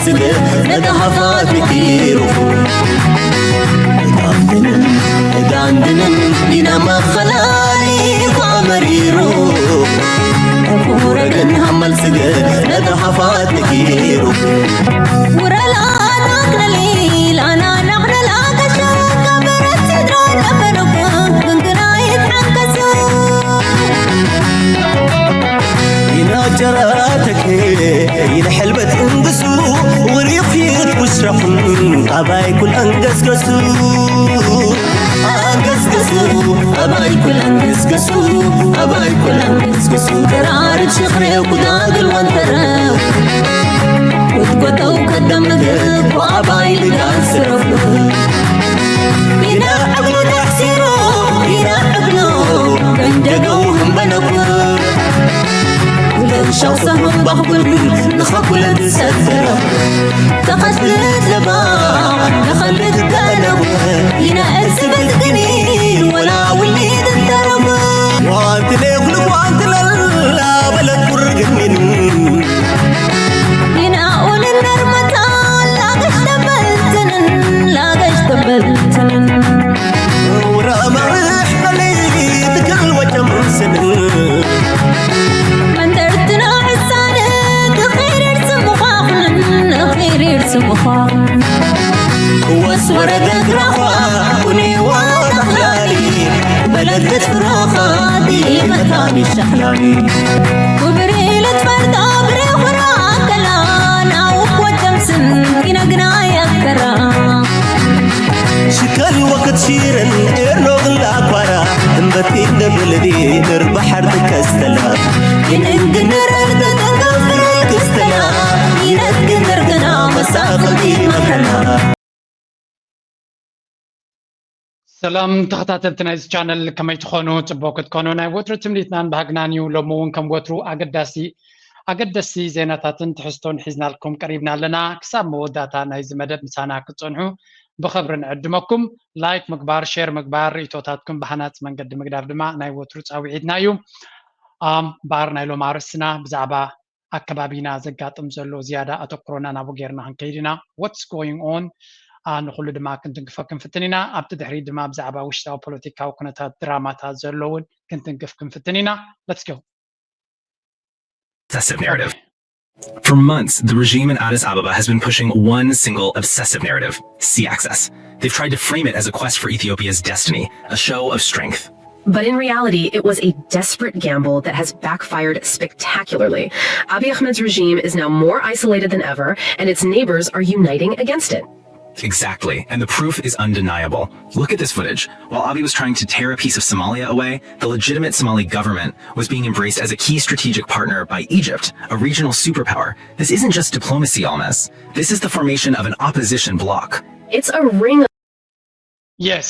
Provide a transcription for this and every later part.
ስገ ነጋሃፋት ምኪሩ ጋንድንን ጋንድንን ኢና መኸላሊ ኳ መሪሩ ኩረግን ሃመል ስገ ነጋሃፋት ምኪሩ ውረላ ናክነሊ ላና ናክነላ ከሸካ በረት ስድራ ነበረኩ ክንግና ይትሓንከሱ ኢና ጀራተክ ይንሕልበት እንግሱ ውሪኺት ውስረኹን ኣባይ ኩል ኣንገስገሱ ኣንገስገሱ ኣባይ ኩል ኣንገስገሱ ኣባይ ኩል ኣንገስገሱ ተራርድ ሽኽሬው ኩዳግል ወንተረው ወትጎተው ከደምግብ ወኣባይ ልጋል ስረፉ ኢና ዕብሉ ታሕሲሩ ኢና ዕብሉ መንደገው ህንበነኩ ለንሻው ሰሙን ባኹል ንኸኩለን ሰፈረ ተኸትልት ለባ ንኸልት ገለቡ ኢና እዝብት ግኒ ወላ ውሊድ እንተረቡ ዋንቲ ለይኹል ጓንቲ ለላ በለት ቁርግሚን ኢና ኡልን ነርመታ ላገሽ ተበልትንን ላገሽ ተበልትንን ውራ ማርሕ በሊ ትክል ወጀም ስንን መንደርትና ሕሳነ ትኺርር ስምዃኹንን ኺርር ስምዃኹን ወስ ወረደት ራኻ ኩኔዋ ተኽላሊ በለደት ፍራኻ ዲመታኒ ሸኽላኒ ክብሪ ልትፈርዶ ብሬኹራ ከላ ናውክ ወደምስን ይነግና ያከራ ሽከል ወክት ሺርን ኤርኖግን ላኳራ እምበቲ ንብልዲ ንርባሓር ትከስተላ ይንንግንረር ተጠንቀፍረል ክስተላ ይነግንር ግና መሳቕልቲ መከላ ሰላም ተኸታተልቲ ናይዚ ቻነል ከመይ ትኾኑ? ጽቡቕ ክትኮኑ ናይ ወትሩ ትምኒትናን ባህግናን እዩ። ሎሚ እውን ከም ወትሩ ኣገዳሲ ኣገደስቲ ዜናታትን ትሕዝቶን ሒዝናልኩም ቀሪብና ኣለና። ክሳብ መወዳእታ ናይዚ መደብ ምሳና ክትጸንሑ ብኽብሪ ንዕድመኩም። ላይክ ምግባር፣ ሼር ምግባር፣ ርእይቶታትኩም ብሃናጺ መንገዲ ምግዳፍ ድማ ናይ ወትሩ ጻውዒትና እዩ። ኣም ባር ናይ ሎም ኣርእስትና ብዛዕባ ኣከባቢና ዘጋጥም ዘሎ ዝያዳ ኣተኩሮና ናብኡ ጌርና ክንከይድ ኢና። What's going on ንኩሉ ድማ ክንትንክፎ ክንፍትን ኢና። ኣብቲ ድሕሪት ድማ ብዛዕባ ውሽጣዊ ፖለቲካዊ ኩነታት ድራማታት ዘሎ እውን ክንትንክፍ ክንፍትን ኢና። Let's go. Obsessive narrative. For months, the regime in Addis Ababa has been pushing one single obsessive narrative, sea access. They've tried to frame it as a quest for Ethiopia's destiny, a show of strength. But in reality, it was a desperate gamble that has backfired spectacularly. Abiy Ahmed's regime is now more isolated than ever, and its neighbors are uniting against it. Exactly, and the proof is undeniable. Look at this footage. While Abiy was trying to tear a piece of Somalia away, the legitimate Somali government was being embraced as a key strategic partner by Egypt, a regional superpower. This isn't just diplomacy, Almas. This is the formation of an opposition bloc. It's a ring. Yes.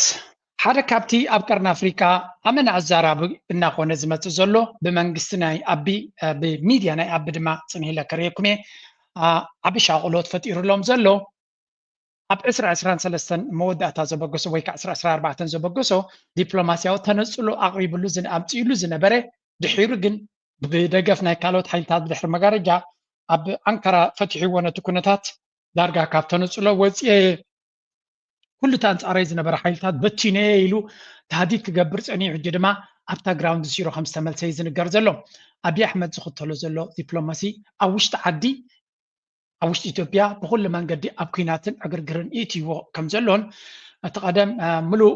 ሓደ ካብቲ ኣብ ቀርኒ ኣፍሪቃ ኣመና ኣዛራቢ እናኾነ ዝመፅእ ዘሎ ብመንግስቲ ናይ ኣቢ ብሚድያ ናይ ኣቢ ድማ ፅንሂለ ከርእየኩም እየ ዓቢ ሻቕሎት ፈጢሩሎም ዘሎ ኣብ ዕስራ ዕስራን ሰለስተን መወዳእታ ዘበገሶ ወይ ከዓ ዕስራ ዕስራ ኣርባዕተን ዘበገሶ ዲፕሎማስያዊ ተነፅሎ ኣቕሪብሉ ኣምፅእሉ ዝነበረ ድሒሩ ግን ብደገፍ ናይ ካልኦት ሓይልታት ብድሕሪ መጋረጃ ኣብ ኣንካራ ፈትሕዎ ነቲ ኩነታት ዳርጋ ካብ ተነፅሎ ወፅኤ ኩሉ እቲ ኣንፃረይ ዝነበረ ሓይልታት በቲነ ኢሉ ታህዲድ ክገብር ፀኒሑ ሕጂ ድማ ኣብታ ግራውንድ ዚሮ ከም ዝተመልሰ እዩ ዝንገር ዘሎ ኣብዪ ኣሕመድ ዝኽተሎ ዘሎ ዲፕሎማሲ ኣብ ውሽጢ ዓዲ ኣብ ውሽጢ ኢትዮጵያ ብኩሉ መንገዲ ኣብ ኲናትን ዕግርግርን ይእትይዎ ከም ዘሎን እቲ ቀደም ምሉእ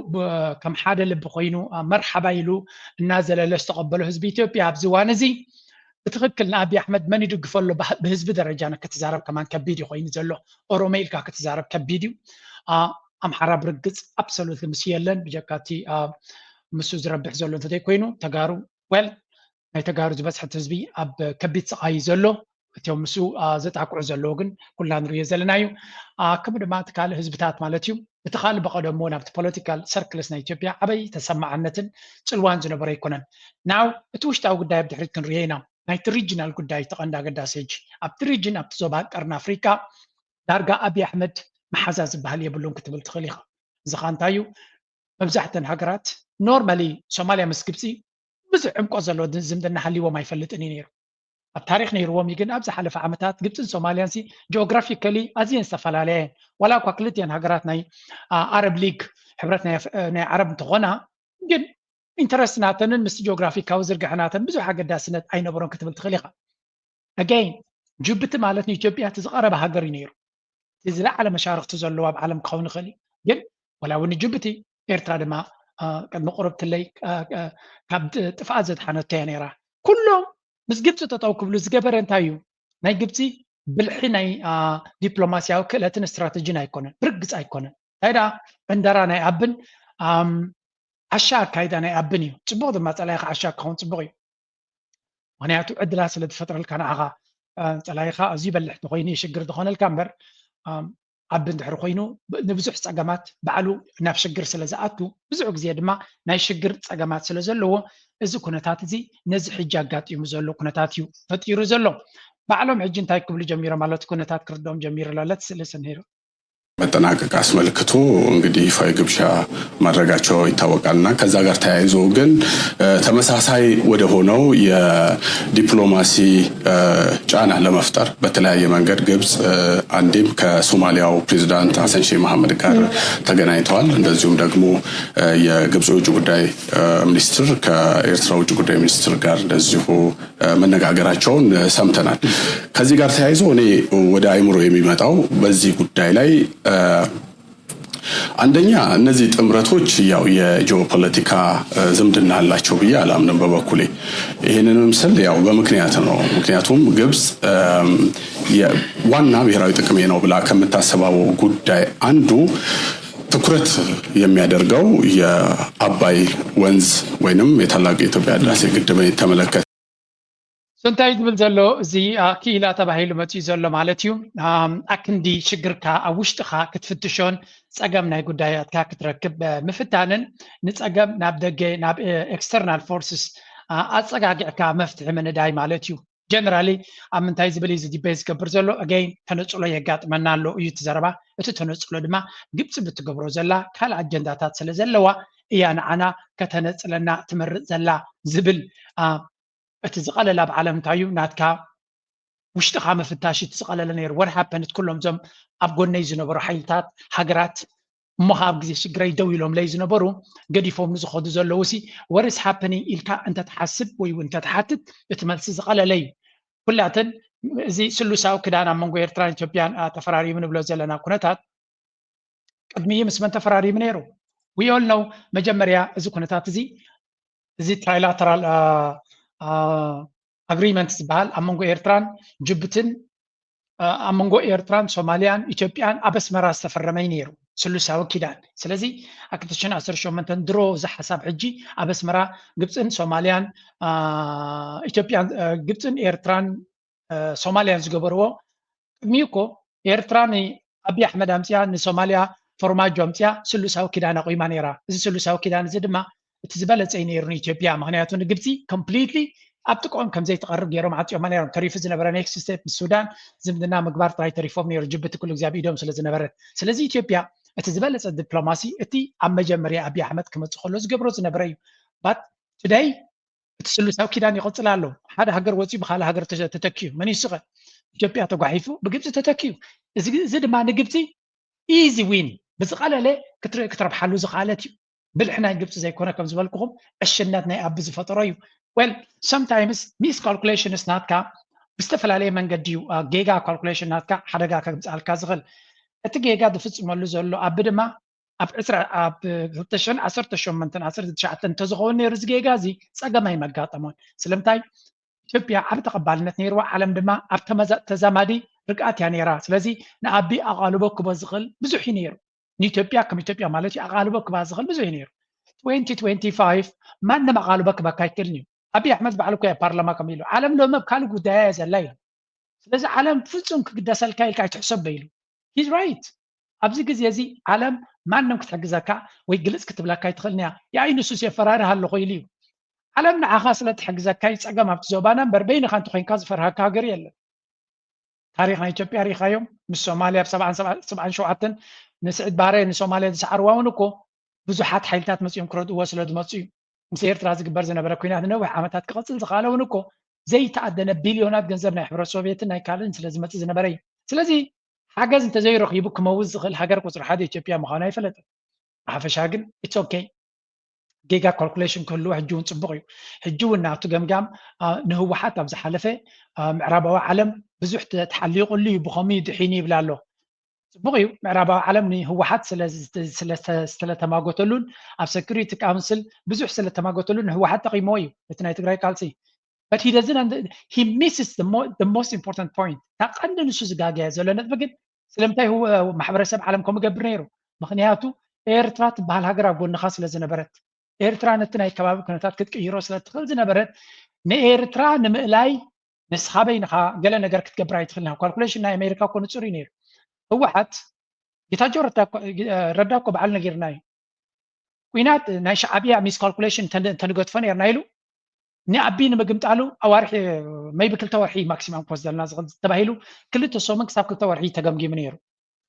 ከም ሓደ ልቢ ኮይኑ መርሓባ ኢሉ እናዘለለ ዝተቐበሎ ህዝቢ ኢትዮጵያ ኣብዚ እዋን እዚ ብትኽክል ንኣብይ ኣሕመድ መን ይድግፎ ኣሎ ብህዝቢ ደረጃ ክትዛረብ ከማን ከቢድ እዩ ኮይኑ ዘሎ ኦሮሞ ኢልካ ክትዛረብ ከቢድ እዩ ኣምሓራ ብርግፅ ኣብሰሉት ምስ የለን ብጀካ እቲ ምስ ዝረብሕ ዘሎ እንተዘይኮይኑ ተጋሩ well ናይ ተጋሩ ዝበዝሐት ህዝቢ ኣብ ከቢድ ስቓይ እዩ ዘሎ እቲኦም ምስ ዘጣቅዑ ዘለዉ ግን ኩላ ንሪኦ ዘለና እዩ ከምኡ ድማ እቲ ካልእ ህዝብታት ማለት እዩ እቲ ካልእ በቐደሞ ናብቲ ፖለቲካል ሰርክልስ ናይ ኢትዮጵያ ዓበይ ተሰማዓነትን ፅልዋን ዝነበሮ ኣይኮነን ናው እቲ ውሽጣዊ ጉዳይ ኣብ ድሕሪት ክንሪኦ ኢና ናይቲ ሪጅናል ጉዳይ ተቐንዲ ኣገዳሲ ሕጂ ኣብቲ ሪጅን ኣብቲ ዞባ ቀርኒ ኣፍሪቃ ዳርጋ ኣብይ ኣሕመድ መሓዛ ዝበሃል የብሉን ክትብል ትኽእል ኢኻ እዚ ኻ እንታይ እዩ መብዛሕተን ሃገራት ኖርማሊ ሶማልያ ምስ ግብፂ ብዙሕ ዕምቆ ዘለዎ ዝምድና ሃልይዎም ኣይፈልጥን እዩ ነይሩ ኣብ ታሪክ ነይርዎም እዩ። ግን ኣብ ዝሓለፈ ዓመታት ግብፅን ሶማልያን ሲ ጂኦግራፊካሊ ኣዝየን ዝተፈላለያ እየን። ዋላ እኳ ክልቲኤን ሃገራት ናይ ኣረብ ሊግ፣ ሕብረት ናይ ዓረብ እንተኾና፣ ግን ኢንተረስት ናተንን ምስ ጂኦግራፊካዊ ዝርግሐ ናተን ብዙሕ ኣገዳስነት ኣይነበሮን ክትብል ትኽእል ኢኻ። ኣገይን ጅቡቲ ማለት ንኢትዮጵያ እቲ ዝቐረበ ሃገር እዩ ነይሩ። እቲ ዝለዓለ መሻርክቲ ዘለዎ ኣብ ዓለም ክኸውን ይኽእል እዩ። ግን ወላ እውን ንጅቡቲ፣ ኤርትራ ድማ ቅድሚ ቁርብትለይ ካብ ጥፍኣት ዘድሓነቶ እያ ነይራ። ኩሎም ምስ ግብፂ ጠጠው ክብሉ ዝገበረ እንታይ እዩ? ናይ ግብፂ ብልሒ ናይ ዲፕሎማሲያዊ ክእለትን ስትራተጂን ኣይኮነን፣ ብርግፅ ኣይኮነን። እንታይ ደኣ ዕንደራ ናይ ኣብን ዓሻ ኣካይዳ ናይ ኣብን እዩ። ፅቡቕ ድማ ፀላኢኻ ዓሻ ክኸውን ፅቡቕ እዩ። ምክንያቱ ዕድላት ስለ ዝፈጥረልካ ንዓኻ፣ ፀላኢኻ ኣዝዩ በልሕ ተኮይኑ ሽግር ዝኾነልካ እምበር፣ ኣብ እንድሕር ኮይኑ ንብዙሕ ፀገማት ባዕሉ ናብ ሽግር ስለ ዝኣቱ፣ ብዙሕ ግዜ ድማ ናይ ሽግር ፀገማት ስለ ዘለዎ፣ እዚ ኩነታት እዚ ነዚ ሕጂ ኣጋጢሙ ዘሎ ኩነታት እዩ ፈጢሩ ዘሎ። ባዕሎም ሕጂ እንታይ ክብሉ ጀሚሮም ኣለቲ ኩነታት ክርድኦም ጀሚሩ ኣሎ። ለትስልስ እንሄሩ መጠናቀቅ አስመልክቶ እንግዲህ ይፋዊ ግብዣ ማድረጋቸው ይታወቃል እና ከዛ ጋር ተያይዞ ግን ተመሳሳይ ወደ ሆነው የዲፕሎማሲ ጫና ለመፍጠር በተለያየ መንገድ ግብጽ አንዴም ከሶማሊያው ፕሬዚዳንት ሐሰን ሼህ መሐመድ ጋር ተገናኝተዋል። እንደዚሁም ደግሞ የግብጽ የውጭ ጉዳይ ሚኒስትር ከኤርትራ ውጭ ጉዳይ ሚኒስትር ጋር እንደዚሁ መነጋገራቸውን ሰምተናል። ከዚህ ጋር ተያይዞ እኔ ወደ አይምሮ የሚመጣው በዚህ ጉዳይ ላይ አንደኛ እነዚህ ጥምረቶች ያው የጂኦፖለቲካ ዝምድና አላቸው ብዬ አላምንም በበኩሌ። ይህንንም ስል ያው በምክንያት ነው። ምክንያቱም ግብጽ ዋና ብሔራዊ ጥቅሜ ነው ብላ ከምታስበው ጉዳይ አንዱ ትኩረት የሚያደርገው የአባይ ወንዝ ወይንም የታላቅ የኢትዮጵያ ህዳሴ ግድብን የተመለከተ እሱ እንታይ ዝብል ዘሎ፣ እዚ ክኢላ ተባሂሉ መፅኡ ዘሎ ማለት እዩ። ኣክንዲ ሽግርካ ኣብ ውሽጥኻ ክትፍትሾን ፀገም ናይ ጉዳያትካ ክትረክብ ምፍታንን ንፀገም ናብ ደገ ናብ ኤክስተርናል ፎርስስ ኣፀጋጊዕካ መፍትሒ ምንዳይ ማለት እዩ። ጀነራሊ ኣብ ምንታይ ዝብል እዩ ዲቤት ዝገብር ዘሎ? ኣገይን ተነፅሎ የጋጥመና ኣሎ እዩ እቲ ዘረባ። እቲ ተነፅሎ ድማ ግብፂ ብትገብሮ ዘላ ካልእ ኣጀንዳታት ስለ ዘለዋ እያ ንዓና ከተነፅለና ትመርፅ ዘላ ዝብል እቲ ዝቐለለ ኣብ ዓለም እንታይ እዩ ናትካ ውሽጥኻ ምፍታሽ እቲ ዝቐለለ ነይሩ። What happened? ኩሎም እዞም ኣብ ጎነይ ዝነበሩ ሓይልታት ሃገራት እሞ ኣብ ግዜ ሽግረይ ደው ኢሎምለይ ዝነበሩ ገዲፎም ንዝኸዱ ዘለዉ ሲ what is happening ኢልካ እንተትሓስብ ወይ እውን እንተትሓትት እቲ መልሲ ዝቐለለ እዩ። ኩላተን እዚ ስሉሳዊ ክዳን ኣብ መንጎ ኤርትራን ኢትዮጵያን ተፈራሪሙ ንብሎ ዘለና ኩነታት ቅድሚ ምስ መን ተፈራሪሙ ነይሩ? We all know መጀመርያ እዚ ኩነታት እዚ እዚ trilateral agreement ዝበሃል ኣብ መንጎ ኤርትራን ጅቡትን ኣብ መንጎ ኤርትራን ሶማልያን ኢትዮጵያን ኣብ ኣስመራ ዝተፈረመ እዩ ነይሩ ስሉሳዊ ኪዳን። ስለዚ ኣብ ክልተ ሽሕን ዓሰርተ ሸሞንተን ድሮ እዚ ሓሳብ ሕጂ ኣብ ኣስመራ ግብፅን ሶማልያን ኢትዮጵያን ግብፅን ኤርትራን ሶማልያን ዝገበርዎ ቅድሚኡ እኮ ኤርትራ ንኣብይ ኣሕመድ ኣምፅያ ንሶማልያ ፎርማጆ ኣምፅያ ስሉሳዊ ኪዳን ኣቑማ ነይራ። እዚ ስሉሳዊ ኪዳን እዚ ድማ እቲ ዝበለፀ እዩ ነይሩ ንኢትዮጵያ። ምክንያቱ ንግብፂ ኮምፕሊትሊ ኣብ ጥቅኦም ከም ዘይትቐርብ ገይሮም ዓፂዮማ ነይሮም። ተሪፉ ዝነበረ ኔክስት ስቴፕ ምስ ሱዳን ዝምድና ምግባር ጥራይ ተሪፎም ነይሩ፣ ጅቡቲ ኩሉ ግዜ ኣብ ኢዶም ስለ ዝነበረት። ስለዚ ኢትዮጵያ እቲ ዝበለፀ ዲፕሎማሲ እቲ ኣብ መጀመርያ ኣብይ ኣሕመድ ክመፅእ ከሎ ዝገብሮ ዝነበረ እዩ። ባት ቱደይ እቲ ስሉሳዊ ኪዳን ይቕፅል ኣሎ። ሓደ ሃገር ወፂኡ ብካልእ ሃገር ተተኪዩ መን ይስቐ? ኢትዮጵያ ተጓሒፉ ብግብፂ ተተኪዩ። እዚ ድማ ንግብፂ ኢዚ ዊን ብዝቐለለ ክትረብሓሉ ዝኽኣለት እዩ። ብልሒ ናይ ግብፂ ዘይኮነ ከም ዝበልኩኹም ዕሽነት ናይ ኣቢ ዝፈጠሮ እዩ። Well sometimes miscalculations ናትካ ብዝተፈላለየ መንገዲ እዩ ጌጋ ካልኩሌሽን ናትካ ሓደጋ ከምፅኣልካ ዝኽእል። እቲ ጌጋ ዝፍፅመሉ ዘሎ ኣቢ ድማ ኣብ ዕስራ ኣብ ክልተ ሽሕን ዓሰርተ ሸሞንተን ዓሰርተ ትሽዓተን እንተዝኸውን ነይሩ እዚ ጌጋ እዚ ፀገም ኣይመጋጠሞን። ስለምንታይ ኢትዮጵያ ዓብ ተቐባልነት ነይርዋ፣ ዓለም ድማ ኣብ ተዛማዲ ርግኣት እያ ነይራ። ስለዚ ንኣቢ ኣቓልቦ ክቦ ዝኽእል ብዙሕ እዩ ነይሩ። ንኢትዮጵያ ከም ኢትዮጵያ ማለት እዩ ኣቓልቦ ክባ ዝኽእል ብዙሕ እዩ ነይሩ። ትወንቲ ትወንቲ ፋይቭ ማንም ኣቓልቦ ክበካ ኣይክእልን እዩ። ኣብይ ኣሕመድ ባዕሉ እኮ ያ ፓርላማ ከም ኢሉ ዓለም ሎም ኣብ ካልእ ጉዳያ እያ ዘላ ኢሉ። ስለዚ ዓለም ፍጹም ክግደሰልካ ኢልካ ኣይትሕሰብ ኢሉ። He's right። ኣብዚ ግዜ እዚ ዓለም ማንም ክትሕግዘካ ወይ ግልጽ ክትብለካ ኣይትኽእልን እያ። ያኢ ንሱስ የፈራርህ ኣለኹ ኢሉ እዩ። ዓለም ንዓኻ ስለ ትሕግዘካ እዩ ጸገም ኣብቲ ዞባና እምበር በይንኻ እንተኾይንካ ዝፈርሃካ ሃገር የለን። ታሪኽ ናይ ኢትዮጵያ ሪኢኻዮም ምስ ሶማልያ ኣብ ሰብዓን ሸውዓተን ንስዒድ ባሬ ንሶማልያ ዝሰዓርዋ እውን እኮ ብዙሓት ሓይልታት መጺኦም ክረድእዎ ስለ ዝመጹ እዩ። ምስ ኤርትራ ዝግበር ዝነበረ ኲናት ንነዊሕ ዓመታት ክቕጽል ዝኽኣለ እውን እኮ ዘይተኣደነ ቢልዮናት ገንዘብ ናይ ሕብረት ሶቪየትን ናይ ካልእን ስለ ዝመፅእ ዝነበረ እዩ። ስለዚ ሓገዝ እንተዘይረኺቡ ክመውት ዝኽእል ሃገር ቁፅሪ ሓደ ኢትዮጵያ ምዃኑ ኣይፈለጥን። ብሓፈሻ ግን it's okay። ጌጋ ካልኩሌሽን ክህልዎ ሕጂ እውን ፅቡቕ እዩ። ሕጂ እውን ናቱ ገምጋም ንህወሓት ኣብ ዝሓለፈ ምዕራባዊ ዓለም ብዙሕ ተሓሊቑሉ እዩ፣ ብኸምኡ እዩ ድሒኑ ይብል ኣሎ። ፅቡቕ እዩ፣ ምዕራባዊ ዓለም ንህወሓት ስለተማጎተሉን ኣብ ሰኪሪቲ ካውንስል ብዙሕ ስለተማጎተሉን ንህወሓት ጠቒምዎ እዩ እቲ ናይ ትግራይ ቃልሲ። But he doesn't he misses the most important point። እታ ቀንዲ ንሱ ዝጋገየ ዘሎ ነጥቢ ግን ስለምንታይ ማሕበረሰብ ዓለም ከምኡ ገብር ነይሩ? ምክንያቱ ኤርትራ ትበሃል ሃገር ኣብ ጎንኻ ስለ ዝነበረት፣ ኤርትራ ነቲ ናይ ከባቢ ኩነታት ክትቅይሮ ስለ ትኽእል ዝነበረት፣ ንኤርትራ ንምእላይ ንስኻ በይንኻ ገለ ነገር ክትገብር ኣይትኽእልን። ካልኩሌሽን ናይ ኣሜሪካ እኮ ንጹር እዩ ነይሩ። ህወሓት ጌታቸው ረዳ እኮ በዓል ነጊርና እዩ። ኲናት ናይ ሻዕብያ ሚስ ካልኩሌሽን ተንገድፎ ነርና ኢሉ ንኣቢ ንምግምጣሉ ኣዋርሒ maybe ክልተ ወርሒ ማክሲማም ክወስደልና ዝኽእል ተባሂሉ ክልተ ሰሙን ክሳብ ክልተ ወርሒ ተገምጊሙ ነይሩ።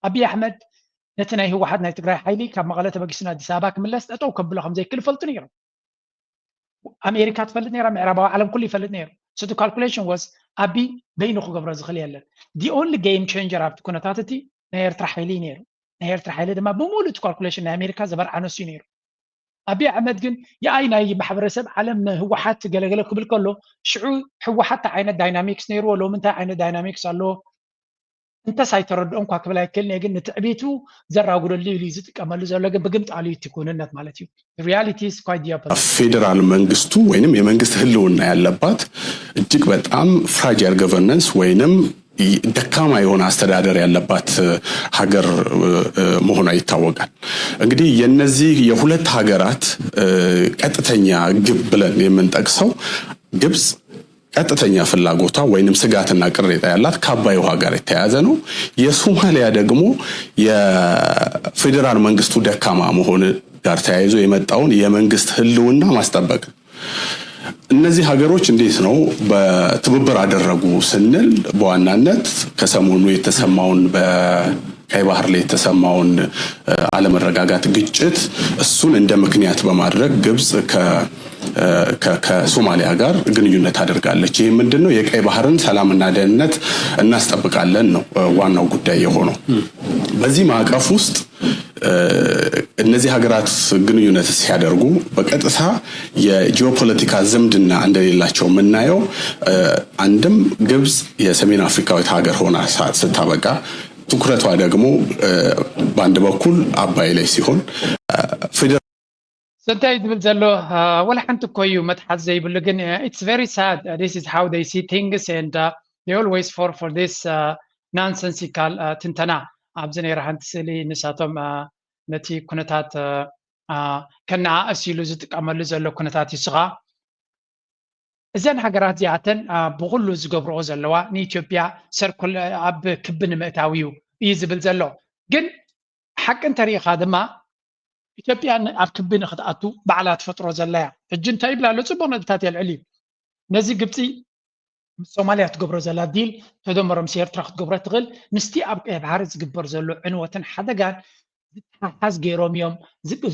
ኣቢ ኣሕመድ ነቲ ናይ ህወሓት ናይ ትግራይ ሓይሊ ካብ መቐለ ተበጊሱ ንኣዲስ ኣበባ ክምለስ ጠጠው ከብሎ ከም ዘይክእል ይፈልጡ ነይሮም። ኣሜሪካ ትፈልጥ ነይራ፣ ምዕራባዊ ዓለም ኩሉ ይፈልጥ ነይሩ። So the calculation was ኣቢ በይኑ ክገብሮ ዝኽእል የለን። The only game changer ኣብቲ ኩነታት እቲ ናይ ኤርትራ ሓይሊ እዩ ነይሩ። ናይ ኤርትራ ሓይሊ ድማ ብምሉእ እቲ ካልኩሌሽን ናይ ኣሜሪካ ዘበርዓኖስ እዩ ነይሩ። ኣቢ ኣሕመድ ግን የኣይ ናይ ማሕበረሰብ ዓለም ንህወሓት ገለገለ ክብል ከሎ ሽዑ ህወሓት እንታይ ዓይነት ዳይናሚክስ ነይርዎ፣ ሎሚ እንታይ ዓይነት ዳይናሚክስ ኣለዎ እንተስ ኣይተረድኦ እንኳ ክብል ኣይክእልን እየ። ግን ንትዕቢቱ ዘራጉደሉ ኢሉ እዩ ዝጥቀመሉ ዘሎ። ግን ብግምጣሉ እዩ እቲ ክውንነት ማለት እዩ። Reality is quite the opposite። ፌዴራል መንግስቱ ወይንም የመንግስት ህልውና ያለባት እጅግ በጣም ፍራጃይል ገቨርነንስ ወይንም ደካማ የሆነ አስተዳደር ያለባት ሀገር መሆኗ ይታወቃል። እንግዲህ የነዚህ የሁለት ሀገራት ቀጥተኛ ግብ ብለን የምንጠቅሰው ግብጽ ቀጥተኛ ፍላጎቷ ወይንም ስጋትና ቅሬታ ያላት ከአባይ ውሃ ጋር የተያያዘ ነው። የሶማሊያ ደግሞ የፌዴራል መንግስቱ ደካማ መሆን ጋር ተያይዞ የመጣውን የመንግስት ህልውና ማስጠበቅ። እነዚህ ሀገሮች እንዴት ነው በትብብር አደረጉ ስንል በዋናነት ከሰሞኑ የተሰማውን በቀይ ባህር ላይ የተሰማውን አለመረጋጋት ግጭት እሱን እንደ ምክንያት በማድረግ ግብጽ ከሶማሊያ ጋር ግንኙነት አድርጋለች። ይህ ምንድን ነው? የቀይ ባህርን ሰላምና ደህንነት እናስጠብቃለን ነው ዋናው ጉዳይ የሆነው። በዚህ ማዕቀፍ ውስጥ እነዚህ ሀገራት ግንኙነት ሲያደርጉ በቀጥታ የጂኦፖለቲካ ዝምድና እንደሌላቸው የምናየው አንድም ግብጽ የሰሜን አፍሪካዊት ሀገር ሆና ስታበቃ ትኩረቷ ደግሞ በአንድ በኩል አባይ ላይ ሲሆን ሰንታይ ዝብል ዘሎ ወላ ሓንቲ እኮ እዩ መትሓዝ ዘይብሉ። ግን it's very sad, this is how they see things and they always fall for this nonsensical ትንተና። ኣብዚ ነይራ ሓንቲ ስእሊ ንሳቶም ነቲ ኩነታት ከነኣእስ ኢሉ ዝጥቀመሉ ዘሎ ኩነታት ይስኻ። እዘን ሃገራት እዚኣተን ብኩሉ ዝገብርኦ ዘለዋ ንኢትዮጵያ ሰርኩል ኣብ ክቢ ንምእታው እዩ እዩ ዝብል ዘሎ። ግን ሓቂ እንተሪኢኻ ድማ ኢትዮጵያ ኣብ ክቢ ንክትኣቱ ባዕላ ትፈጥሮ ዘላ እያ። ሕጂ እንታይ ይብል ኣሎ? ፅቡቅ ነጥብታት የልዕል እዩ። ነዚ ግብፂ ምስ ሶማልያ ትገብሮ ዘላ ዲል ተደመሮ ምስ ኤርትራ ክትገብሮ ትኽእል ምስቲ ኣብ ቀይ ባሕሪ ዝግበር ዘሎ ዕንወትን ሓደጋን ዝተሓሓዝ ገይሮም እዮም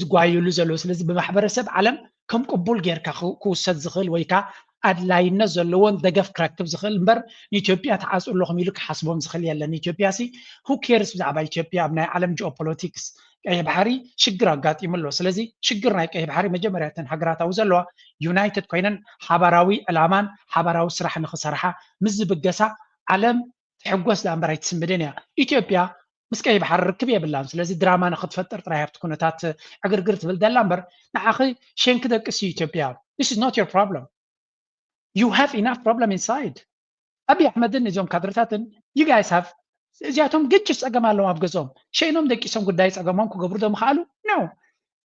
ዝጓየሉ ዘለዉ። ስለዚ ብማሕበረሰብ ዓለም ከም ቅቡል ጌርካ ክውሰድ ዝኽእል ወይ ከዓ ኣድላይነት ዘለዎን ደገፍ ክረክብ ዝኽእል እምበር ንኢትዮጵያ ትዓፁ ኣለኹም ኢሉ ክሓስቦም ዝኽእል የለን። ኢትዮጵያ ሲ who cares ብዛዕባ ኢትዮጵያ ኣብ ናይ ዓለም ጂኦፖለቲክስ ቀይሕ ባሕሪ ሽግር ኣጋጢሙ ኣሎ። ስለዚ ሽግር ናይ ቀይሕ ባሕሪ መጀመርያ እተን ሃገራት ኣብኡ ዘለዋ ዩናይትድ ኮይነን ሓባራዊ ዕላማን ሓባራዊ ስራሕ ንኽሰርሓ ምስ ዝብገሳ ዓለም ትሕጎስ ደኣ እምበር ኣይትስምድን እያ። ኢትዮጵያ ምስ ቀይሕ ባሕሪ ርክብ የብላን። ስለዚ ድራማ ንኽትፈጥር ጥራይ ኣብቲ ኩነታት ዕግርግር ትብል ዘላ እምበር ንዓኺ ሸንኪ ደቅስ እዩ ኢትዮጵያ። This is not your problem. You have enough problem inside. ኣቢ ኣሕመድን እዞም ካድርታትን you guys have እዚኣቶም ግጭት ፀገም ኣለዎም ኣብ ገዝኦም ሸይኖም ደቂሶም ጉዳይ ፀገሞም ክገብሩ ዶ ምኽኣሉ ነው።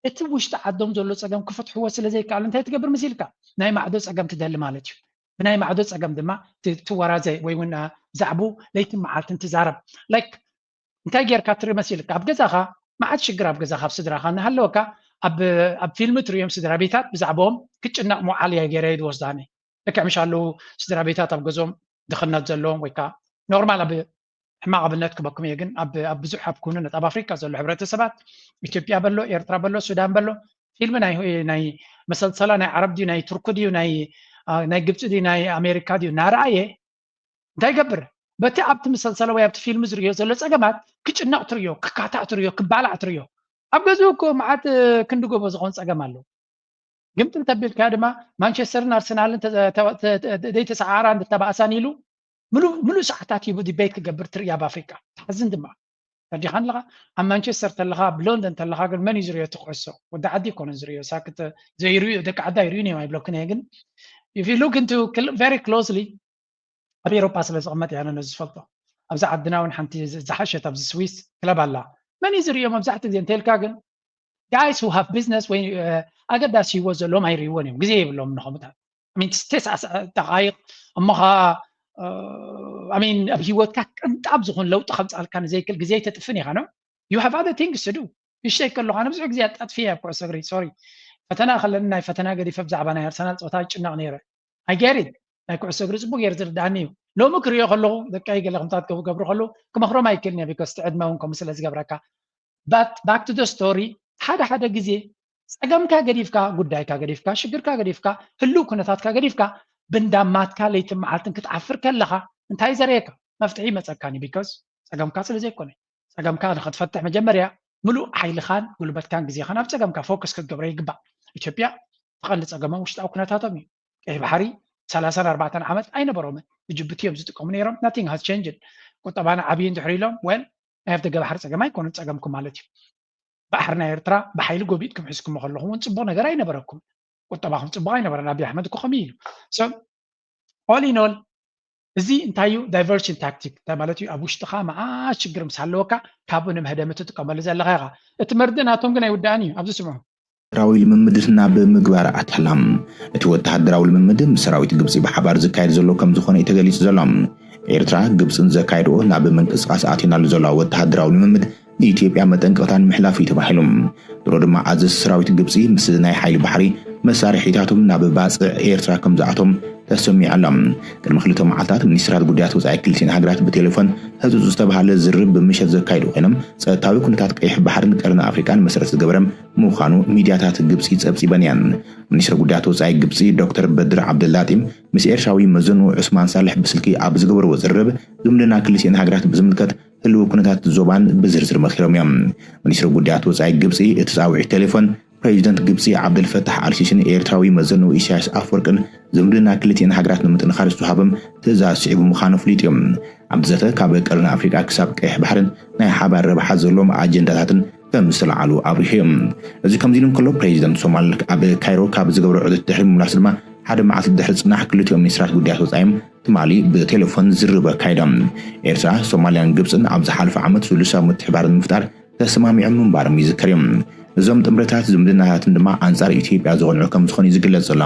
እቲ ውሽጢ ዓዶም ዘሎ ፀገም ክፈትሕዎ ስለ ዘይከኣሉ እንታይ ትገብር መሲልካ? ናይ ማዕዶ ፀገም ትደሊ ማለት እዩ። ብናይ ማዕዶ ፀገም ድማ ትወራዘ ወይ እውን ዛዕቡ ለይትን መዓልትን ትዛረብ። ላይክ እንታይ ጌርካ ትርኢ መሲልካ? ኣብ ገዛኻ መዓት ሽግር ኣብ ገዛኻ ኣብ ስድራኻ እናሃለወካ ኣብ ፊልሚ ትርእዮም ስድራ ቤታት ብዛዕባኦም ክጭነቕ መዓል እያ ገይረ ዝወስዳኒ። ልክዕ ምሽ ኣለዉ ስድራ ቤታት ኣብ ገዝኦም ድኽነት ዘለዎም ወይ ከዓ ኖርማል ኣብ ሕማቕ ኣብነት ክበኩም እየ ግን ኣብ ብዙሕ ኣብ ክውንነት ኣብ ኣፍሪካ ዘሎ ሕብረተሰባት ኢትዮጵያ በሎ ኤርትራ በሎ ሱዳን በሎ ፊልም ናይ መሰልሰላ ናይ ዓረብ ድዩ ናይ ቱርኩ ድዩ ናይ አ፣ ናይ ግብፂ ድዩ ናይ ኣሜሪካ ድዩ እናረኣየ እንታይ ይገብር? በቲ ኣብቲ መሰልሰለ ወይ ኣብቲ ፊልም ዝርእዮ ዘሎ ፀገማት ክጭነቕ ትርእዮ፣ ክካታዕ ትርእዮ፣ ክባላዕ ትርእዮ። ኣብ ገዝኡ እኮ መዓት ክንዲ ጎቦ ዝኾን ፀገም ኣለዎ። ግምጥል ተቢልካ ድማ ማንቸስተርን ኣርሰናልን ተ- ተ- ተ- ተ- ዘይተሰዓራ እንተተባእሳን ኢሉ ምሉእ ምሉእ ሰዓታት ሂቡ ዲቤት ክገብር ትርኢ ኣብ ኣፍሪቃ። ትሓዝን ድማ። ተዲኻ ኣለኻ ኣብ ማንቸስተር ተለኻ ኣብ ሎንደን ተለኻ ግን መን እዩ ዝሪኦ እቲ ኩዕሶ? ወዲ ዓዲ ይኮነ ዝሪኦ። ሳክት ዘይሪኡ ደቂ ዓዲ ኣይሪኡን እዮም ኣይብለኩን እየ። ግን if you look into very closely ኣብ ኤሮፓ ስለ ዝቕመጥ እያ ነዚ ዝፈልጦ። ኣብዚ ዓድና እውን ሓንቲ ዝሓሸት ኣብዚ ስዊስ ክለብ ኣላ። መን እዩ ዝሪኦ መብዛሕትኡ ግዜ እንተልካ ግን guys who have business ወይ ኣገዳሲ ህይወት ዘለዎም ኣይርእይዎን እዮም። ግዜ የብሎም ንኸምታት ሚን ተስዓስ ደቃይቕ እሞ ኸዓ ሚን ኣብ ህይወትካ ቅንጣብ ዝኾን ለውጢ ከምፃልካ ንዘይክል ግዜ ተጥፍን ኢኻ ነው። You have other things to do። ይሽተይ ከለኹ ኣነ ብዙሕ ግዜ ኣጣጥፊ ኣብ ኩዕሶ እግሪ ሶሪ ፈተና ከለኒ ናይ ፈተና ገዲፈ ብዛዕባ ናይ ኣርሰናል ፀወታ ይጭነቕ ነይረ። I get it። ናይ ኩዕሶ እግሪ ፅቡቅ ገይሩ ዝርዳእኒ እዩ። ሎሚ ክሪኦ ከለኹ ደቀይ ገለ ከምታት ክገብሩ ከለዉ ክመኽሮም ኣይክእልን እየ because እቲ ዕድመ እውን ከምኡ ስለ ዝገብረካ። But back to the story፣ ሓደ ሓደ ግዜ ፀገምካ ገዲፍካ፣ ጉዳይካ ገዲፍካ፣ ሽግርካ ገዲፍካ፣ ህሉው ኩነታትካ ገዲፍካ ብንዳማትካ ለይትን መዓልትን ክትዓፍር ከለኻ እንታይ ዘርእየካ መፍትሒ ይመፀካን እዩ። Because ፀገምካ ስለ ዘይኮነ ፀገምካ ንኸትፈትሕ መጀመርያ ምሉእ ሓይልኻን ጉልበትካን ግዜኻን ኣብ ፀገምካ ፎከስ ክትገብሮ ይግባእ። ኢትዮጵያ እቲ ቀንዲ ፀገሞም ውሽጣዊ ኩነታቶም እዩ። ቀይ ባሕሪ ሰላሳን ኣርባዕተን ዓመት ኣይነበሮምን። ብጅቡቲ እዮም ዝጥቀሙ ነይሮም። Nothing has changed። ቁጠባና ዓብዪ እንድሕር ኢሎም well ናይ ኣፍደገ ባሕሪ ፀገም ኣይኮኑን ፀገምኩም ማለት እዩ። ባሕሪ ናይ ኤርትራ ብሓይሊ ጎቢጥኩም ሒዝኩሞ ከለኹም እውን ፅቡቕ ነገር ኣይነበረኩም። ቁጠባኹም ፅቡቕ ኣይነበረን። ኣብይ ኣሕመድ እኮ ከምኡ ኢሉ። So all in all እዚ እንታይ እዩ? Diversion tactic እንታይ ማለት እዩ? ኣብ ውሽጥኻ መዓት ሽግር ምስ ሃለወካ ካብኡ ንመህደሚ ትጥቀመሉ ዘለኻ ኢኻ። እቲ መርድእ ናቶም ግን ኣይውዳእን እዩ። ኣብዚ ስምዑ። ወታደራዊ ልምምድ ናብ ምግባር ኣተላ። እቲ ወታደራዊ ልምምድ ምስ ሰራዊት ግብፂ ብሓባር ዝካየድ ዘሎ ከም ዝኾነ እዩ ተገሊፁ ዘሎ። ኤርትራ ግብፅን ዘካየድኦ ናብ ምንቅስቃስ ኣትዩናሉ ዘሎ ወታደራዊ ልምምድ ንኢትዮጵያ መጠንቀቕታ ንምሕላፍ እዩ ተባሂሉ። ድሮ ድማ ኣዘዝቲ ሰራዊት ግብፂ ምስ ናይ ሓይሊ ባሕሪ መሳርሒታቶም ናብ ባፅዕ ኤርትራ ከም ዝኣቶም ተሰሚዑ ኣሎ። ቅድሚ ክልተ መዓልታት ሚኒስትራት ጉዳያት ወፃኢ ክልቲኤን ሃገራት ብቴሌፎን ህፁፅ ዝተባሃለ ዝርርብ ብምሸት ዘካየዱ ኮይኖም ጸጥታዊ ኩነታት ቀይሕ ባሕርን ቀርኒ ኣፍሪቃን መሰረት ዝገበረ ምዃኑ ሚድያታት ግብፂ ጸብፂበን እየን። ሚኒስትር ጉዳያት ወፃኢ ግብፂ ዶክተር በድር ዓብደላጢ ምስ ኤርትራዊ መዘንኡ ዑስማን ሳልሕ ብስልኪ ኣብ ዝገበርዎ ዝርርብ ዝምድና ክልቲኤን ሃገራት ብዝምልከት ህልው ኩነታት ዞባን ብዝርዝር መኺሮም እዮም። ሚኒስትር ጉዳያት ወፃኢ ግብፂ እቲ ፃውዒት ቴሌፎን ፕሬዚደንት ግብፂ ዓብደልፈታሕ ኣልሲሲን ኤርትራዊ መዘንኡ ኢሳያስ ኣፈወርቅን ዝምድና ክልቲኤን ሃገራት ንምጥንኻር ዝተውሃበም ትእዛዝ ስዒቡ ምዃኑ ኣፍሊጡ እዩ። ኣብቲ ዘተ ካብ ቀርኒ ኣፍሪቃ ክሳብ ቀይሕ ባሕርን ናይ ሓባር ረብሓ ዘለዎም ኣጀንዳታትን ከም ዝተለዓሉ ኣብሪሁ እዩ። እዚ ከምዚ ኢሉ እንከሎ ፕሬዚደንት ሶማል ኣብ ካይሮ ካብ ዝገብሮ ዑደት ድሕሪ ምምላስ ድማ ሓደ መዓልቲ ድሕሪ ፅናሕ ክልቲኦም ሚኒስትራት ጉዳያት ወፃኢ ትማሊ ብቴሌፎን ዝርርብ ኣካይዶም። ኤርትራ፣ ሶማልያን ግብፅን ኣብ ዝሓለፈ ዓመት ስሉሳዊ ምትሕባር ንምፍጣር ተሰማሚዖም ምንባሮም ይዝከር እዩ። እዞም ጥምረታት ዝምድናታትን ድማ ኣንጻር ኢትዮጵያ ዝቐንዑ ከም ዝኾኑ እዩ ዝግለጽ ዘሎ።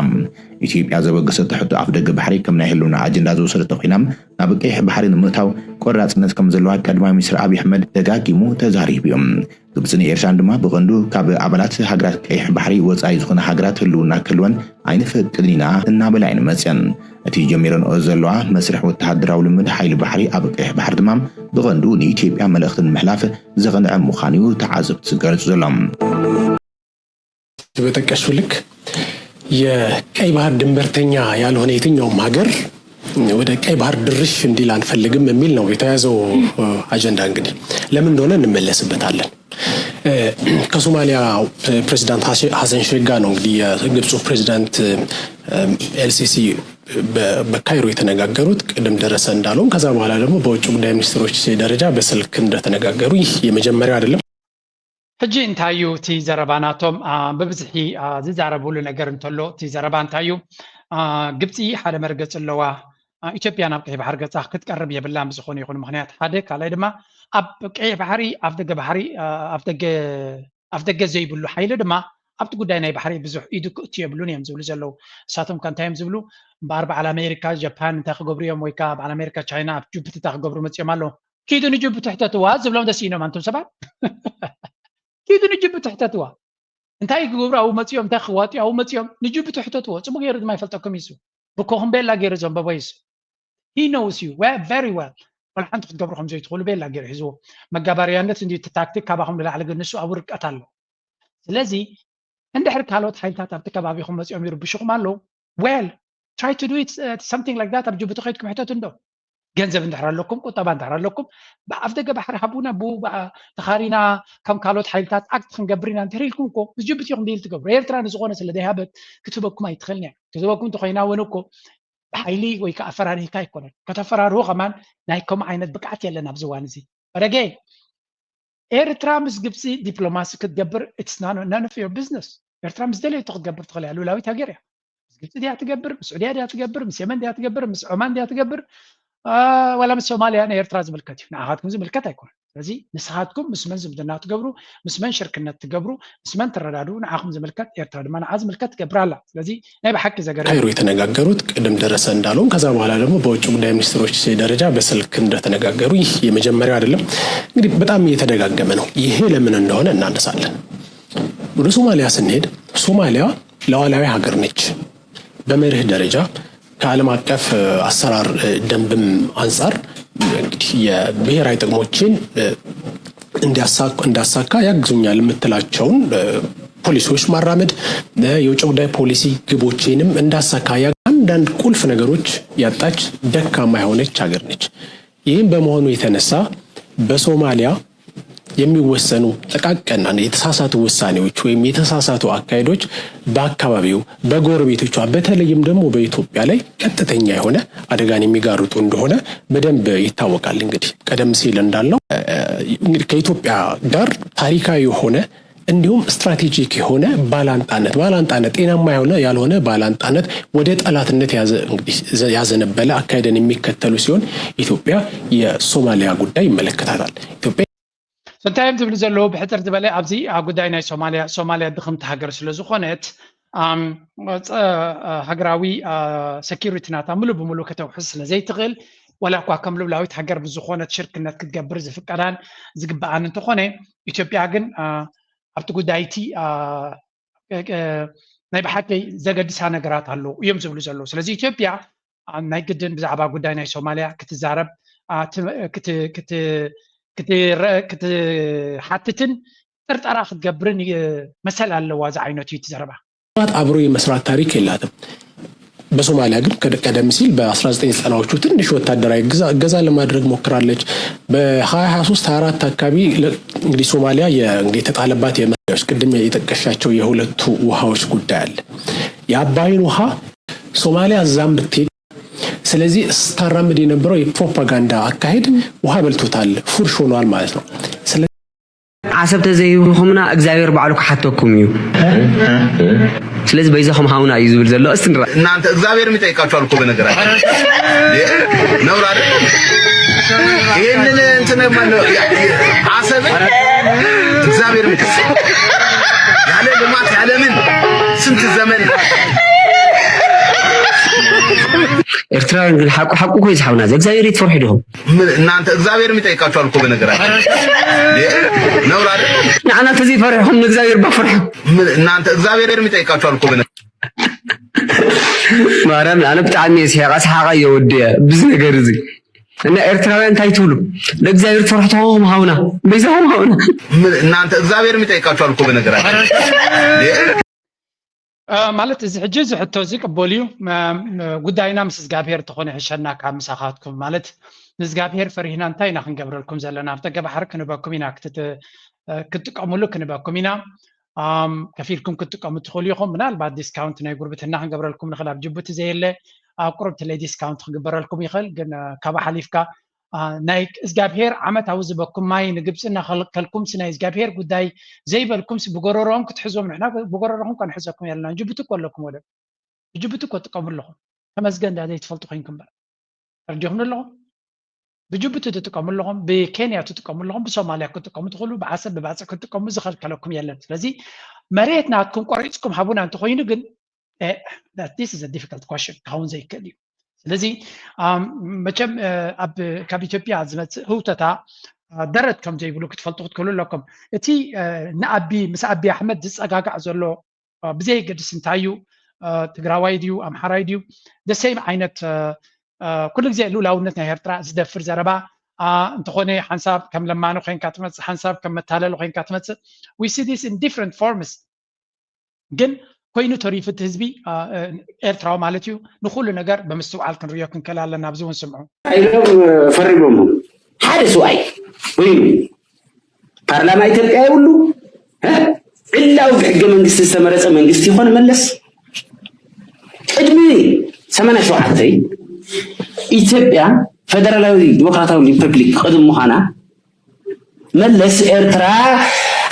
ኢትዮጵያ ዘበገሰቶ ሕቶ ኣፍደገ ባሕሪ ከም ናይ ህልውና ኣጀንዳ ዝወሰደቶ ኮይና ናብ ቀይሕ ባሕሪ ንምእታው ቆራጽነት ከም ዘለዋ ቀዳማይ ሚኒስትር ኣብይ ኣሕመድ ደጋጊሙ ተዛሪቡ እዩ። ግብጽን ኤርትራን ድማ ብቐንዱ ካብ ኣባላት ሃገራት ቀይሕ ባሕሪ ወጻኢ ዝኾና ሃገራት ህልውና ክህልወን ኣይንፈቅድን ኢና እናበላ እየን መጽየን። እቲ ጀሚረንኦ ዘለዋ መስርሕ ወተሃደራዊ ልምምድ ሓይሊ ባሕሪ ኣብ ቀይሕ ባሕሪ ድማ ብቐንዱ ንኢትዮጵያ መልእኽቲ ንምሕላፍ ዘቕንዐ ምዃኑ እዩ ተዓዘብቲ ዝገልጹ ዘለዉ። በጠቀሽው ልክ የቀይ ባህር ድንበርተኛ ያልሆነ የትኛውም ሀገር ወደ ቀይ ባህር ድርሽ እንዲል አንፈልግም የሚል ነው የተያዘው አጀንዳ። እንግዲህ ለምን እንደሆነ እንመለስበታለን። ከሶማሊያ ፕሬዚዳንት ሀሰን ሼክ ጋር ነው እንግዲህ የግብፁ ፕሬዚዳንት ኤልሲሲ በካይሮ የተነጋገሩት ቅድም ደረሰ እንዳለውም ከዛ በኋላ ደግሞ በውጭ ጉዳይ ሚኒስትሮች ደረጃ በስልክ እንደተነጋገሩ ይህ የመጀመሪያው አይደለም። ሕጂ እንታይ እዩ እቲ ዘረባ ናቶም? ብብዝሒ ዝዛረብሉ ነገር እንተሎ እቲ ዘረባ እንታይ እዩ? ግብፂ ሓደ መርገፂ ኣለዋ። ኢትዮጵያ ናብ ቀይ ባሕሪ ገፃ ክትቀርብ የብላን ብዝኾነ ይኹን ምኽንያት ሓደ። ካልኣይ ድማ ኣብ ቀይ ባሕሪ ኣፍደገ ባሕሪ ኣፍደገ ዘይብሉ ሓይሊ ድማ ኣብቲ ጉዳይ ናይ ባሕሪ ብዙሕ ኢዱ ክእቱ የብሉን እዮም ዝብሉ ዘለዉ። እሳቶም ከ እንታይ እዮም ዝብሉ? እምበኣር በዓል ኣሜሪካ ጃፓን እንታይ ክገብሩ እዮም? ወይ ከዓ በዓል ኣሜሪካ ቻይና ኣብ ጅቡቲ እንታይ ክገብሩ መፂኦም ኣለዉ? ኪዱ ንጅቡቲ ሕተትዋ ዝብሎም ደስ ኢኖም ኣንቱም ሰባት። ኪዱ ንጅቡቲ ሕተትዋ እንታይ ክገብሩ ኣብኡ መፂኦም እንታይ ክዋጥዩ ኣብኡ መፂኦም ንጅቡቲ ሕተትዎ። ፅቡቅ ገይሩ ድማ ይፈልጠኩም ይሱ ብኮኹም ቤላ ገይሩ ዘንበቦ ይሱ። He knows you very well። ወላ ሓንቲ ክትገብሩ ከም ዘይትኽእሉ ቤላ ገይሩ ሒዝዎ። መጋባርያነት እንዲ እቲ ታክቲክ ካባኹም ንላዕሊ ግን ንሱ ኣብኡ ርቀት ኣሎ። ስለዚ እንድሕር ካልኦት ሓይልታት ኣብቲ ከባቢኹም መፂኦም ይርብሽኹም ኣለዉ well try to do it, something like that. ኣብ ጅቡቲ ከይድኩም ሕተቱ እንዶ። ገንዘብ እንድሕር ኣለኩም፣ ቁጠባ እንድሕር ኣለኩም፣ ኣብ ደገ ባሕሪ ሃቡና፣ ብኡ ተኻሪና ከም ካልኦት ሓይልታት ኣክት ክንገብር ኢና እንድሕር ኢልኩም እኮ ምስ ጅቡቲ ኢኹም ዲል ትገብሩ። ኤርትራ ንዝኾነ ስለ ዘይሃበት ክትህበኩም ኣይትኽእልን እያ። ክትህበኩም እንተኾይና እውን እኮ ብሓይሊ ወይ ከዓ ኣፈራሪህካ ኣይኮነን። ከተፈራርሁ ከማን ናይ ከምኡ ዓይነት ብቅዓት የለን ኣብዚ እዋን እዚ። በረገ ኤርትራ ምስ ግብፂ ዲፕሎማሲ ክትገብር it's none of your business። ኤርትራ ምስ ደለየቶ ክትገብር ትኽእል እያ። ሉላዊት ሃገር እያ። ምስ ግብፂ ድያ ትገብር፣ ምስ ዑድያ ድያ ትገብር፣ ምስ የመን ድያ ትገብር፣ ምስ ዖማን ድያ ትገብር፣ ዋላ ምስ ሶማልያ ንኤርትራ ዝምልከት እዩ። ንዓኻትኩም ዝምልከት ኣይኮነን። ስለዚ ንስኻትኩም ምስ መን ዝምድና ትገብሩ፣ ምስ መን ሽርክነት ትገብሩ፣ ምስ መን ትረዳድኡ ንዓኹም ዝምልከት፣ ኤርትራ ድማ ንዓ ዝምልከት ትገብር ኣላ። ስለዚ ናይ ብሓቂ ዘገርም ካይሮ የተነጋገሩት ቅድም ደረሰ እንዳለውም ከዛ በኋላ ደግሞ በውጭ ጉዳይ ሚኒስትሮች ደረጃ በስልክ እንደተነጋገሩ ይህ የመጀመሪያው አይደለም። እንግዲህ በጣም እየተደጋገመ ነው። ይሄ ለምን እንደሆነ እናነሳለን። ወደ ሶማሊያ ስንሄድ ሶማሊያ ሉዓላዊ ሀገር ነች። በመርህ ደረጃ ከዓለም አቀፍ አሰራር ደንብም አንጻር እንግዲህ የብሔራዊ ጥቅሞችን እንዳሳካ ያግዙኛል የምትላቸውን ፖሊሲዎች ማራመድ፣ የውጭ ጉዳይ ፖሊሲ ግቦቼንም እንዳሳካ አንዳንድ ቁልፍ ነገሮች ያጣች ደካማ የሆነች ሀገር ነች። ይህም በመሆኑ የተነሳ በሶማሊያ የሚወሰኑ ጥቃቅንና የተሳሳቱ ውሳኔዎች ወይም የተሳሳቱ አካሄዶች በአካባቢው በጎረቤቶቿ በተለይም ደግሞ በኢትዮጵያ ላይ ቀጥተኛ የሆነ አደጋን የሚጋርጡ እንደሆነ በደንብ ይታወቃል። እንግዲህ ቀደም ሲል እንዳልነው እንግዲህ ከኢትዮጵያ ጋር ታሪካዊ የሆነ እንዲሁም ስትራቴጂክ የሆነ ባላንጣነት ባላንጣነት ጤናማ የሆነ ያልሆነ ባላንጣነት ወደ ጠላትነት ያዘነበለ አካሄድን የሚከተሉ ሲሆን ኢትዮጵያ የሶማሊያ ጉዳይ ይመለከታታል። ኢትዮጵያ እንታይ እዮም ዝብሉ ዘለዉ ብሕፅር ዝበለ ኣብዚ ጉዳይ ናይ ሶማሊያ ሶማሊያ ድኽምቲ ሃገር ስለዝኾነት ሃገራዊ ሰኪሪቲ ናታ ሙሉ ብሙሉ ከተውሕስ ስለዘይትኽእል ዋላ እኳ ከም ሉላዊት ሃገር ብዝኾነት ሽርክነት ክትገብር ዝፍቀዳን ዝግበኣን እንተኾነ ኢትዮጵያ ግን ኣብቲ ጉዳይ እቲ ናይ ብሓቂ ዘገድሳ ነገራት ኣለዉ እዮም ዝብሉ ዘለዉ። ስለዚ ኢትዮጵያ ናይ ግድን ብዛዕባ ጉዳይ ናይ ሶማልያ ክትዛረብ ክትሓትትን ጥርጠራ ክትገብርን መሰል ኣለዋ ዝዓይነቱ እዩ እቲ ዘረባ። አብሮ የመስራት ታሪክ የላትም። በሶማሊያ ግን ቀደም ሲል በ1990ዎቹ ትንሽ ወታደራዊ እገዛ ለማድረግ ሞክራለች። በ2023 አራት አካባቢ እንግዲህ ሶማሊያ የተጣለባት የመስ ቅድም የጠቀሻቸው የሁለቱ ውሃዎች ጉዳይ አለ። የአባይን ውሃ ሶማሊያ እዛም ብትሄድ ስለዚህ ስታራምድ የነበረው የፕሮፓጋንዳ አካሄድ ውሃ በልቶታል፣ ፉርሽ ሆኗል ማለት ነው። ዓሰብ ተዘይህብኹምና እግዚኣብሔር ባዕሉ ክሓተኩም እዩ። ስለዚ በይዛኹም ሃውና እዩ ዝብል ዘሎ። እስቲ ንራ እናንተ እግዚኣብሔር የሚጠይቃችኋል እኮ በነገራችን ነውር አይደል? ይሄንን እንትን ማለት ዓሰብ እግዚአብሔር የሚጠይቅ ያለ ልማት ያለ ምን ስንት ዘመን ኤርትራውያን ግን ሓቁ ሓቁ እኮ ይዝሓውና እግዚኣብሔር ይትፈርሑ ዲኹም? እናንተ እግዚኣብሔር የሚጠይቃችኋል እኮ በነገራችን ነውር አይደል? ንዓና ተዘይፈሪሕኩም ንእግዚኣብሔር ባፍርሑ። እናንተ እግዚኣብሔር የሚጠይቃችኋል እኮ በነገራችን ማርያም ኣነ ብጣዕሚ እየ ስሒቐ ሰሓቐ እየ ወዲአ ብዚ ነገር እዚ እና ኤርትራውያን እንታይ ትብሉ? ለእግዚኣብሔር ትፈርሑ ተኾንኩም ሃውና በይዛኹም ሃውና። እናንተ እግዚኣብሔር የሚጠይቃችኋል እኮ በነገራችን ማለት እዚ ሕጂ እዚ ሕቶ እዚ ቅበል እዩ። ጉዳይና ምስ እግዚኣብሔር ተኾነ ይሕሸና ካብ ምሳኻትኩም ማለት ንእግዚኣብሔር ፈሪህና እንታይ ኢና ክንገብረልኩም ዘለና ኣብ ደገ ባሕሪ ክንበኩም ኢና ክትጥቀምሉ ክንበኩም ኢና። ከፊልኩም ክትጥቀሙ ትኽእሉ ኢኹም። ምናልባት ዲስካውንት ናይ ጉርብትና ክንገብረልኩም ንኽእል ኣብ ጅቡቲ ዘየለ ኣብ ቁርብ ትለይ ዲስካውንት ክግበረልኩም ይኽእል። ግን ካብ ሓሊፍካ ናይ እግዚኣብሔር ዓመታዊ ዝበኩም ማይ ንግብፂ እናኸልከልኩምሲ ናይ እግዚኣብሔር ጉዳይ ዘይበልኩምሲ ብጎረሮኦም ክትሕዞም ንሕና ብጎረሮኹም ከንሕዘኩም የለና። ጅቡቲ እኮ ኣለኩም ወደብ ብጅቡቲ እኮ ትጥቀሙ ኣለኹም። ተመስገን ዳ ዘይትፈልጡ ኮይንኩም እምበር ተረዲኹም ኣለኹም። ብጅቡቲ ትጥቀሙ ኣለኹም፣ ብኬንያ ትጥቀሙ ኣለኹም፣ ብሶማልያ ክትጥቀሙ ትኽእሉ፣ ብዓሰብ ብባፅዕ ክትጥቀሙ ዝኸልከለኩም የለን። ስለዚ መሬት ናትኩም ቆሪፅኩም ሃቡና እንተኮይኑ ግን this is a difficult question ክኸውን ዘይክእል እዩ። ስለዚ መቸም ካብ ኢትዮጵያ ዝመፅእ ህውተታ ደረት ከም ዘይብሉ ክትፈልጡ ክትክእሉ ኣለኩም። እቲ ንኣቢ ምስ ኣቢ ኣሕመድ ዝፀጋጋዕ ዘሎ ብዘየገድስ እንታይ እዩ ትግራዋይ ድዩ ኣምሓራይ ድዩ ደሰይም ዓይነት ኩሉ ግዜ ልኡላውነት ናይ ኤርትራ ዝደፍር ዘረባ እንተኾነ ሓንሳብ ከም ለማኒ ኮይንካ ትመፅእ ሓንሳብ ከም መታለሊ ኮይንካ ትመፅእ we see this in different forms ግን ኮይኑ ተሪፉ እቲ ህዝቢ ኤርትራዊ ማለት እዩ። ንኩሉ ነገር ብምስትውዓል ክንሪኦ ክንክእል ኣለና። ኣብዚ እውን ስምዑ። ኢሎም ፈሪሞም ሓደ ሰብኣይ ኮይኑ ፓርላማ ኢትዮጵያ የብሉ። ዕላዊ ብሕገ መንግስቲ ዝተመረፀ መንግስቲ ይኾን መለስ? ቅድሚ ሰማንያ ሸውዓተ ኢትዮጵያ ፈደራላዊ ዲሞክራታዊ ሪፐብሊክ ቅድሚ ምዃና መለስ ኤርትራ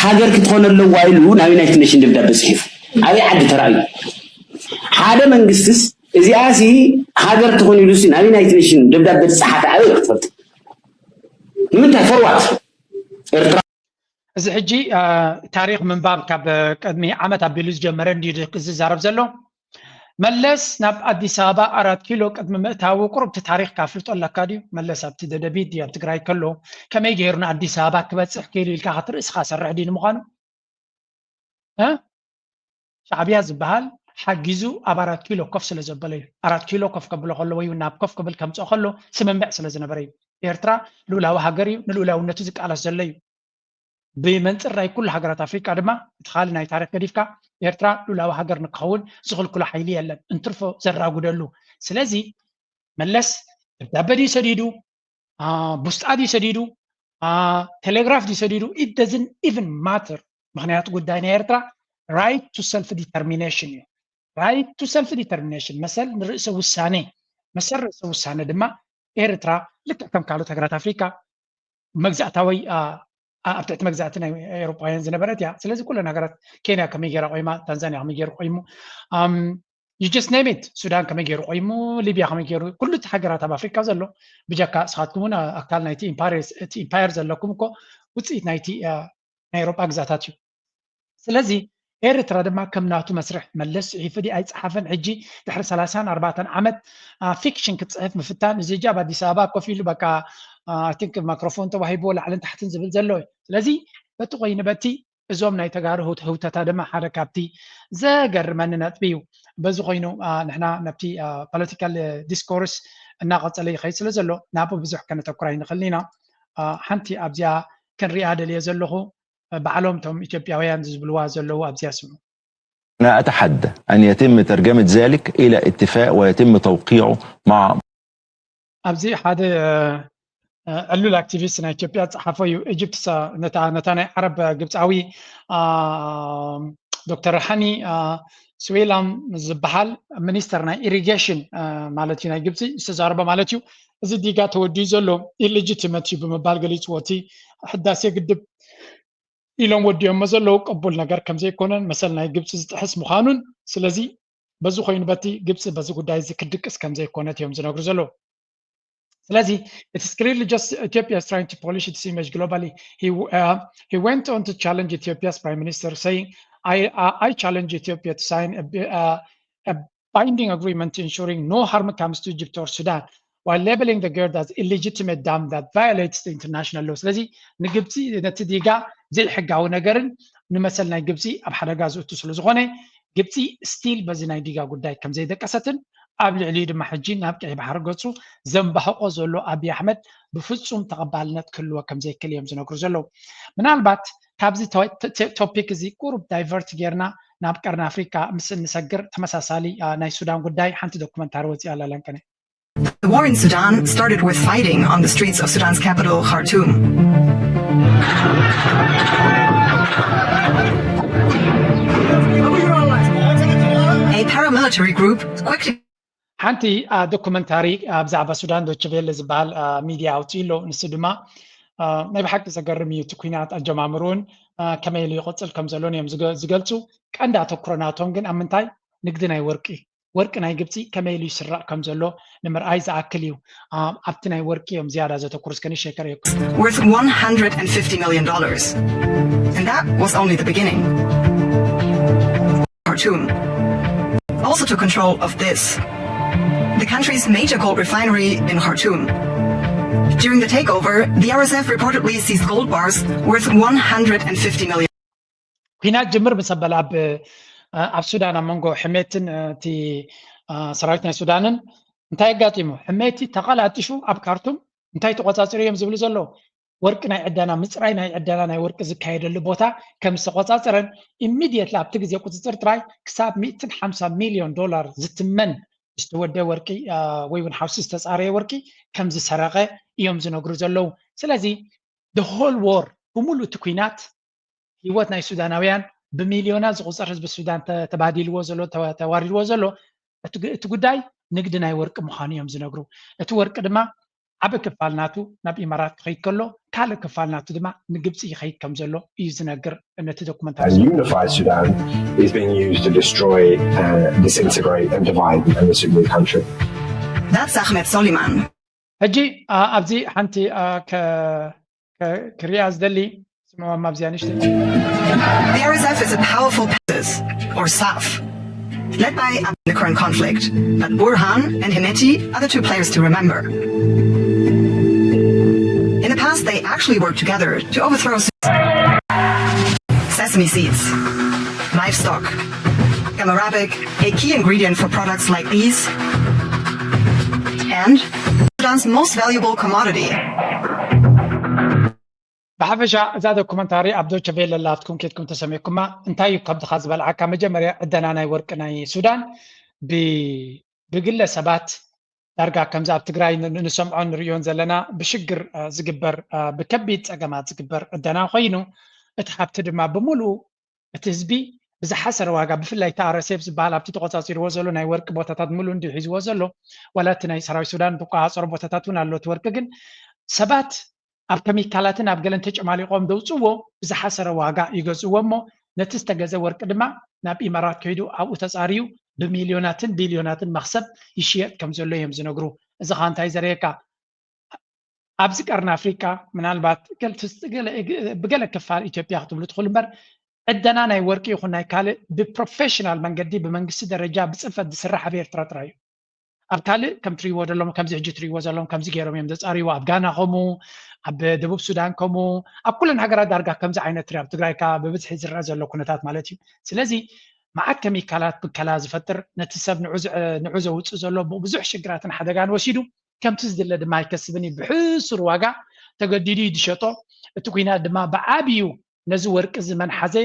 ሃገር ክትኾን ኣለዋ ኢሉ ናብ ዩናይትድ ኔሽን ደብዳቤ ፅሒፉ። ኣበይ ዓዲ ተራእዩ? ሓደ መንግስትስ እዚኣ ሲ ሃገር ትኹን ኢሉ ሲ ናብ ዩናይትድ ኔሽን ደብዳቤ ዝፀሓፈ ኣበይ ክትፈልጥ? ንምንታይ ፈርዋት ኤርትራ እዚ ሕጂ ታሪክ ምንባብ ካብ ቅድሚ ዓመት ኣቢሉ ዝጀመረ እንዲ ዝዛረብ ዘሎ። መለስ ናብ ኣዲስ ኣበባ ኣራት ኪሎ ቅድሚ ምእታዉ ቁሩብ እቲ ታሪክ ካፍልጦ ኣለካ ድዩ? መለስ ኣብቲ ደደቢት ድዩ ኣብ ትግራይ ከሎ ከመይ ገይሩ ንኣዲስ ኣበባ ክበፅሕ ክኢሉ ኢልካ ክትርእስኻ ሰርሕ ድዩ ንምዃኑ? ሻዕብያ ዝበሃል ሓጊዙ ኣብ ኣራት ኪሎ ኮፍ ስለ ዘበለ እዩ። ኣራት ኪሎ ኮፍ ከብሎ ከሎ ወይ ናብ ኮፍ ክብል ከምፅኦ ከሎ ስምምዕ ስለ ዝነበረ እዩ። ኤርትራ ልኡላዊ ሃገር እዩ፣ ንልኡላውነቱ ዝቃለስ ዘሎ እዩ። ብመንፅር ናይ ኩሉ ሃገራት ኣፍሪቃ ድማ እቲ ካልእ ናይ ታሪክ ገዲፍካ ኤርትራ ልኡላዊ ሃገር ንክኸውን ዝኽልክሎ ሓይሊ የለን፣ እንትርፎ ዘራጉደሉ። ስለዚ መለስ ደብዳበ ድዩ ሰዲዱ፣ ቡስጣ ድዩ ሰዲዱ፣ ቴሌግራፍ ድዩ ሰዲዱ፣ it doesn't even matter። ምክንያቱ ጉዳይ ናይ ኤርትራ right to self determination እዩ። Right to self determination፣ መሰል ንርእሰ ውሳኔ። መሰል ርእሰ ውሳኔ ድማ ኤርትራ ልክዕ ከም ካልኦት ሃገራት ኣፍሪካ መግዛእታዊ ኣብ ትሕቲ መግዛእቲ ናይ ኤውሮጳውያን ዝነበረት እያ። ስለዚ ኩለን ሃገራት፣ ኬንያ ከመይ ገይራ ቆይማ፣ ታንዛንያ ከመይ ገይሩ ቆይሙ፣ you just name it፣ ሱዳን ከመይ ገይሩ ቆይሙ፣ ሊብያ ከመይ ገይሩ፣ ኩሉ እቲ ሃገራት ኣብ ኣፍሪካ ዘሎ ብጀካ እስኻትኩም እውን ኣካል ናይቲ ኢምፓየር ዘለኩም እኮ ውፅኢት ናይቲ ናይ ኤውሮጳ ግዛታት እዩ። ስለዚ ኤርትራ ድማ ከም ናቱ መስርሕ መለስ ጽሒፉ ድዩ ኣይጸሓፈን፣ ሕጂ ድሕሪ ሰላሳን ኣርባዕተን ዓመት ፊክሽን ክትጽሕፍ ምፍታን፣ እዚ ሕጂ ኣብ ኣዲስ ኣበባ ኮፍ ኢሉ በቃ I think ማይክሮፎን ተዋሂብዎ ላዕልን ታሕትን ዝብል ዘሎ እዩ። ስለዚ በቲ ኮይኑ በቲ እዞም ናይ ተጋሩ ህውተታ ድማ ሓደ ካብቲ ዘገርመኒ ነጥቢ እዩ። በዚ ኮይኑ ንሕና ነብቲ ፖለቲካል ዲስኮርስ እናቐጸለ ይኸይድ ስለ ዘሎ ናብኡ ብዙሕ ከነተኩር ኣይንኽእልን ኢና። ሓንቲ ኣብዚኣ ክንሪኣ ደልየ ዘለኹ ባዕሎም እቶም ኢትዮጵያውያን ዝብልዋ ዘለዉ ኣብዚኣ ስምዑ። أنا أتحدى أن يتم ترجمة ذلك إلى اتفاق ويتم توقيعه مع ኣብዚ ሓደ ዕሉል ኣክቲቪስት ናይ ኢትዮጵያ ዝጸሓፎ እዩ። ኢጅፕት ነታ ናይ ዓረብ ግብፃዊ ዶክተር ሃኒ ስዌላም ዝበሃል ሚኒስተር ናይ ኢሪጌሽን ማለት እዩ ናይ ግብፂ ዝተዛረበ ማለት እዩ። እዚ ዲጋ ተወዲኡ ዘሎ ኢሌጂቲመት እዩ ብምባል ገሊፅዎ። እቲ ሕዳሴ ግድብ ኢሎም ወዲኦሞ ዘለዉ ቅቡል ነገር ከም ዘይኮነን መሰል ናይ ግብፂ ዝጥሕስ ምዃኑን ስለዚ በዚ ኮይኑ በቲ ግብፂ በዚ ጉዳይ እዚ ክድቅስ ከም ዘይኮነት እዮም ዝነግሩ ዘለዉ። ስለዚ it is clearly just Ethiopia is trying to polish its image globally. He, uh, he went on to challenge Ethiopia's prime minister saying, I, uh, I challenge Ethiopia to sign a, uh, a binding agreement ensuring no harm comes to Egypt or Sudan while labeling the GERD as illegitimate dam that violates the international law. ስለዚ ንግብፂ ነቲ ዲጋ ዘይሕጋዊ ነገርን ንመሰል ናይ ግብፂ ኣብ ሓደጋ ዝእቱ ስለ ዝኾነ ግብፂ ስቲል በዚ ናይ ዲጋ ጉዳይ ከም ዘይደቀሰትን ኣብ ልዕሊኡ ድማ ሕጂ ናብ ቀይ ባሕሪ ገፁ ዘንባሕቆ ዘሎ ኣብይ ኣሕመድ ብፍፁም ተቐባልነት ክህልዎ ከም ዘይክእል እዮም ዝነግሩ ዘለዉ። ምናልባት ካብዚ ቶፒክ እዚ ቁሩብ ዳይቨርት ጌርና ናብ ቀርኒ ኣፍሪካ ምስ እንሰግር ተመሳሳሊ ናይ ሱዳን ጉዳይ ሓንቲ ዶኩመንታሪ ወፂኣ ኣላ ለንቀነ። The war in Sudan started with fighting on the streets of Sudan's capital, Khartoum. A paramilitary group quickly ሓንቲ ዶኩመንታሪ ብዛዕባ ሱዳን ዶችቬለ ዝበሃል ሚድያ ኣውፅኡ ኣሎ። ንሱ ድማ ናይ ብሓቂ ዘገርም እዩ። እቲ ኩናት ኣጀማምሩን ከመይ ኢሉ ይቕፅል ከም ዘሎን እዮም ዝገልፁ። ቀንዲ ኣተኩሮ ናቶም ግን ኣብ ምንታይ? ንግዲ ናይ ወርቂ ወርቂ ናይ ግብፂ ከመይ ኢሉ ይስራቕ ከም ዘሎ ንምርኣይ ዝኣክል እዩ። ኣብቲ ናይ ወርቂ እዮም ዝያዳ ዘተኩሩ። እስከ ንእሽተይ ከርእየኩም። Worth one hundred and fifty million dollars. And that was only the beginning. Khartoum. Also took control of this, the country's major gold refinery in Khartoum. During the takeover, the R S F reportedly seized gold bars worth one hundred and fifty million. ኩናት ጅምር ምስ ኣበለ ኣብ ኣብ ሱዳን ኣብ መንጎ ሕሜትን እቲ ሰራዊት ናይ ሱዳንን እንታይ ኣጋጢሙ? ሕሜቲ ተቐላጢፉ ኣብ ካርቱም እንታይ ተቆፃፂሩ እዮም ዝብሉ ዘለዉ? ወርቂ ናይ ዕደና ምፅራይ ናይ ዕደና ናይ ወርቂ ዝካየደሉ ቦታ ከም ዝተቆፃፀረን ኢሚድየትሊ ኣብቲ ግዜ ቁፅፅር ጥራይ ክሳብ ሚእትን ሓምሳ ሚልዮን ዶላር ዝትመን ዝተወደ ወርቂ ወይ እውን ሓውሲ ዝተፃረየ ወርቂ ከም ዝሰረቀ እዮም ዝነግሩ ዘለዉ። ስለዚ the whole war ብምሉእ እቲ ኩናት ህይወት ናይ ሱዳናውያን ብሚልዮናት ዝቁፀር ህዝቢ ሱዳን ተባዲልዎ ዘሎ ተዋሪድዎ ዘሎ እቲ ጉዳይ ንግዲ ናይ ወርቂ ምዃኑ እዮም ዝነግሩ። እቲ ወርቂ ድማ ዓቢ ክፋል ናቱ ናብ ኢማራት ክኸይድ ከሎ ካልእ ክፋል ናቱ ድማ ንግብፂ ይኸይድ ከም ዘሎ እዩ ዝነግር ነቲ ዶኩመንታሪ። Unified Sudan is being used to destroy, uh, disintegrate and divide the Sudanese country. That's Ahmed Soliman. ሕጂ ኣብዚ ሓንቲ ክሪኣ ዝደሊ ስምዖም ኣብዚኣ ንሽተ The R S F is a powerful forces, or SAF, led by the current conflict, but Burhan and Hemeti are the two players to remember. In the past, they actually worked together to overthrow sesame seeds, livestock, gum arabic, a key ingredient for products like these, and Sudan's most valuable commodity. ብሓፈሻ እዛ ዶኩመንታሪ ኣብ ዶቸ ቬለ ላትኩም ኬድኩም ተሰሚዕኩማ። እንታይ እዩ ካብድኻ ዝበልዓካ? መጀመርያ ዕደና ናይ ወርቂ ናይ ሱዳን ብግለሰባት ዳርጋ ከምዚ ኣብ ትግራይ ንሰምዖን ንርእዮን ዘለና ብሽግር ዝግበር ብከቢድ ፀገማት ዝግበር ዕደና ኮይኑ እቲ ሃብቲ ድማ ብምሉእ እቲ ህዝቢ ብዝሓሰረ ዋጋ ብፍላይ እቲ ኣረሴፍ ዝበሃል ኣብቲ ተቆፃፂርዎ ዘሎ ናይ ወርቂ ቦታታት ምሉእ እንዲ ሒዝዎ ዘሎ ዋላ እቲ ናይ ሰራዊት ሱዳን ዝቆፃፀሮ ቦታታት እውን ኣሎ እቲ ወርቂ ግን ሰባት ኣብ ከሚካላትን ኣብ ገለን ተጨማሊቆም ዘውፅዎ ብዝሓሰረ ዋጋ ይገዝእዎ እሞ ነቲ ዝተገዘ ወርቂ ድማ ናብ ኢማራት ከይዱ ኣብኡ ተፃርዩ ብሚልዮናትን ቢልዮናትን መክሰብ ይሽየጥ ከም ዘሎ እዮም ዝነግሩ። እዚ ከዓ እንታይ ዘርእየካ ኣብዚ ቀርኒ ኣፍሪቃ ምናልባት ብገለ ክፋል ኢትዮጵያ ክትብሉ ትኽእሉ እምበር ዕደና ናይ ወርቂ ይኹን ናይ ካልእ ብፕሮፌሽናል መንገዲ ብመንግስቲ ደረጃ ብፅፈት ዝስራሕ ኣብ ኤርትራ ጥራይ እዩ። ኣብ ካልእ ከም ትሪእዎ ዘለኹም ከምዚ ሕጂ ትሪእዎ ዘለኹም ከምዚ ገይሮም እዮም ዘፃርይዎ ኣብ ጋና ከምኡ ኣብ ደቡብ ሱዳን ከምኡ ኣብ ኩለን ሃገራት ዳርጋ ከምዚ ዓይነት ትሪ ኣብ ትግራይ ከዓ ብብዝሒ ዝረአ ዘሎ ኩነታት ማለት እዩ። ስለዚ መዓት ከሚካላት ብከላ ዝፈጥር ነቲ ሰብ ንዑ ዘውፅእ ዘሎ ብዙሕ ሽግራትን ሓደጋን ወሲዱ ከምቲ ዝድለ ድማ ኣይከስብን እዩ። ብሕሱር ዋጋ ተገዲዱ እዩ ዝሸጦ። እቲ ኩናት ድማ ብዓብዩ ነዚ ወርቂ እዚ መን ሓዘ፣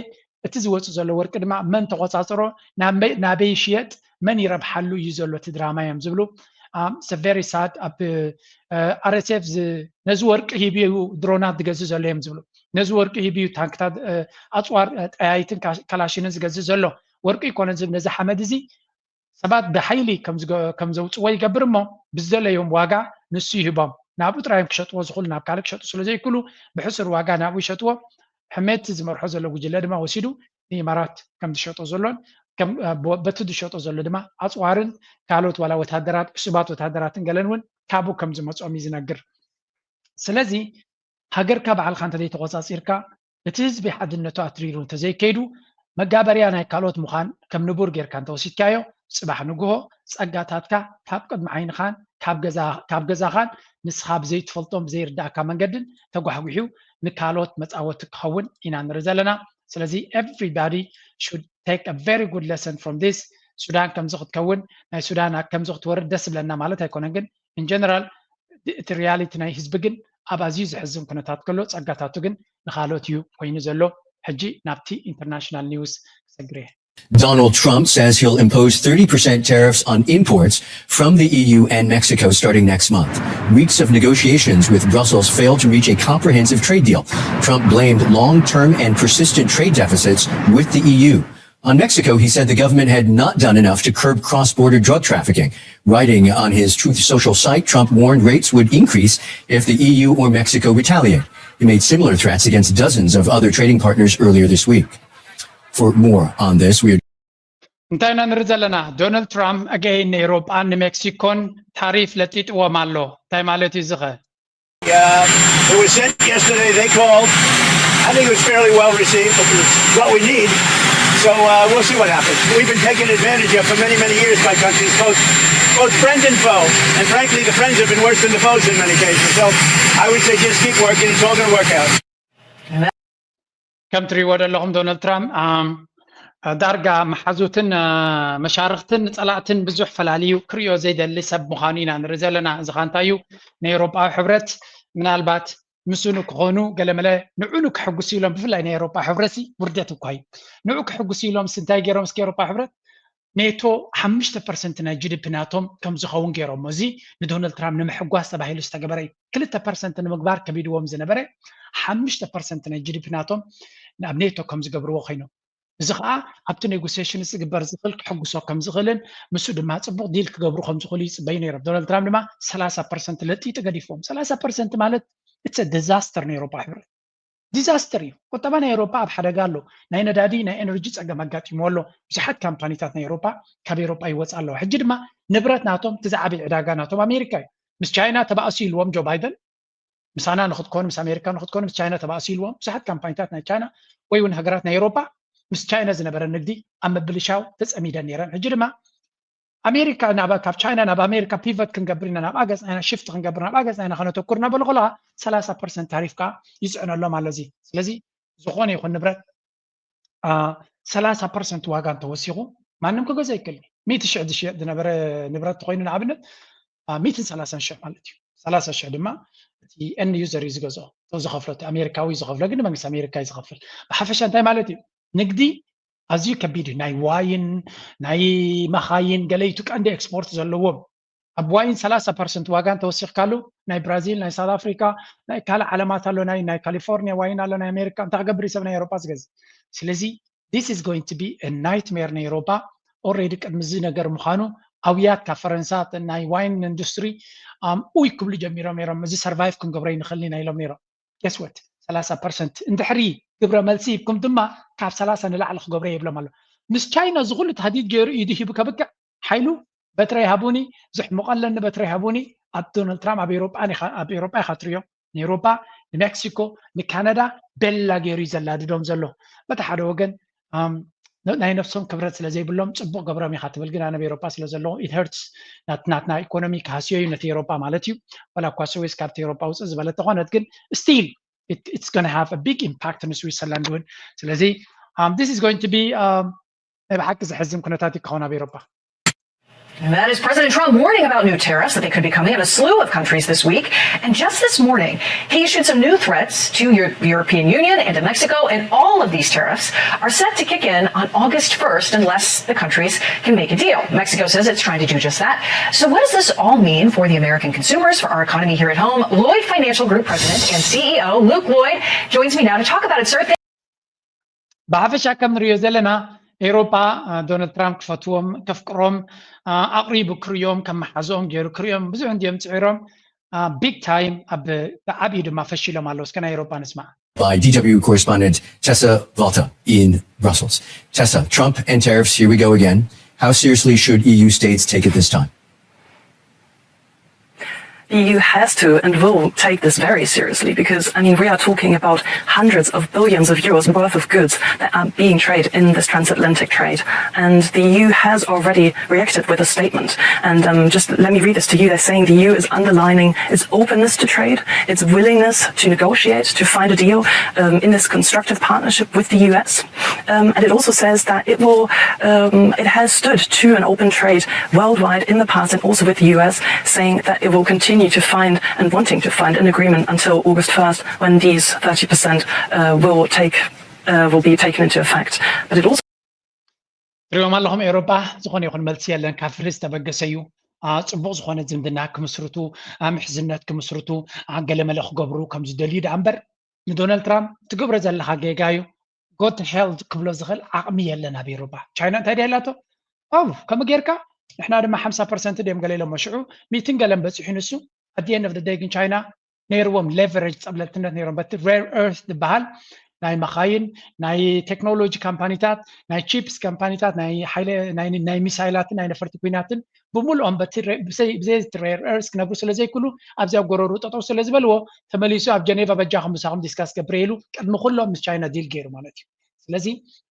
እቲ ዝወፅእ ዘሎ ወርቂ ድማ መን ተቆፃፅሮ፣ ናበይ ይሽየጥ፣ መን ይረብሓሉ እዩ ዘሎ እቲ ድራማ እዮም ዝብሉ። ሰቨሪ ሳድ ኣብ ኣረሴፍ ነዚ ወርቂ ሂብዩ ድሮናት ዝገዝእ ዘሎ እዮም ዝብሉ። ነዚ ወርቂ ሂብዩ ታንክታት ኣፅዋር ጠያይትን ካላሽንን ዝገዝእ ዘሎ ወርቂ ይኮነ ዝብ ነዚ ሓመድ እዚ ሰባት ብሓይሊ ከም ዘውፅዎ ይገብር እሞ ብዝደለዮም ዋጋ ንሱ ይህቦም ናብኡ ጥራዮም ክሸጥዎ ዝኽእሉ ናብ ካልእ ክሸጡ ስለ ዘይክእሉ ብሕሱር ዋጋ ናብኡ ይሸጥዎ። ሕሜቲ ዝመርሖ ዘሎ ጉጅለ ድማ ወሲዱ ንኢማራት ከም ዝሸጦ ዘሎን በቲ ዝሸጦ ዘሎ ድማ ኣፅዋርን ካልኦት ዋላ ወታደራት ዕሱባት ወታደራትን ገለን እውን ካብኡ ከም ዝመፅኦም እዩ ዝነግር። ስለዚ ሃገርካ ባዕልካ እንተዘይተቆፃፂርካ እቲ ህዝቢ ሓድነቱ ኣትሪሩ እንተዘይከይዱ መጋበርያ ናይ ካልኦት ምዃን ከም ንቡር ጌርካ እንተወሲድካዮ ፅባሕ ንግሆ ፀጋታትካ ካብ ቅድሚ ዓይንኻን ካብ ገዛኻን ንስኻ ብዘይትፈልጦን ብዘይርዳእካ መንገድን ተጓሕጒሑ ንካልኦት መፃወቲ ክኸውን ኢና ንርኢ ዘለና። ስለዚ everybody should take a very good lesson from this። ሱዳን ከምዚ ክትከውን ናይ ሱዳን ከምዚ ክትወርድ ደስ ዝብለና ማለት ኣይኮነን፣ ግን in general እቲ ሪያሊቲ ናይ ህዝቢ ግን ኣብ ኣዝዩ ዘሕዝን ኩነታት ከሎ ጸጋታቱ ግን ንኻልኦት እዩ ኮይኑ ዘሎ። ሕጂ ናብቲ ኢንተርናሽናል ኒውስ ክሰግር እየ። Donald Trump says he'll impose thirty percent tariffs on imports from the E U and Mexico starting next month. Weeks of negotiations with Brussels failed to reach a comprehensive trade deal. Trump blamed long term and persistent trade deficits with the E U. On Mexico, he said the government had not done enough to curb cross border drug trafficking. Writing on his Truth Social site, Trump warned rates would increase if the E U or Mexico retaliate. He made similar threats against dozens of other trading partners earlier this week. For more on this, we are እንታይ ኢና ንርኢ ዘለና? ዶናልድ ትራምፕ ኣገይን ንኤውሮጳን ንሜክሲኮን ታሪፍ ለጢጥዎም ኣሎ። እንታይ ማለት እዩ እዚ ኸ? Uh, it was sent yesterday. They called. I think it was fairly well received, but it's what we need. So uh, we'll see what happens. We've been taken advantage of for many, many years by countries, both both friend and foe. And frankly, the friends have been worse than the foes in many cases. So I would say just keep working. It's all going to work out. ከም ትሪእዎ ዘለኹም ዶናልድ ትራምፕ ዳርጋ መሓዙትን መሻርክትን ጸላእትን ብዙሕ ፈላልዩ ክሪኦ ዘይደሊ ሰብ ምዃኑ ኢና ንርኢ ዘለና። እዚ ኸ እንታይ እዩ? ንኤውሮጳዊ ሕብረት ምናልባት ምስኡ ንክኾኑ ገለመለ ንዑ ንክሕጉሱ ኢሎም፣ ብፍላይ ናይ ኤውሮጳ ሕብረት ውርደት እኳ እዩ። ንዑ ክሕጉሱ ኢሎም እንታይ ገይሮም እስኪ ኤውሮጳ ሕብረት ኔቶ ሓሙሽተ ፐርሰንት ናይ ጂ ዲ ፒ ናቶም ከም ዝኸውን ገይሮም። እዚ ንዶናልድ ትራምፕ ንምሕጓስ ተባሂሉ ዝተገበረ እዩ። ክልተ ፐርሰንት ንምግባር ከቢድዎም ዝነበረ ሓሙሽተ ፐርሰንት ናይ ጂ ዲ ፒ ናቶም ናብ ኔቶ ከም ዝገብርዎ ኮይኖም። እዚ ከዓ ኣብቲ ኔጎሲሽን ዝግበር ዝኽእል ክሕጉሶ ከም ዝኽእልን ምስኡ ድማ ፅቡቕ ዲል ክገብሩ ከም ዝኽእሉ ይፅበዩ ነይሮም። ዶናልድ ትራምፕ ድማ ሰላሳ ፐርሰንት ለጢጡ ገዲፍዎም። ሰላሳ ፐርሰንት ማለት it's a disaster ንኤውሮጳ ሕብረት ዲዛስተር እዩ። ቁጠባ ናይ ኤውሮጳ ኣብ ሓደጋ ኣሎ። ናይ ነዳዲ ናይ ኤነርጂ ፀገም ኣጋጢሞ ኣሎ። ብዙሓት ካምፓኒታት ናይ ኤውሮጳ ካብ ኤውሮጳ ይወፃ ኣለዋ። ሕጂ ድማ ንብረት ናቶም እቲ ዝዓበየ ዕዳጋ ናቶም ኣሜሪካ እዩ። ምስ ቻይና ተባእሱ ኢልዎም ጆ ባይደን፣ ምሳና ንክትኮኑ ምስ ኣሜሪካ ንክትኮኑ ምስ ቻይና ተባእሱ ኢልዎም። ብዙሓት ካምፓኒታት ናይ ቻይና ወይ እውን ሃገራት ናይ ኤውሮጳ ምስ ቻይና ዝነበረ ንግዲ ኣብ ምብልሻው ተፀሚደን ነይረን። ሕጂ ድማ ኣሜሪካ ናብ ካብ ቻይና ናብ ኣሜሪካ ፒቨት ክንገብር ኢና፣ ናብ ኣገጽ ናይና ሽፍት ክንገብር ናብ ኣገጽ ናይና ከነተኩር እናበሉ ከለዋ ሰላሳ ፐርሰንት ታሪፍ ከዓ ይፅዕነሎም ኣሎ። እዚ ስለዚ ዝኾነ ይኹን ንብረት ሰላሳ ፐርሰንት ዋጋ እንተወሲኹ ማንም ክገዝኦ ይክእል። ሚእቲ ሽሕ ዝሽየጥ ዝነበረ ንብረት ተኮይኑ ንኣብነት ሚእትን ሰላሳን ሽሕ ማለት እዩ። ሰላሳ ሽሕ ድማ እቲ ኤንድ ዩዘር እዩ ዝገዝኦ፣ ዝኸፍሎ ኣሜሪካዊ ዝኸፍሎ ግን መንግስቲ ኣሜሪካ እዩ ዝኸፍል። ብሓፈሻ እንታይ ማለት እዩ? ንግዲ ኣዝዩ ከቢድ እዩ። ናይ ዋይን ናይ መኻይን ገለይቱ ቀንዲ ኤክስፖርት ዘለዎም ኣብ ዋይን ሰላሳ ፐርሰንት ዋጋ እንተወሲኽካሉ ናይ ብራዚል ናይ ሳውት ኣፍሪካ ናይ ካልእ ዓለማት ኣሎ ናይ ናይ ካሊፎርኒያ ዋይን ኣሎ ናይ ኣሜሪካ እንታይ ክገብር እዩ ሰብ ናይ ኤውሮጳ ዝገዝእ? ስለዚ this is going to be a nightmare ንኤውሮጳ። ኦሬዲ ቅድሚ እዚ ነገር ምዃኑ ኣውያት ካብ ፈረንሳ ናይ ዋይን ኢንዱስትሪ ኡይ ክብሉ ጀሚሮም ነይሮም። እዚ ሰርቫይቭ ክንገብሮ ይንኽእል ኢና ኢሎም ነይሮም። ገስወት ሰላሳ ፐርሰንት እንድሕሪ ግብረ መልሲ ሂብኩም ድማ ካብ ሰላሳ ንላዕሊ ክገብረ የብሎም ኣሎ። ምስ ቻይና እዚ ኩሉ ታህዲድ ገይሩ ኢዱ ሂቡ ከብቅዕ ሓይሉ በትረ ይሃቡኒ፣ ዝሕምቆ ኣለኒ በትረ ይሃቡኒ። ኣብ ዶናልድ ትራምፕ ኣብ ኤውሮጳ ኢኻ ትሪዮ። ንኤውሮጳ፣ ንሜክሲኮ፣ ንካናዳ ቤላ ገይሩ እዩ ዘላድዶም ዘሎ። በቲ ሓደ ወገን ናይ ነፍሶም ክብረት ስለ ዘይብሎም ጽቡቕ ገብሮም ኢኻ ትብል፣ ግን ኣነ ኣብ ኤውሮጳ ስለ ዘለኹ it hurts። ናትና ኢኮኖሚ ክሃስዮ እዩ ነቲ ኤውሮጳ ማለት እዩ። ዋላ እኳ ስዊስ ካብቲ ኤውሮጳ ውፅእ ዝበለት ተኾነት ግን still it's gonna have a big impact in Switzerland እውን። ስለዚ this is going to be ናይ ብሓቂ ዘሕዝን ኩነታት እዩ ክኸውን ኣብ ኤውሮጳ። And that is President Trump warning about new tariffs that they could be coming on a slew of countries this week. And just this morning, he issued some new threats to your European Union and to Mexico, and all of these tariffs are set to kick in on August first unless the countries can make a deal. Mexico says it's trying to do just that. So what does this all mean for the American consumers, for our economy here at home? Lloyd Financial Group President and C E O Luke Lloyd joins me now to talk about it. Sir, ብሓፈሻ ከም ንሪኦ ዘለና ኤውሮጳ ዶናልድ ትራምፕ ክፈትዎም ከፍቅሮም ኣቕሪቡ ክርእዮም ከም መሓዝኦም ገይሩ ክርእዮም ብዙሕ እንዲዮም ፅዒሮም። ቢግ ታይም ኣብ ብዓብዩ ድማ ፈሺሎም ኣለዉ። እስከ ናይ ኤውሮጳ ንስማዕ። By D W correspondent Tessa Walter in Brussels. Tessa, Trump and tariffs, here we go again. How seriously should E U states take it this time? The E U has to and will take this very seriously because, I mean, we are talking about hundreds of billions of euros worth of goods that are being traded in this transatlantic trade. And the E U has already reacted with a statement. And um, just let me read this to you. They're saying the E U is underlining its openness to trade, its willingness to negotiate, to find a deal um, in this constructive partnership with the U S. Um, and it also says that it will, um, it has stood to an open trade worldwide in the past and also with the U S, saying that it will continue to find and wanting to find an agreement until August first, when these thirty percent uh, will take uh, will be taken into effect. But it also ትሪኦም ኣለኹም ኤውሮጳ ዝኾነ ይኹን መልሲ የለን። ካብ ፍርዲ ዝተበገሰ እዩ። ጽቡቕ ዝኾነ ዝምድና ክምስርቱ፣ ምሕዝነት ክምስርቱ፣ ገለመለ ክገብሩ ከም ዝደልዩ ደኣ እምበር ንዶናልድ ትራምፕ ትገብሮ ዘለኻ ጌጋ እዩ። ጎ ቱ ሄል ክብሎ ዝኽእል ዓቕሚ የለን ኣብ ኤውሮጳ። ቻይና እንታይ ድያ ኢላቶ? ኦው ከምኡ ጌርካ ንሕና ድማ ሓምሳ ፐርሰንት ድዮም ገለ ኢሎሞ። ሽዑ ሚእትን ገለን በጺሑ ንሱ። ኣት ኤንድ ኦፍ ደይ ግን ቻይና ነይርዎም ሌቨሬጅ ጸብለልትነት ነይሮም። በቲ ሬር ኤርት ዝበሃል ናይ መኻይን ናይ ቴክኖሎጂ ካምፓኒታት ናይ ቺፕስ ካምፓኒታት ናይ ሚሳይላትን ናይ ነፈርቲ ኩናትን ብምልኦም ብዘይ እቲ ሬር ኤርት ክነብሩ ስለ ዘይክእሉ ኣብዚኣ ጎረሩ ጠጠው ስለ ዝበልዎ ተመሊሱ ኣብ ጀኔቫ በጃኹም ምሳኹም ዲስካስ ገብረ ኢሉ ቅድሚ ኩሎም ምስ ቻይና ዲል ገይሩ ማለት እዩ። ስለዚ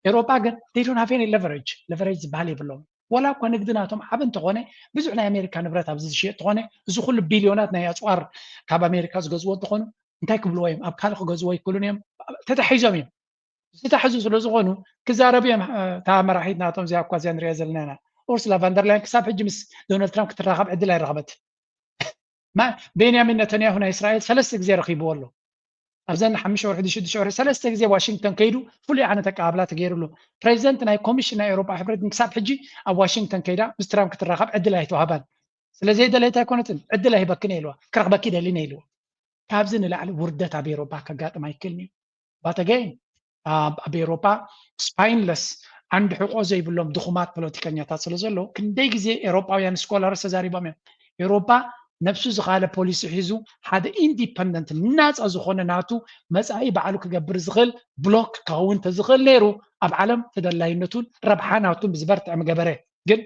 ኤውሮጳ ግን they don't have any leverage leverage ዝበሃል የብሎም። ወላ እኳ ንግዲ ናቶም ዓቢ እንተኾነ ብዙሕ ናይ ኣሜሪካ ንብረት ኣብዚ ዝሽየጥ ተኾነ እዚ ኩሉ ቢልዮናት ናይ ኣፅዋር ካብ ኣሜሪካ ዝገዝዎ እንተኾኑ እንታይ ክብልዎ እዮም? ኣብ ካልእ ክገዝዎ ኣይክእሉን እዮም። ተታሒዞም እዮም። ዝተታሕዙ ስለ ዝኾኑ ክዛረቡ እዮም። እታ መራሒት ናቶም እዚኣ እኳ እዚኣ ንሪኣ ዘለና ኢና። ኡርስላ ቫንደርላይን ክሳብ ሕጂ ምስ ዶናልድ ትራምፕ ክትራኸብ ዕድል ኣይረኸበትን። ቤንያሚን ነተንያሁ ናይ እስራኤል ሰለስተ ግዜ ረኺብዎ ኣሎ። ኣብዘን ሓሙሽተ ወርሒ ሽዱሽተ ወርሒ ሰለስተ ግዜ ዋሽንግተን ከይዱ ፍሉይ ዓይነት ኣቀባብላ ተገይሩሉ። ፕሬዚደንት ናይ ኮሚሽን ናይ ኤውሮጳ ሕብረት ግን ክሳብ ሕጂ ኣብ ዋሽንግተን ከይዳ ምስ ትራምፕ ክትራኸብ ዕድል ኣይተዋህባን። ስለ ዘይደለየት ኣይኮነትን፣ ዕድል ኣይህበክን ኢልዋ፣ ክረኽበኪ ደሊን ኢልዋ። ካብዚ ንላዕሊ ውርደት ኣብ ኤውሮጳ ከጋጥም ኣይክእልን እዩ። ባተገይን ኣብ ኤውሮጳ ስፓይንለስ ዓንዲ ሕቆ ዘይብሎም ድኹማት ፖለቲከኛታት ስለ ዘለዉ ክንደይ ግዜ ኤውሮጳውያን ስኮላርስ ተዛሪቦም እዮም። ኤውሮጳ ነብሱ ዝኻለ ፖሊሲ ሒዙ ሓደ ኢንዲፐንደንት ናፃ ዝኾነ ናቱ መፃኢ ባዕሉ ክገብር ዝኽእል ብሎክ ክኸውን ተዝኽእል ነይሩ ኣብ ዓለም ተደላይነቱን ረብሓ ናቱን ብዝበርትዐ ምገበረ። ግን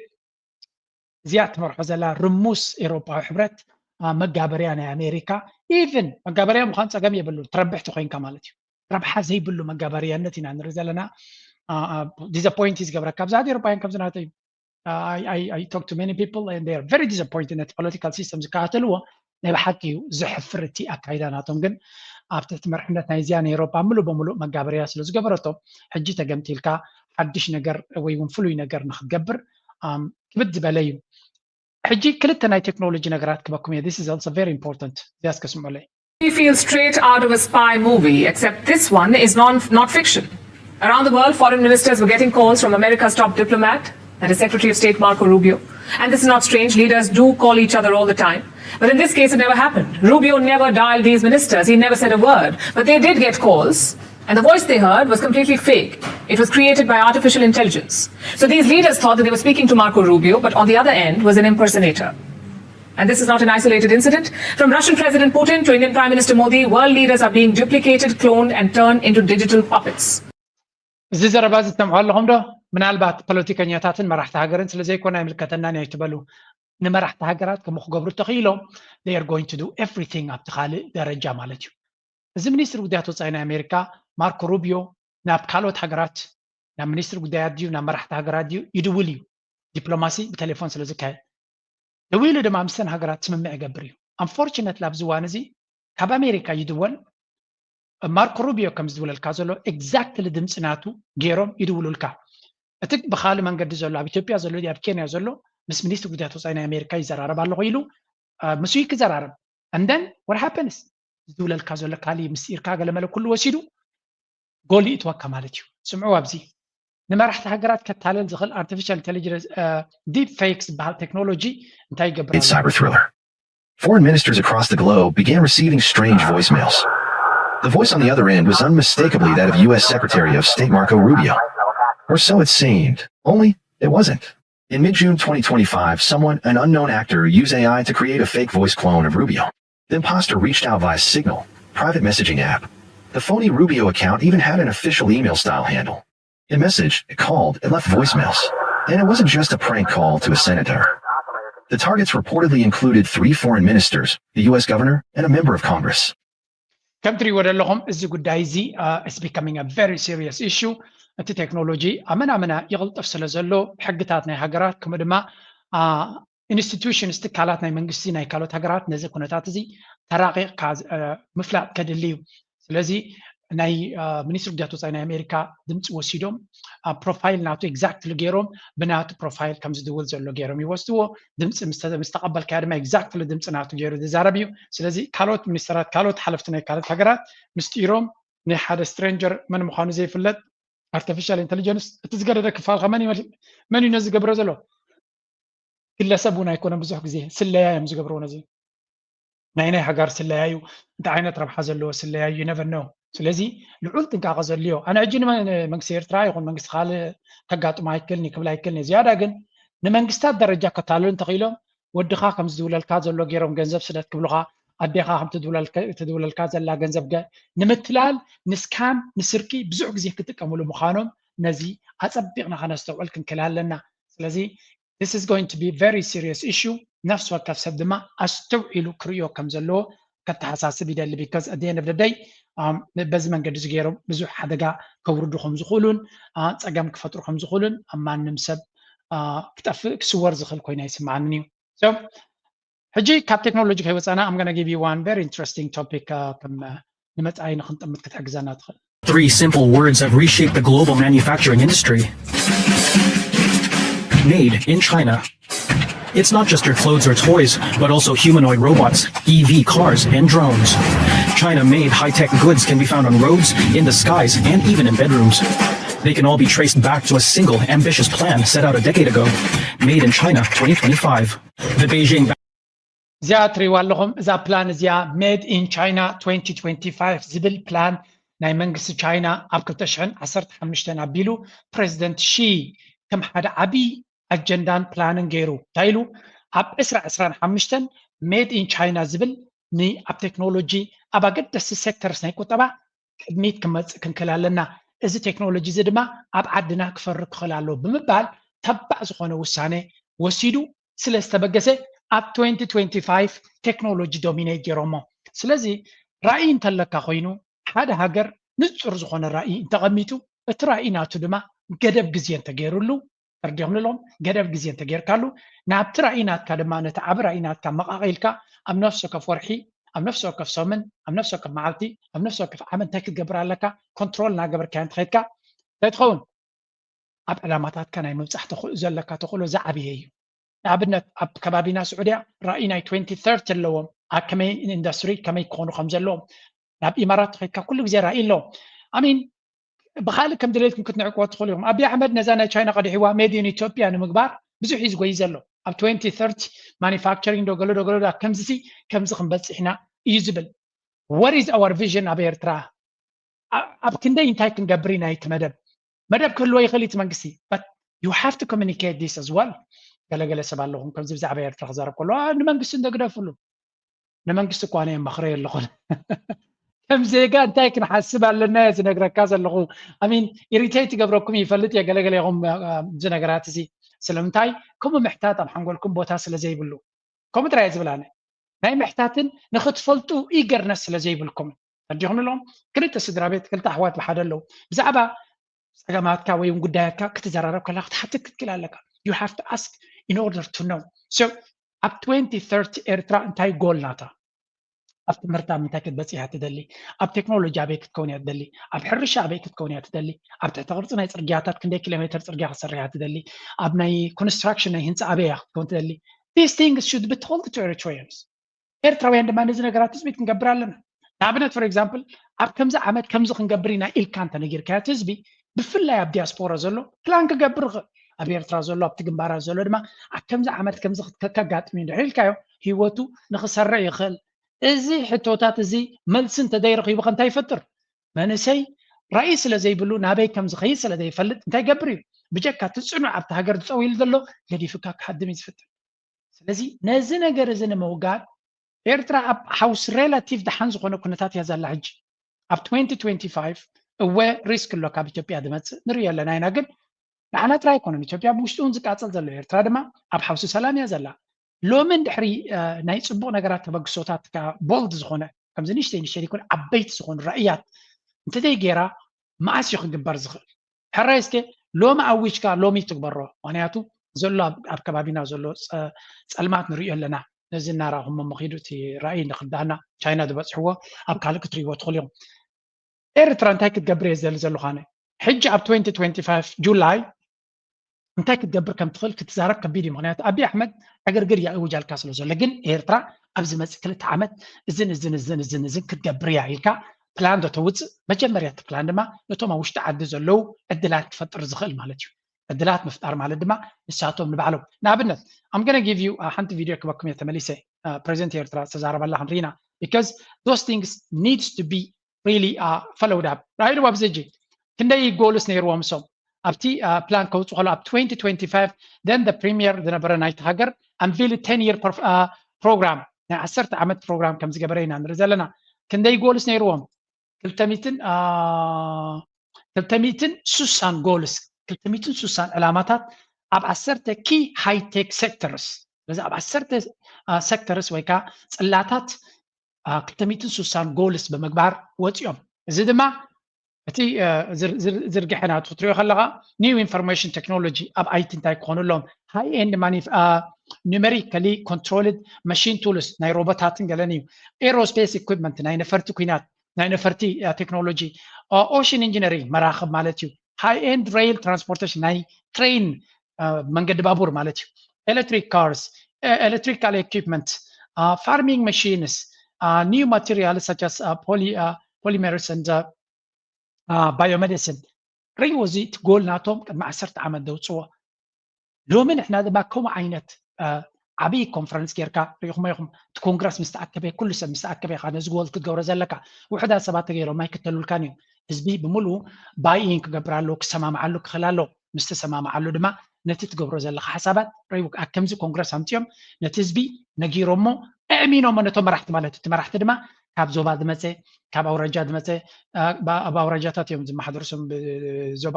እዚኣ ትመርሖ ዘላ ርሙስ ኤውሮጳዊ ሕብረት መጋበርያ ናይ ኣሜሪካ ኢቭን መጋበርያ ምዃን ፀገም የብሉ ትረብሕ ተኮይንካ ማለት እዩ። ረብሓ ዘይብሉ መጋበርያነት ኢና ንርኢ ዘለና። ዲስኣፖይንት ዝገብረካ ብዛት ኤውሮጳውያን ከምዚ ናተይ I talk to many people and they are very disappointed ነቲ ፖለቲካል ሲስተም ዝከታተልዎ ናይ ብሓቂ እዩ ዘሕፍር እቲ ኣካይዳ ናቶም። ግን ኣብ ትሕቲ መርሕነት ናይ እዚኣ ናይ ኤውሮጳ ምሉእ ብምሉእ መጋበርያ ስለ ዝገበረቶ ሕጂ ተገምቲልካ ሓድሽ ነገር ወይ እውን ፍሉይ ነገር ንክትገብር ክብድ ዝበለ እዩ። ሕጂ ክልተ ናይ ቴክኖሎጂ ነገራት ክበኩም እየ። This is also very important። እዚያስ ከስምዑለይ። We feel straight out of a spy movie, except this one is non, not fiction. Around the world, foreign ministers were getting calls from America's top diplomat, that is Secretary of State Marco Rubio. And this is not strange, leaders do call each other all the time. But in this case, it never happened. Rubio never dialed these ministers, he never said a word. But they did get calls, and the voice they heard was completely fake. It was created by artificial intelligence. So these leaders thought that they were speaking to Marco Rubio, but on the other end was an impersonator. And this is not an isolated incident. From Russian President Putin to Indian Prime Minister Modi, world leaders are being duplicated, cloned, and turned into digital puppets. እዚ ዘረባ እዚ ትሰምዑ ኣለኹም ዶ? ምናልባት ፖለቲከኛታትን መራሕቲ ሃገርን ስለ ዘይኮነ ኣይምልከተናን እዩ ኣይትበሉ። ንመራሕቲ ሃገራት ከምኡ ክገብሩ ተኽኢሎም they are going to do everything ኣብቲ ካልእ ደረጃ ማለት እዩ። እዚ ሚኒስትሪ ጉዳያት ወፃኢ ናይ ኣሜሪካ ማርኮ ሩቢዮ ናብ ካልኦት ሃገራት ናብ ሚኒስትሪ ጉዳያት ድዩ ናብ መራሕቲ ሃገራት ድዩ ይድውል እዩ። ዲፕሎማሲ ብቴሌፎን ስለ ዝካየድ ደዊሉ ድማ ምስተን ሃገራት ስምምዕ ይገብር እዩ። Unfortunately ኣብዚ እዋን እዚ ካብ ኣሜሪካ ይድወል ማርኮ ሩቢዮ ከም ዝድውለልካ ዘሎ exactly ድምፂ ናቱ ገይሮም ይድውሉልካ። እቲ ብካልእ መንገዲ ዘሎ ኣብ ኢትዮጵያ ዘሎ ኣብ ኬንያ ዘሎ ምስ ሚኒስትሪ ጉዳያት ወፃኢ ናይ ኣሜሪካ ይዘራረብ ኣለኹ ኢሉ ምስ ክዘራረብ and then what happens ዝድውለልካ ዘሎ ካሊእ ምስጢርካ ገለመለ ኩሉ ወሲዱ ጎል ይእትወካ ማለት እዩ። ስምዑ ኣብዚ ንመራሕቲ ሃገራት ከታለል ዝኽእል artificial intelligence deep fakes ዝበሃል ቴክኖሎጂ እንታይ ይገብር ኣሎ? Cyber thriller. Foreign ministers across the globe began receiving strange voicemails. The voice on the other end was unmistakably that of U S Secretary of State Marco Rubio. Or so it seemed. Only, it wasn't. In mid June twenty twenty-five, someone, an unknown actor, used A I to create a fake voice clone of Rubio. The imposter reached out via Signal, private messaging app. The phony Rubio account even had an official email style handle. It messaged, it called, it left voicemails. And it wasn't just a prank call to a senator. The targets reportedly included three foreign ministers, the U S governor, and a member of Congress. ከም ትሪእዎ ዘለኹም እዚ ጉዳይ እዚ is becoming a very serious issue። እቲ ቴክኖሎጂ ኣመና ኣመና ይቕልጥፍ ስለ ዘሎ ብሕግታት ናይ ሃገራት ከምኡ ድማ ኢንስቲቱሽንስ ትካላት ናይ መንግስቲ ናይ ካልኦት ሃገራት ነዚ ኩነታት እዚ ተራቂቕካ ምፍላጥ ከድሊ እዩ። ስለዚ ናይ ሚኒስትሪ ጉዳያት ወፃኢ ናይ ኣሜሪካ ድምፂ ወሲዶም ፕሮፋይል ናቱ exactly ገይሮም ብናቱ ፕሮፋይል ከም ዝድውል ዘሎ ገይሮም ይወስድዎ። ድምፂ ምስ ተቐበልካዮ ድማ exactly ድምፂ ናቱ ገይሩ ዝዛረብ እዩ። ስለዚ ካልኦት ሚኒስተራት ካልኦት ሓለፍቲ ናይ ካልኦት ሃገራት ምስጢሮም ናይ ሓደ ስትሬንጀር መን ምዃኑ ዘይፍለጥ artificial intelligence እቲ ዝገደደ ክፋልካ መን እዩ ነዚ ዝገብሮ ዘሎ? ግለሰብ እውን ኣይኮነን ብዙሕ ግዜ ስለያ እዮም ዝገብርዎ ነዚ ናይ ናይ ሃገር ስለያ እዩ። እንታይ ዓይነት ረብሓ ዘለዎ ስለያ እዩ you never know። ስለዚ ልዑል ጥንቃቐ ዘድልዮ ኣነ ሕጂ ንመንግስቲ ኤርትራ ይኹን መንግስቲ ካልእ ከጋጥሞ ኣይክእልን እዩ ክብል ኣይክእልን እዩ። ዝያዳ ግን ንመንግስታት ደረጃ ከታልሉ እንተኽኢሎም ወድኻ ከም ዝድውለልካ ዘሎ ገይሮም ገንዘብ ስደት ክብሉኻ ኣዴኻ ከም ትድውለልካ ዘላ ገንዘብ ንምትላል ንስካም ንስርቂ ብዙሕ ግዜ ክጥቀምሉ ምዃኖም ነዚ ኣጸቢቕና ከነስተውዕል ክንክእል ኣለና። ስለዚ this is going to be very serious issue። ነፍሲ ወከፍ ሰብ ድማ ኣስተውዒሉ ክርእዮ ከም ዘለዎ ከተሓሳስብ ይደሊ because at the end of the day በዚ መንገዲ እዚ ገይሮም ብዙሕ ሓደጋ ከውርዱ ከም ዝኽእሉን ፀገም ክፈጥሩ ከም ዝኽእሉን ኣብ ማንም ሰብ ክጠፍእ ክስወር ዝኽእል ኮይኑ ኣይስምዓንን እዩ። So ሕጂ ካብ ቴክኖሎጂ ከይወፃና I'm gonna give you one very interesting topic ከም ንመፃኢ ንክንጥምት ክትሕግዘና ትኽእል። Three simple words have reshaped the global manufacturing industry. Made in China. It's not just your clothes or toys, but also humanoid robots, E V cars, and drones. China made high tech goods can be found on roads, in the skies, and even in bedrooms. They can all be traced back to a single ambitious plan set out a decade ago. Made in China twenty twenty-five. The Beijing እዚኣ ትሪእዋ ኣለኹም። እዛ ፕላን እዚኣ Made in China twenty twenty-five ዝብል ፕላን ናይ መንግስቲ ቻይና ኣብ ክልተ ሽሕን ዓሰርተ ሓሙሽተን ኣቢሉ ፕሬዚደንት ሺ ከም ሓደ ዓብዪ ኣጀንዳን ፕላንን ገይሩ እንታይ ኢሉ ኣብ ዕስራ ዕስራን ሓሙሽተን Made in China ዝብል ንኣብ ቴክኖሎጂ ኣብ ኣገደስቲ ሴክተርስ ናይ ቁጠባ ቅድሚት ክመፅእ ክንክእል ኣለና። እዚ ቴክኖሎጂ እዚ ድማ ኣብ ዓድና ክፈሪ ክኽእል ኣለዎ ብምባል ተባዕ ዝኾነ ውሳነ ወሲዱ ስለ ዝተበገሰ ኣብ twenty twenty-five ቴክኖሎጂ ዶሚኔት ገይሮሞ። ስለዚ ራእይ እንተለካ ኮይኑ ሓደ ሃገር ንፁር ዝኾነ ራእይ እንተቐሚጡ እቲ ራእይ ናቱ ድማ ገደብ ግዜ እንተገይሩሉ ተርዲኹም ንሎም ገደብ ግዜ እንተገይርካሉ ናብቲ ራእይ ናትካ ድማ ነቲ ዓቢ ራእይ ናትካ መቓቒልካ ኣብ ነፍሲ ወከፍ ወርሒ ኣብ ነፍሲ ወከፍ ሰሙን ኣብ ነፍሲ ወከፍ መዓልቲ ኣብ ነፍሲ ወከፍ ዓመት እንታይ ክትገብር ኣለካ ኮንትሮል እናገበርካዮ እንተኸይድካ እንታይ ትኸውን ኣብ ዕላማታትካ ናይ ምብፃሕ ዘለካ ተኽእሎ ዝዓብየ እዩ ንኣብነት ኣብ ከባቢና ስዑድያ ራእይ ናይ twenty thirty ኣለዎም ኣብ ከመይ ኢንዱስትሪ ከመይ ክኾኑ ከም ዘለዎም ናብ ኢማራት ተኸይድካ ኩሉ ግዜ ራእይ ኣለዎም ኣሚን ብካልእ ከም ድሌትኩም ክትንዕቅዎ ትኽእሉ ኢኹም ኣብይ ኣሕመድ ነዛ ናይ ቻይና ቀዲሕዋ ሜድ ኢን ኢትዮጵያ ንምግባር ብዙሕ እዩ ዝጎይ ዘሎ ኣብ twenty thirty ማኒፋክቸሪንግ ዶ ገሎ ዶ ገሎ ዶ ከምዚ ከምዚ ክንበፅሕ ኢና እዩ ዝብል what is our vision ኣብ ኤርትራ ኣብ ክንደይ እንታይ ክንገብር ኢና እቲ መደብ መደብ ክህልዎ ይኽእል እቲ መንግስቲ but you have to communicate this as well ገለገለ ሰብ ኣለኹም ከምዚ ብዛዕባ ኤርትራ ክዛረብ ከሎ ንመንግስቲ እንደግደፍሉ ንመንግስቲ እኳ ኣነ የማኽረዮ ኣለኹን ከም ዜጋ እንታይ ክንሓስብ ኣለና እየ ዝነግረካ ዘለኹ ኣሚን ኢሪቴት ይገብረኩም ይፈልጥ እየ ገለገለ ኢኹም እዚ ነገራት እዚ ስለምንታይ ከምኡ ምሕታት ኣብ ሓንጎልኩም ቦታ ስለ ዘይብሉ ከምኡ ጥራይ ዝብል ኣነ ናይ ምሕታትን ንክትፈልጡ ኢገርነስ ስለ ዘይብልኩም ተዲኹም ኣለዎም ክልተ ስድራ ቤት ክልተ ኣሕዋት ብሓደ ኣለዉ ብዛዕባ ፀገማትካ ወይ ጉዳያትካ ክትዘራረብ ከላ ክትሓትት ክትክእል ኣለካ you have to ask in order to know so ኣብ twenty thirty ኤርትራ እንታይ ጎል ናታ ኣብ ትምህርቲ ኣብ ምንታይ ክትበፅሕ እያ ትደሊ ኣብ ቴክኖሎጂ ኣበይ ክትከውን እያ ትደሊ ኣብ ሕርሻ ኣበይ ክትከውን እያ ትደሊ ኣብ ትሕቲ ቅርፂ ናይ ፅርግያታት ክንደይ ኪሎ ሜትር ፅርግያ ክትሰርሕ እያ ትደሊ ኣብ ናይ ኮንስትራክሽን ናይ ህንፃ ኣበይ እያ ክትከውን ትደሊ these things should be told to Eritreans ኤርትራውያን ድማ ነዚ ነገራት ትፅቢት ክንገብር ኣለና ንኣብነት for example ኣብ ከምዚ ዓመት ከምዚ ክንገብር ኢና ኢልካ እንተነጊርካዮ እቲ ህዝቢ ብፍላይ ኣብ ዲያስፖራ ዘሎ ፕላን ክገብር ይኽእል ኣብ ኤርትራ ዘሎ ኣብቲ ግንባራት ዘሎ ድማ ኣብ ከምዚ ዓመት ከምዚ ከጋጥም እዩ ድሕር ኢልካዮ ህይወቱ ንክሰርዕ ይኽእል እዚ ሕቶታት እዚ መልሲ እንተዘይረኺቡ ከ እንታይ ይፈጥር መንእሰይ ራእይ ስለ ዘይብሉ ናበይ ከም ዝኸይድ ስለ ዘይፈልጥ እንታይ ይገብር እዩ ብጀካ እቲ ፅኑዕ ኣብቲ ሃገር ዝፀው ኢሉ ዘሎ ገዲፉካ ክሃድም እዩ ዝፍትን ስለዚ ነዚ ነገር እዚ ንምውጋድ ኤርትራ ኣብ ሓውስ ሬላቲቭ ደሓን ዝኾነ ኩነታት እያ ዘላ ሕጂ ኣብ twenty twenty-five እወ ሪስክ ኣሎ ካብ ኢትዮጵያ ዝመፅእ ንሪኦ ኣለና ኢና ግን ንዓና ጥራይ ኣይኮነን ኢትዮጵያ ብውሽጡ እውን ዝቃፀል ዘሎ ኤርትራ ድማ ኣብ ሓውሲ ሰላም እያ ዘላ ሎሚ እንድሕሪ ናይ ፅቡቅ ነገራት ተበግሶታት ቦልድ ዝኾነ ከምዚ ንሽተይ ንሽተይ ይኩን ዓበይቲ ዝኾኑ ራእያት እንተዘይ ገይራ መዓስ እዩ ክግበር ዝኽእል ሕራይ እስከ ሎሚ ኣዊጅካ ሎሚ ትግበሮ ምክንያቱ ዘሎ ኣብ ከባቢና ዘሎ ፀልማት ንሪኦ ኣለና ነዚ እናረኣኹሞ ምኺዱ እቲ ራእይ ንክዳና ቻይና ዝበፅሕዎ ኣብ ካልእ ክትሪእዎ ትኽእሉ ኢኹም ኤርትራ እንታይ ክትገብር እየ ዝደሊ ዘለኹ ኣነ ሕጂ ኣብ twenty twenty-five ጁላይ እንታይ ክትገብር ከም ትኽእል ክትዛረብ ከቢድ እዩ ምክንያቱ ኣብይ ኣሕመድ ዕግርግር እያ እውጃልካ ስለ ዘሎ ግን ኤርትራ ኣብ ዝመፅእ ክልተ ዓመት እዝን እዝን እዝን እዝን እዝን ክትገብር እያ ኢልካ ፕላን ዶ ተውፅእ መጀመርያ እቲ ፕላን ድማ ነቶም ኣብ ውሽጢ ዓዲ ዘለዉ ዕድላት ክፈጥር ዝኽእል ማለት እዩ ዕድላት ምፍጣር ማለት ድማ ንሳቶም ንባዕሎም ንኣብነት I'm gonna give you ሓንቲ ቪድዮ ክበኩም እየ ተመሊሰ ፕሬዚደንት ኤርትራ ዝተዛረበላ ክንርኢና because those things needs to be really followed up right ኣብዚ ሕጂ ክንደይ ጎልስ ነይርዎም እሶም ኣብቲ ፕላን ከውፁ ከሎ ኣብ twenty twenty-five then the premier ዝነበረ ናይቲ ሃገር ኣንቪል ten year program ናይ ዓሰርተ ዓመት ፕሮግራም ከም ዝገበረ ኢና ንርኢ ዘለና ክንደይ ጎልስ ነይርዎም ክልተ ሚትን ክልተ ሚትን ሱሳን ጎልስ ክልተ ሚትን ሱሳን ዕላማታት ኣብ ዓሰርተ ኪ ሃይቴክ ሴክተርስ ስለዚ ኣብ ዓሰርተ ሴክተርስ ወይ ከዓ ፅላታት ክልተ ሚትን ሱሳን ጎልስ ብምግባር ወፂኦም እዚ ድማ እቲ ዝርግሐ ናቱ ክትሪኦ ከለካ new information technology ኣብ ኣይቲ እንታይ ክኾኑ ኣለዎም high end numerically controlled machine tools ናይ ሮቦታትን ገለን እዩ aerospace equipment ናይ ነፈርቲ ኩናት ናይ ነፈርቲ ቴክኖሎጂ ocean engineering መራኽብ ማለት እዩ high end rail transportation ናይ train መንገዲ ባቡር ማለት እዩ electric cars electrical equipment, farming machines, new materials such as polymers and biomedicine። ሪዎ እዚ እቲ ጎል ናቶም ቅድሚ ዓሰርተ ዓመት ዘውፅዎ። ሎሚ ንሕና ድማ ከምኡ ዓይነት ዓብዪ ኮንፈረንስ ጌርካ ሪኢኹሞ ኢኹም። እቲ ኮንግረስ ምስ ተኣከበ፣ ኩሉ ሰብ ምስ ተኣከበ ኢኻ ነዚ ጎል ክትገብሮ ዘለካ። ውሕዳት ሰባት ተገይሮም ኣይክተሉልካን እዮም። ህዝቢ ብምሉኡ ባይኢን ክገብር ኣለዎ፣ ክሰማምዓሉ ክኽእል ኣለዎ። ምስ ተሰማምዓሉ ድማ ነቲ ትገብሮ ዘለኻ ሓሳባት ሪኡ ኣብ ከምዚ ኮንግረስ ኣምፅኦም ነቲ ህዝቢ ነጊሮሞ፣ ኣእሚኖሞ ነቶም መራሕቲ ማለት እቲ መራሕቲ ድማ ካብ ዞባ ዝመፀ፣ ካብ ኣውራጃ ዝመፀ፣ ኣብ ኣውራጃታት እዮም ዝመሓደሩ፣ ዞባ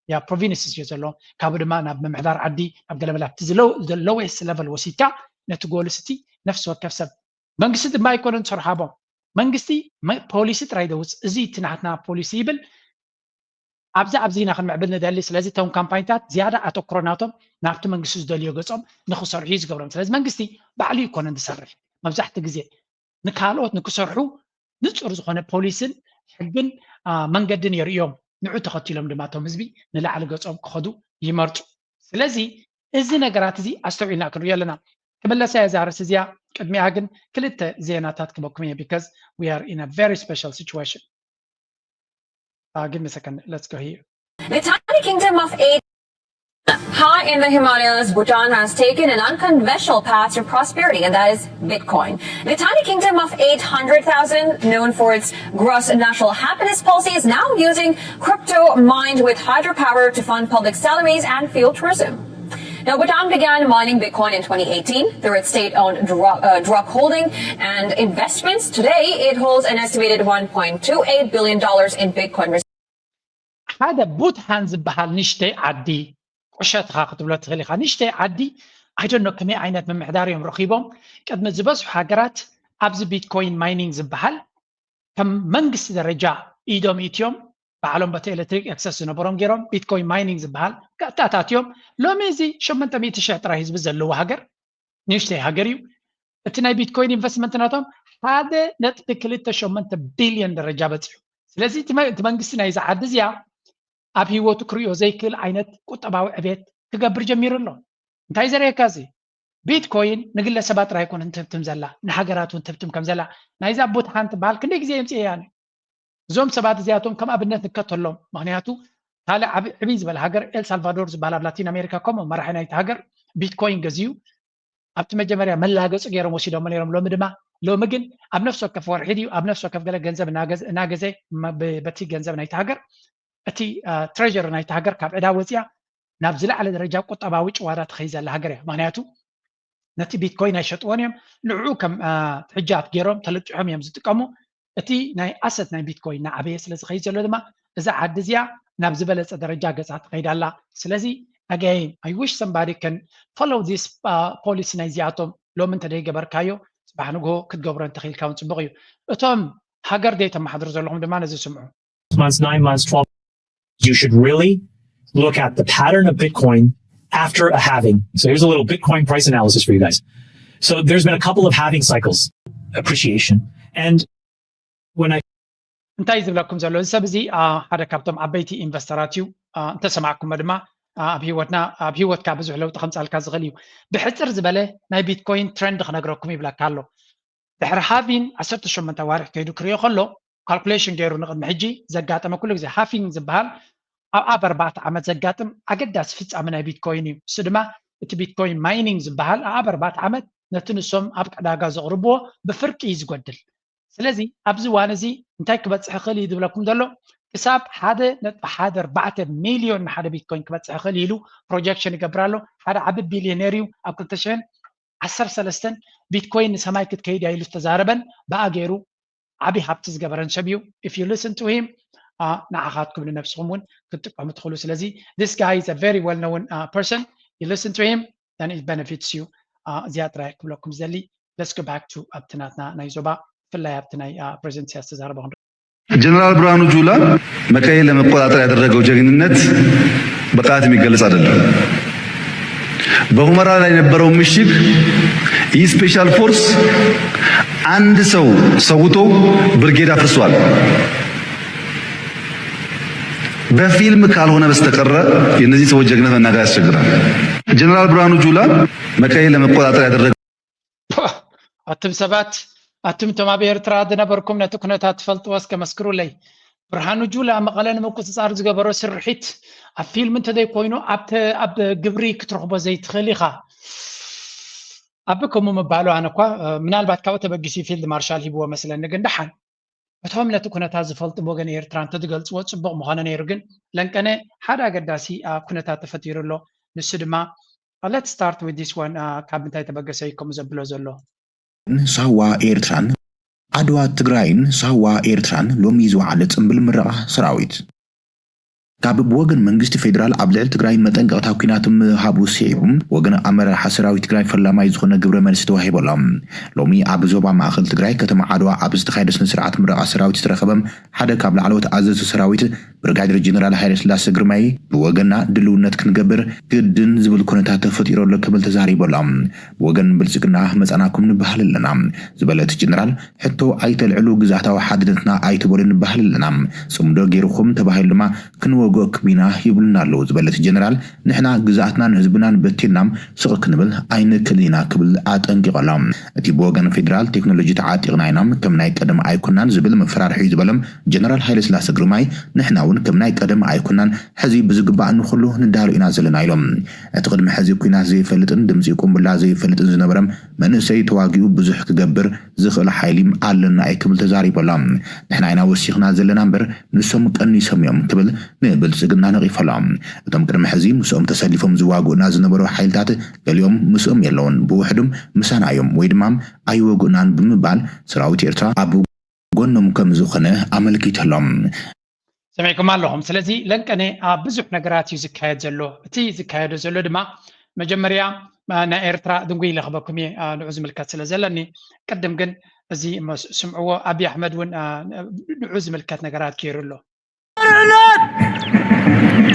ያ ፕሮቪንስ እዩ ዘሎ። ካብኡ ድማ ናብ ምምሕዳር ዓዲ፣ ናብ ገለመለ ኣብቲ ሎዌስት ለቨል ወሲድካ ነቲ ጎልስ እቲ ነፍሲ ወከፍ ሰብ መንግስቲ ድማ ኣይኮነን ዝሰርሖ ሃቦም። መንግስቲ ፖሊሲ ጥራይ ደውፅ። እዚ እቲ ናትና ፖሊሲ ይብል። ኣብዚ ኣብዚ ኢና ክንምዕብል ንደሊ። ስለዚ እቶም ካምፓኒታት ዝያዳ ኣተኩሮ ናቶም ናብቲ መንግስቲ ዝደልዮ ገጾም ንክሰርሑ እዩ ዝገብሮም። ስለዚ መንግስቲ ባዕሉ ይኮነን ዝሰርሕ። መብዛሕትኡ ግዜ ንካልኦት ንክሰርሑ ንጹር ዝኾነ ፖሊስን ሕግን መንገድን የርእዮም። ንዑ ተኸቲሎም ድማ እቶም ህዝቢ ንላዕሊ ገጾም ክኸዱ ይመርጹ። ስለዚ እዚ ነገራት እዚ ኣስተውዒልና ክንሪኦ ኣለና። ክምለሳ እየ እዛ ርእሲ እዚኣ። ቅድሚኣ ግን ክልተ ዜናታት ክበኩም እየ because we are in a very special situation. Uh, give me a second. Let's go here. The tiny kingdom of eight. High in the Himalayas, Bhutan has taken an unconventional path to prosperity, and that is Bitcoin. The tiny kingdom of eight hundred thousand, known for its gross national happiness policy, is now using crypto mined with hydropower to fund public salaries and fuel tourism. Now, Bhutan began mining Bitcoin in twenty eighteen through its state-owned drug, uh, drug holding and investments. Today, it holds an estimated one point two eight billion dollars in Bitcoin reserves. ሓደ ቡትሃን ዝበሃል ንሽተይ ዓዲ፣ ቁሸትኻ ክትብሎ ትኽእል ኢኻ። ንሽተይ ዓዲ፣ I don't know ከመይ ዓይነት ምምሕዳር እዮም ረኺቦም። ቅድሚ ዝበዝሑ ሃገራት ኣብዚ ቢትኮይን ማይኒንግ ዝበሃል ከም መንግስቲ ደረጃ ኢዶም ኢትዮም ባዕሎም በቲ ኤሌክትሪክ ኤክሰስ ዝነበሮም ገይሮም ቢትኮይን ማይኒንግ ዝበሃል ቀጥታታት እዮም። ሎሚ እዚ ሸሞንተ ሚእቲ ሽሕ ጥራይ ህዝቢ ዘለዎ ሃገር፣ ንእሽተይ ሃገር እዩ። እቲ ናይ ቢትኮይን ኢንቨስትመንት ናቶም ሓደ ነጥቢ ክልተ ሸሞንተ ቢልዮን ደረጃ በፂሑ። ስለዚ እቲ መ-፣ እቲ መንግስቲ ናይዛ ዓዲ እዚኣ ኣብ ህይወቱ ክሪኦ ዘይክእል ዓይነት ቁጠባዊ ዕቤት ክገብር ጀሚሩ ኣሎ። እንታይ ዘርእየካ እዚ? ቢትኮይን ንግለሰባት ጥራይ ኣይኮነን ትህብትም ዘላ፣ ንሃገራት እውን ትህብትም ከም ዘላ ናይዛ ቡትሃን ትበሃል ክንደይ ግዜ የምፅእያ። እዞም ሰባት እዚኣቶም ከም ኣብነት ንከተሎም። ምኽንያቱ ካልእ ዓብ-፣ ዕብይ ዝበለ ሃገር ኤልሳልቫዶር ዝበሃል ኣብ ላቲን ኣሜሪካ ከምኡ መራሒ ናይቲ ሃገር ቢትኮይን ገዚኡ ኣብቲ መጀመርያ መላገፂ ገይሮም ወሲዶሞ ነይሮም። ሎሚ ድማ፣ ሎሚ ግን ኣብ ነፍሲ ወከፍ ወርሒ ድዩ ኣብ ነፍሲ ወከፍ ገለ ገንዘብ እናገዘ፣ እናገዘ መ-፣ ብ-፣ በቲ ገንዘብ ናይቲ ሃገር እቲ፣ አ፣ ትሬዥሪ ናይቲ ሃገር ካብ ዕዳ ወፂኣ ናብ ዝለዓለ ደረጃ ቁጠባዊ ጭዋዳ ትኸይድ ዘላ ሃገር እያ። ምኽንያቱ ነቲ ቢትኮይን ኣይሸጥዎን እዮም። ንዕኡ ከም፣ አ፣ ሕጃብ ገይሮም ተለቂሖም እዮም ዝጥቀሙ። እቲ ናይ ኣሰት ናይ ቢትኮይን እናዓበየ ስለ ዝኸይድ ዘሎ ድማ እዛ ዓዲ እዚኣ ናብ ዝበለጸ ደረጃ ገጻ ትኸይድ ኣላ። ስለዚ again, I wish somebody can follow this, uh, policy ናይዚኣቶም። ሎሚ እንተደይገበርካዮ ጽባሕ ንግሆ ክትገብሮ እንተኽኢልካ እውን ጽቡቕ እዩ። እቶም ሃገር ደይ ተመሓድሩ ዘለኹም ድማ ነዚ ስምዑ። Months, nine months, twelve, you should really look at the pattern of Bitcoin after a halving. So here's a little Bitcoin price analysis for you guys. So there's been a couple of halving cycles, appreciation. And when I እንታይ ዝብለኩም ዘሎ እዚ ሰብ እዚ፣ አ፣ ሓደ ካብቶም ዓበይቲ ኢንቨስተራት እዩ። አ፣ እንተሰማዕኩሞ ድማ፣ አ፣ ኣብ ህይወትና፣ ኣብ ህይወትካ ብዙሕ ለውጢ ከምጻልካ ዝኽእል እዩ። ብሕጽር ዝበለ ናይ ቢትኮይን ትረንድ ክነግረኩም ይብለካ ኣሎ። ድሕሪ ሃቪን ዓሰርተ ሸሞንተ ኣዋርሕ ከይዱ ክሪኦ ከሎ፣ ካልኩሌሽን ገይሩ ንቕድሚ ሕጂ ዘጋጠመ ኩሉ ግዜ ሃፊንግ ዝበሃል ኣብ ኣብ ኣርባዕተ ዓመት ዘጋጥም ኣገዳሲ ፍጻመ ናይ ቢትኮይን እዩ። እሱ ድማ እቲ ቢትኮይን ማይኒንግ ዝበሃል ኣብ ኣብ ኣርባዕተ ዓመት ነቲ ንሶም ኣብ ዕዳጋ ዘቕርብዎ ብፍርቂ እዩ ዝጎድል። ስለዚ ኣብዚ እዋን እዚ እንታይ ክበጽሕ ይኽእል እዩ ዝብለኩም ዘሎ፣ ክሳብ ሓደ ነጥቢ ሓደ ኣርባዕተ ሚልዮን ንሓደ ቢትኮይን ክበጽሕ ይኽእል ኢሉ ፕሮጀክሽን ይገብር ኣሎ። ሓደ ዓቢ ቢልዮኔር እዩ ኣብ ክልተ ሽሕን ዓሰርተ ሰለስተን ቢትኮይን ንሰማይ ክትከይድ እያ ኢሉ ዝተዛረበን ብኣ ገይሩ ዓቢ ሃብቲ ዝገበረን ሰብ እዩ። If you listen to him, ንዓኻትኩም ንነብስኹም እውን ክትጥቀሙ ትኽእሉ። ስለዚ this guy is a very well known person, you listen to him, then it benefits you. እዚኣ ጥራይ ክብለኩም ዝደሊ። Let's go back to ኣብቲ ናትና ናይ ዞባ፣ ብፍላይ ኣብቲ ናይ ፕሬዚደንት ኢሳያስ ዝተዛረበ ክንርኢ። ጀነራል ብርሃኑ ጁላ መቀሌ ለመቆጣጠር ያደረገው ጀግንነት በቃላት የሚገለጽ አይደለም። በሁመራ ላይ የነበረውን ምሽግ ይህ ስፔሻል ፎርስ አንድ ሰው ሰውቶ ብርጌድ አፍርሷል። በፊልም ካልሆነ በስተቀረ የእነዚህ ሰዎች ጀግንነት መናገር ያስቸግራል። ጀነራል ብርሃኑ ጁላ መቀሌ ለመቆጣጠር ያደረገ ኣቱም ሰባት፣ ኣቱም እቶም ኣብ ኤርትራ ዝነበርኩም ነቲ ኩነታት ትፈልጥዎ እስከ መስክሩለይ። ብርሃኑ ጁላ መቐለ ንምቁፅፃር ዝገበሮ ስርሒት ኣብ ፊልም እንተዘይኮይኑ ኣብተ- ኣብ ግብሪ ክትረኽቦ ዘይትኽእል ኢኻ። ኣብ ከምኡ ምባሉ ኣነ እኳ እ፣ ምናልባት ካብኡ ተበጊሱ ፊልድ ማርሻል ሂብዎ መስለኒ፣ ግን ደሓን እቶም ነቲ ኩነታት ዝፈልጡ ብወገን ኤርትራ እንተዝገልፅዎ ፅቡቕ ምኾነ ነይሩ። ግን ለንቀነ ሓደ ኣገዳሲ ኣ፣ ኩነታት ተፈጢሩ ኣሎ። ንሱ ድማ let's start with this one ካብ ምንታይ ተበገሰ እዩ ከምኡ ዘብሎ ዘሎ? ሳዋ ኤርትራን ዓድዋ ትግራይን ሳዋ ኤርትራን ሎሚ ዝወዓለ ጽምብል ምረቓ ሰራዊት ካብ ብወገን መንግስቲ ፌዴራል ኣብ ልዕሊ ትግራይ መጠንቀቕታ ኲናት ምሃቡ ስዒቡ ወገን ኣመራርሓ ሰራዊት ትግራይ ፈላማይ ዝኾነ ግብረ መልሲ ተዋሂበሎም። ሎሚ ኣብ ዞባ ማእኸል ትግራይ ከተማ ዓድዋ ኣብ ዝተኻየደ ስነ ስርዓት ምረቓ ሰራዊት ዝተረኸበ ሓደ ካብ ላዕለዎት ኣዘዝቲ ሰራዊት ብርጋዴር ጀነራል ሃይለስላሰ ግርማይ ብወገንና ድልውነት ክንገብር ግድን ዝብል ኩነታት ተፈጢሩ ኣሎ ክብል ተዛሪቡ ኣሎ። ብወገን ብልፅግና መፃናኩም ንበሃል ኣለና ዝበለ እቲ ጀነራል ሕቶ ኣይተልዕሉ ግዝኣታዊ ሓድነትና ኣይትበሉ ንበሃል ኣለና። ፅምዶ ገይርኹም ተባሂሉ ድማ ክንወግኦኩም ኢና ይብሉና ኣለዉ ዝበለ እቲ ጀነራል ንሕና ግዝኣትናን ህዝብናን በቲንና ስቕ ክንብል ኣይንክእልን ኢና ክብል ኣጠንቂቑ ኣሎ። እቲ ብወገን ፌዴራል ቴክኖሎጂ ተዓጢቕና ኢና ከም ናይ ቀደም ኣይኮናን ዝብል መፈራርሒ እዩ ዝበለ ጀነራል ሃይለስላሰ ግርማይ ንሕና እውን ከም ናይ ቀደም ኣይኮናን ሕዚ ብዝግባእ ንኹሉ ንዳሎ ኢና ዘለና ኢሎም። እቲ ቅድሚ ሕዚ ኲናት ዘይፈልጥን ድምፂ ቁምብላ ዘይፈልጥን ዝነበረ መንእሰይ ተዋጊኡ ብዙሕ ክገብር ዝኽእል ሓይሊ ኣለና እዩ ክብል ተዛሪቡ ኣሎ። ንሕና ኢና ወሲኽና ዘለና እምበር ንሶም ቀኒሶም እዮም ክብል ንብልፅግና ነቒፉ ኣሎ። እቶም ቅድሚ ሕዚ ምስኦም ተሰሊፎም ዝዋግኡና ዝነበሩ ሓይልታት ገሊኦም ምስኦም የለውን፣ ብውሕዶም ምሳና እዮም ወይ ድማ ኣይወግኡናን ብምባል ሰራዊት ኤርትራ ኣብ ጎኖም ከም ዝኾነ ኣመልኪቱ ኣሎ። ሰሚዕኩም ኣለኹም። ስለዚ ለንቀነ ኣብ ብዙሕ ነገራት እዩ ዝካየድ ዘሎ። እቲ ዝካየዶ ዘሎ ድማ መጀመርያ አ፣ ናይ ኤርትራ ድንጉይ ኢለ ክበኩም እየ አ፣ ንዑ ዝምልከት ስለ ዘለኒ ቅድም ግን እዚ እሞ ስ- ስምዕዎ። ኣቢ ኣሕመድ እውን አ፣ ንዑ ዝምልከት ነገራት ገይሩ ኣሎ። ምዕናት!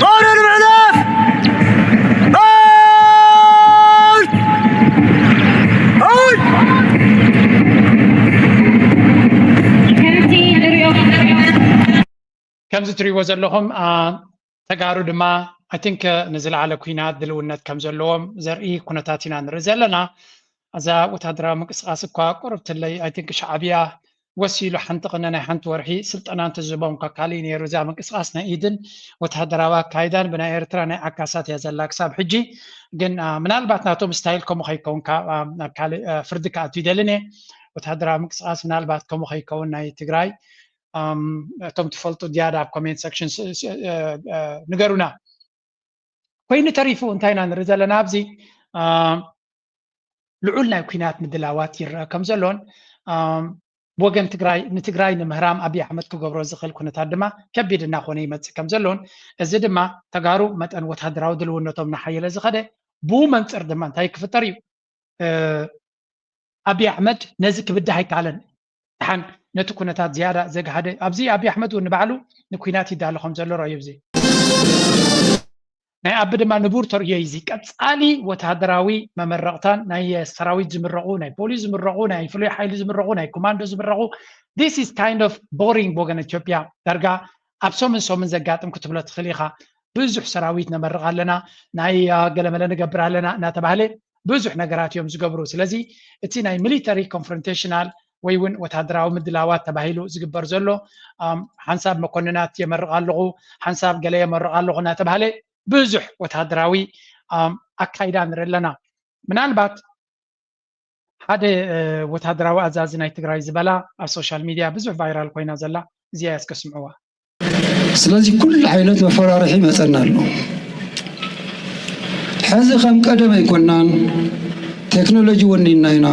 ጦርን ምዕናት! ከምዚ ትሪእዎ ዘለኹም አ፣ ተጋሩ ድማ I think ንዝለዓለ ኩናት ድልውነት ከም ዘለዎም ዘርኢ ኩነታት ኢና ንርኢ ዘለና። እዛ ወታደራዊ ምንቅስቃስ እኳ ቁርብትለይ I think ሻዕብያ ወሲሉ ሓንቲ ቅነ ናይ ሓንቲ ወርሒ ስልጠና እንተዝህቦም እኳ ካልእ ነይሩ። እዛ ምንቅስቃስ ናይ ኢድን ወታደራዊ ኣካይዳን ብናይ ኤርትራ ናይ ዓካሳት እያ ዘላ ክሳብ ሕጂ። ግን አ፣ ምናልባት ናቶም ስታይል ከምኡ ከይከውን ካብ አ፣ ናብ ካልእ አ፣ ፍርዲ ክኣቱ ይደልን እየ። ወታደራዊ ምንቅስቃስ ምናልባት ከምኡ ከይከውን ናይ ትግራይ እቶም ትፈልጡ ዝያዳ ኣብ ኮሜንት ሰክሽን ንገሩና። ኮይኑ ተሪፉ እንታይ ኢና ንርኢ ዘለና ኣብዚ ልዑል ናይ ኩናት ምድላዋት ይረአ ከም ዘሎን ብወገን ትግራይ ንትግራይ ንምህራም ኣብይ ኣሕመድ ክገብሮ ዝኽእል ኩነታት ድማ ከቢድ እናኾነ ይመፅእ ከም ዘሎን እዚ ድማ ተጋሩ መጠን ወታደራዊ ድልውነቶም እናሓየለ ዝኸደ ብኡ መንፅር ድማ እንታይ ክፍጠር እዩ ኣብይ ኣሕመድ ነዚ ክብዳህ ኣይከኣለን። ደሓን ነቲ ኩነታት ዝያዳ ዘግሃደ ኣብዚ ኣብይ ኣሕመድ እውን ንባዕሉ ንኲናት ይዳሎ ከም ዘሎ ረእዩ። እዚ ናይ ኣቢ ድማ ንቡር ተርእዮ እዩ። እዚ ቀጻሊ ወተሃደራዊ መመረቕታን ናይ ሰራዊት ዝምረቑ፣ ናይ ፖሊስ ዝምረቑ፣ ናይ ፍሉይ ሓይሊ ዝምረቑ፣ ናይ ኮማንዶ ዝምረቑ this is kind of boring ብወገን ኢትዮጵያ። ዳርጋ ኣብ ሰሙን ሰሙን ዘጋጥም ክትብሎ ትኽእል ኢኻ። ብዙሕ ሰራዊት ነመርቕ ኣለና፣ ናይ ገለመለ ንገብር ኣለና እናተባህለ ብዙሕ ነገራት እዮም ዝገብሩ። ስለዚ እቲ ናይ ሚሊተሪ ኮንፍሮንቴሽናል ወይ እውን ወታደራዊ ምድላዋት ተባሂሉ ዝግበር ዘሎ ሓንሳብ መኮንናት የመርቕ ኣለኹ፣ ሓንሳብ ገለ የመርቕ ኣለኹ እናተባህለ ብዙሕ ወታደራዊ ኣካይዳ ንርኢ ኣለና። ምናልባት ሓደ ወታደራዊ ኣዛዚ ናይ ትግራይ ዝበላ ኣብ ሶሻል ሚድያ ብዙሕ ቫይራል ኮይና ዘላ እዚኣ እያ፣ እስከ ስምዕዋ። ስለዚ ኩሉ ዓይነት መፈራርሒ ይመፀና ኣሎ። ሕዚ ከም ቀደም ኣይኮናን፣ ቴክኖሎጂ ወኒና ኢና።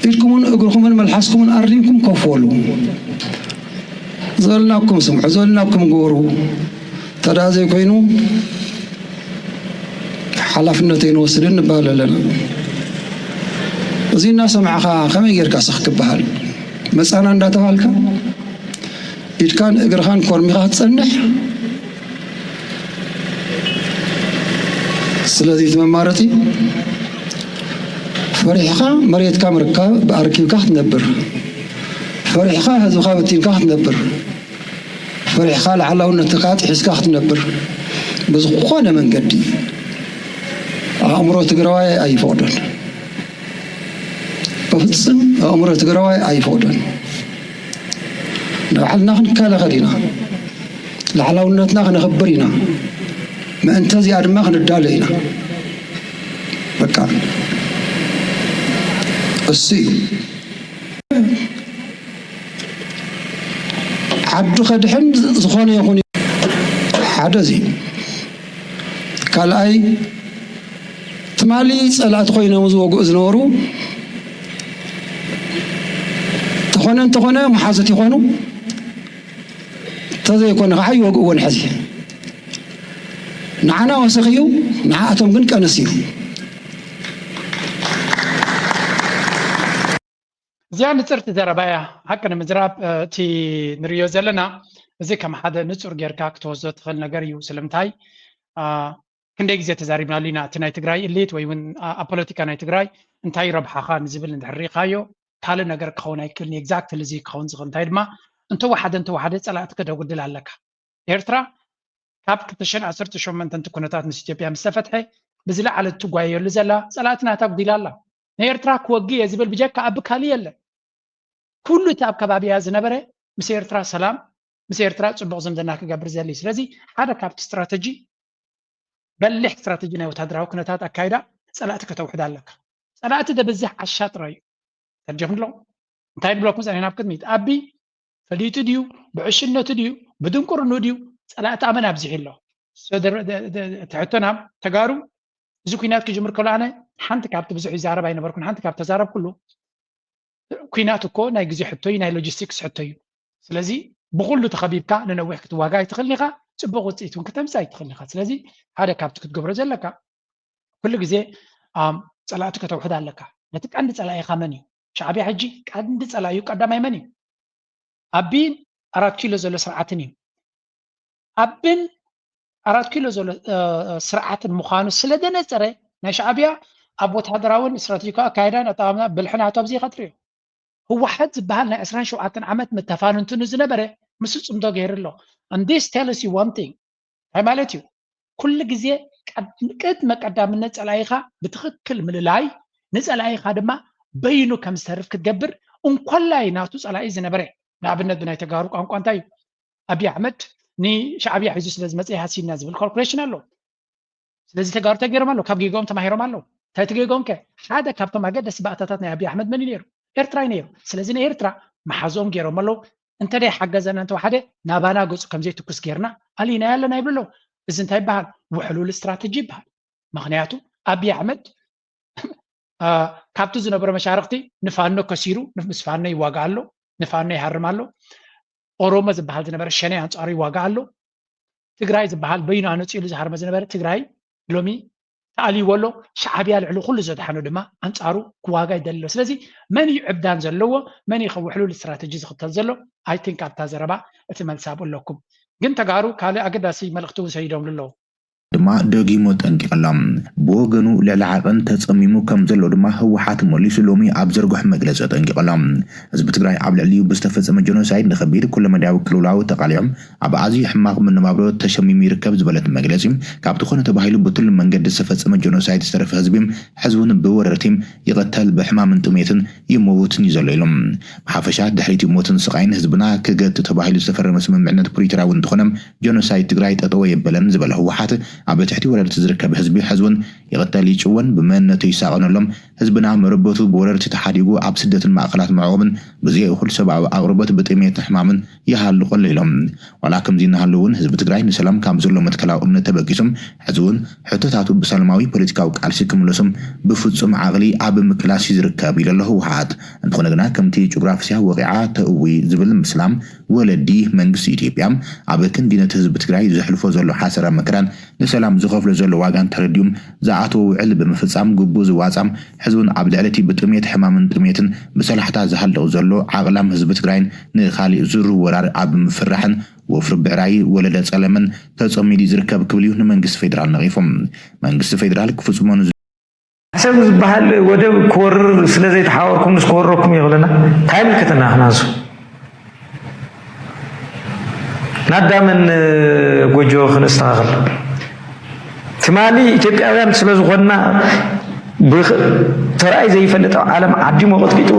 ኢድኩምን እግርኩምን መልሓስኩምን ኣሪምኩም ኮፍ በሉ። ዝበልናኩም ስምዑ፣ ዝበልናኩም ግበሩ። ተዳ ዘይኮይኑ ሓላፍነት ኣይንወስድን ንበሃል ኣለና። እዚ እናሰማዕኻ ከመይ ጌርካ ስኽ ክበሃል መፃና እንዳተባልካ ኢድካን እግርኻን ኮርሚኻ ክትፀንሕ። ስለዚ እቲ መማረፂ ፈሪሕኻ መሬትካ ምርካብ ኣርኪብካ ክትነብር፣ ፈሪሕኻ ህዝብኻ በቲንካ ክትነብር፣ ፈሪሕኻ ላዕላውነትካ ጥሒስካ ክትነብር ብዝኾነ መንገዲ ኣእምሮ ትግራዋይ ኣይፈቕዶን። በፍፅም ኣእምሮ ትግራዋይ ኣይፈቕዶን። ንባዕልና ክንከላኸል ኢና። ላዕላውነትና ክነኽብር ኢና። ምእንቲ እዚኣ ድማ ክንዳሎ ኢና። በቃ እሱ እዩ። ዓዱ ከድሕን ዝኾነ ይኹን ሓደ እዚ ካልኣይ ትማሊ ጸላእቲ ኮይኖም ዝወግኡ ዝነበሩ ተኾነ እንተኾነ መሓዙት ይኾኑ፣ ተዘይኮነ ከዓ ይወግእዎን ሕዚ ንዓና ወሰኽ እዩ፣ ንዓኣቶም ግን ቀንስ እዩ። እዚኣ ንፅርቲ ዘረባ እያ። ሓቂ ንምዝራብ እቲ ንሪዮ ዘለና እዚ ከም ሓደ ንፁር ጌርካ ክትወስዶ ትኽእል ነገር እዩ። ስለምንታይ ክንደይ ግዜ ተዛሪብናሉ ኢና። እቲ ናይ ትግራይ እሊት ወይ እውን ኣብ ፖለቲካ ናይ ትግራይ እንታይ ረብሓኻ ንዝብል እንድሕር ሪኢኻዮ ካልእ ነገር ክኸውን ኣይክእልን። ኤግዛክትሊ እዚ ክኸውን ዝኽእል እንታይ ድማ እንተወሓደ እንተወሓደ ፀላእቲ ከተጉድል ኣለካ። ኤርትራ ካብ ክልተ ሽሕን ዓሰርተ ሸሞንተን እቲ ኩነታት ምስ ኢትዮጵያ ምስ ተፈትሐ ብዝለዓለ እትጓየየሉ ዘላ ፀላእቲ ናታ ኣጉዲላ ኣላ። ንኤርትራ ክወግእ እየ ዝብል ብጀካ ኣቢ ካልእ የለን። ኩሉ እቲ ኣብ ከባቢያ ዝነበረ ምስ ኤርትራ ሰላም ምስ ኤርትራ ፅቡቕ ዝምድና ክገብር ዘሊ። ስለዚ ሓደ ካብቲ ስትራተጂ በሊሕ ስትራተጂ ናይ ወታደራዊ ኩነታት ኣካይዳ ፀላእቲ ከተውሕድ ኣለካ። ፀላእቲ ደብዝሕ ዓሻ ጥራይ እዩ። ተርጀኹም ኣለኹም እንታይ ንብለኩም ፀኒሕና ኣብ ቅድሚት ኣቢ ፈሊጡ ድዩ ብዕሽነቱ ድዩ ብድንቁርኑ ድዩ ፀላእቲ ኣመን ኣብዚሑ ኣሎ። ትሕቶና ተጋሩ እዚ ኩናት ክጅምር ከሎ ኣነ ሓንቲ ካብቲ ብዙሕ ይዛረብ ኣይነበርኩን ሓንቲ ካብ ተዛረብ ኩሉ ኩናት እኮ ናይ ግዜ ሕቶ እዩ ናይ ሎጂስቲክስ ሕቶ እዩ። ስለዚ ብኩሉ ተኸቢብካ ንነዊሕ ክትዋጋ ኣይትኽእልን ኢኻ። ፅቡቅ ውፅኢት እውን ክተምፅእ ኣይትኽእልን ኢኻ። ስለዚ ሓደ ካብቲ ክትገብሮ ዘለካ ኩሉ ግዜ ፀላእቲ ከተውሕድ ኣለካ። ነቲ ቀንዲ ፀላኢኻ መን እዩ? ሻዕብያ ሕጂ ቀንዲ ፀላኢኡ ቀዳማይ መን እዩ? ኣቢን ኣራት ኪሎ ዘሎ ስርዓትን እዩ። ኣቢን ኣራት ኪሎ ዘሎ ስርዓትን ምዃኑ ስለደነፀረ ናይ ሻዕብያ ኣብ ወታደራውን ስትራቴጂካዊ ኣካይዳን ኣጠቓቕማ ብልሒ ናቱ ኣብዚ ኢኻ ትሪኦ። ህወሓት ዝበሃል ናይ ዕስራን ሸውዓተን ዓመት መተፋንንትኑ ዝነበረ ምስ ፅምዶ ገይሩ ኣሎ። And this tells you one thing እንታይ ማለት እዩ? ኩሉ ግዜ ቅድመ ቀዳምነት ፀላኢኻ ብትኽክል ምልላይ ንፀላኢኻ ድማ በይኑ ከም ዝተርፍ ክትገብር እንኮላይ ናቱ ፀላኢ ዝነበረ ንኣብነት ብናይ ተጋሩ ቋንቋ እንታይ እዩ? ኣብይ ኣሕመድ ንሻዕብያ ሒዙ ስለ ዝመፀ ይሃስይና ዝብል ካልኩሌሽን ኣሎ። ስለዚ ተጋሩ እንታይ ገይሮም ኣለዉ? ካብ ጌጋኦም ተማሂሮም ኣለዉ። እንታይ እቲ ጌጋኦም ከ? ሓደ ካብቶም ኣገደስቲ ባእታታት ናይ ኣብይ ኣሕመድ መን እዩ ነይሩ? ኤርትራ እዩ ነይሩ። ስለዚ ንኤርትራ መሓዝኦም ገይሮም ኣለዉ። እንተ ደይ ሓገዘና እንተወሓደ ናባና ገፁ ከምዘይትኩስ ጌርና ኣሊናዮ ኣለና ይብሉ ኣለዉ። እዚ እንታይ ይበሃል? ውሕሉል ስትራተጂ ይበሃል። ምኽንያቱ ኣብይ ኣሕመድ ካብቲ ዝነበሮ መሻርኽቲ ንፋኖ ከሲሩ ምስ ፋኖ ይዋጋእ ኣሎ፣ ንፋኖ ይሃርም ኣሎ። ኦሮሞ ዝበሃል ዝነበረ ሸኔ ኣንፃሩ ይዋጋእ ኣሎ። ትግራይ ዝበሃል በይኑ ኣነፂሉ ዝሃርመ ዝነበረ ትግራይ ሎሚ ተኣልይዎ ኣሎ። ሻዕብያ ልዕሊ ኩሉ ዘድሓኖ ድማ ኣንፃሩ ክዋጋ ይደሊ ኣሎ። ስለዚ መን እዩ ዕብዳን ዘለዎ፣ መን እዩ ከውሕሉል ስትራተጂ ዝኽተል ዘሎ? I think ኣብታ ዘረባ እቲ መልሲ ኣብኡ ኣለኩም። ግን ተጋሩ ካልእ ኣገዳሲ መልእኽቲ እውን ሰዲዶምሉ ኣለዉ። ድማ ደጊሙ ጠንቂቐሎም። ብወገኑ ልዕሊ ዓቐን ተጸሚሙ ከም ዘሎ ድማ ህወሓት መሊሱ ሎሚ ኣብ ዘርግሖ መግለጺ ኣጠንቂቐሎም። ህዝቢ ትግራይ ኣብ ልዕሊኡ ብዝተፈጸመ ጀኖሳይድ ንኸቢድ ኩለመዳያዊ ቅልውላው ተቓሊዖም ኣብ ኣዝዩ ሕማቕ መነባብሮ ተሸሚሙ ይርከብ ዝበለት መግለጺ፣ ካብቲ ኮነ ተባሂሉ ብትሉም መንገዲ ዝተፈጸመ ጀኖሳይድ ዝተረፈ ህዝቢ ሕዚ እውን ብወረርቲ ይቐተል፣ ብሕማምን ጥሜትን ይመውትን እዩ ዘሎ ኢሎም። ብሓፈሻ ድሕሪቲ ሞትን ስቓይን ህዝብና ክገት ተባሂሉ ዝተፈረመ ስምምዕነት ፕሪቶርያ እውን እንተኾነ ጀኖሳይድ ትግራይ ጠጠው የበለን ዝበለ ህወሓት ኣብ ትሕቲ ወረርቲ ዝርከብ ህዝቢ ሕዚ እውን ይቕተል ይጭወን ብመንነቱ ይሳቐነሎም ህዝብና መረበቱ ብወረርቲ ተሓዲጉ ኣብ ስደትን ማእኸላት መዕቆብን ብዘይ እኹል ሰብኣዊ ኣቕርቦት ብጥሜትን ሕማምን ይሃሉ ከሎ ኢሎም። ዋላ ከምዚ እናሃሉ እውን ህዝቢ ትግራይ ንሰላም ካብ ዘሎ መትከላዊ እምነት ተበጊሶም ሕዚ እውን ሕቶታቱ ብሰላማዊ ፖለቲካዊ ቃልሲ ክምለሶም ብፍፁም ዓቕሊ ኣብ ምቅላስ እዩ ዝርከብ ኢሉ ኣሎ ህወሓት። እንተኾነ ግና ከምቲ ጂኦግራፍስያ ወቒዓ ተእዊ ዝብል ምስላም ወለዲ መንግስቲ ኢትዮጵያ ኣብ ክንዲ ነቲ ህዝቢ ትግራይ ዘሕልፎ ዘሎ ሓሰራ መከራን ንሰላም ዝኸፍሎ ዘሎ ዋጋን ተረዲኡም ዝኣተዎ ውዕል ብምፍፃም ግቡእ ዝዋፃም ሕዚ እውን ኣብ ልዕሊ እቲ ብጥሜት ሕማምን ጥሜትን ብሰላሕታ ዝሃልቕ ዘሎ ዓቕላም ህዝቢ ትግራይን ንኻሊእ ዙር ወራር ኣብ ምፍራሕን ወፍሪ ብዕራይ ወለደ ጸለመን ተጸሚዱ ዝርከብ ክብል እዩ ንመንግስቲ ፌደራል ነቒፉ። መንግስቲ ፌደራል ክፍጽሞ ን ዓሰብ ዝበሃል ወደብ ክወርር ስለ ዘይተሓወርኩም ንስ ክወረኩም እየ ክብለና እንታይ ምልክተና ንሕና ንሱ ናዳመን ጎጆ ክነስተኻኽል እቲ ትማሊ ኢትዮጵያውያን ስለ ዝኾንና ብኽ-፣ ተራእይ ዘይፈልጥ ኣብ ዓለም ዓዲሙ ቀጥቂጡ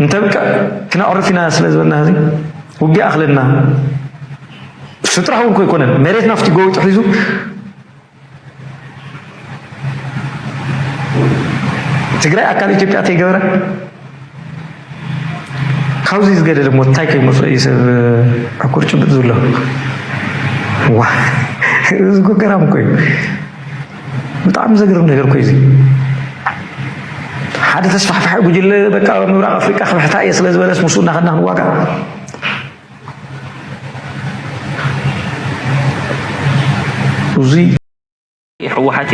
እንተብቅዕ ክነዕርፍ ኢና ስለ ዝበልና፣ እዚ ውግእ ኣኽለና። ስጥራሕ እውን እኮ ኣይኮነን፣ መሬትና ፍቲ ጎቢጡ ሒዙ ትግራይ ኣካል ኢትዮጵያ ተይገበረ። ካብዚ ዝገደደ ሞ እንታይ ከይመፅኦ እዩ ሰብ ዕኩር ጭብጥ ዝብሎ? ዋ፣ እዚ እኮ ገራም እኮ እዩ። ብጣዕሚ ዘገርም ነገር እኮ እዩ እዚ። ሓደ ተስፋሕፋሒ ጉጅለ በቃ ምብራቕ ኣፍሪቃ ክብሕታ እየ ስለ ዝበለስ ምስኡ እናኸድና ክንዋጋእ? እዚ ህወሓቲ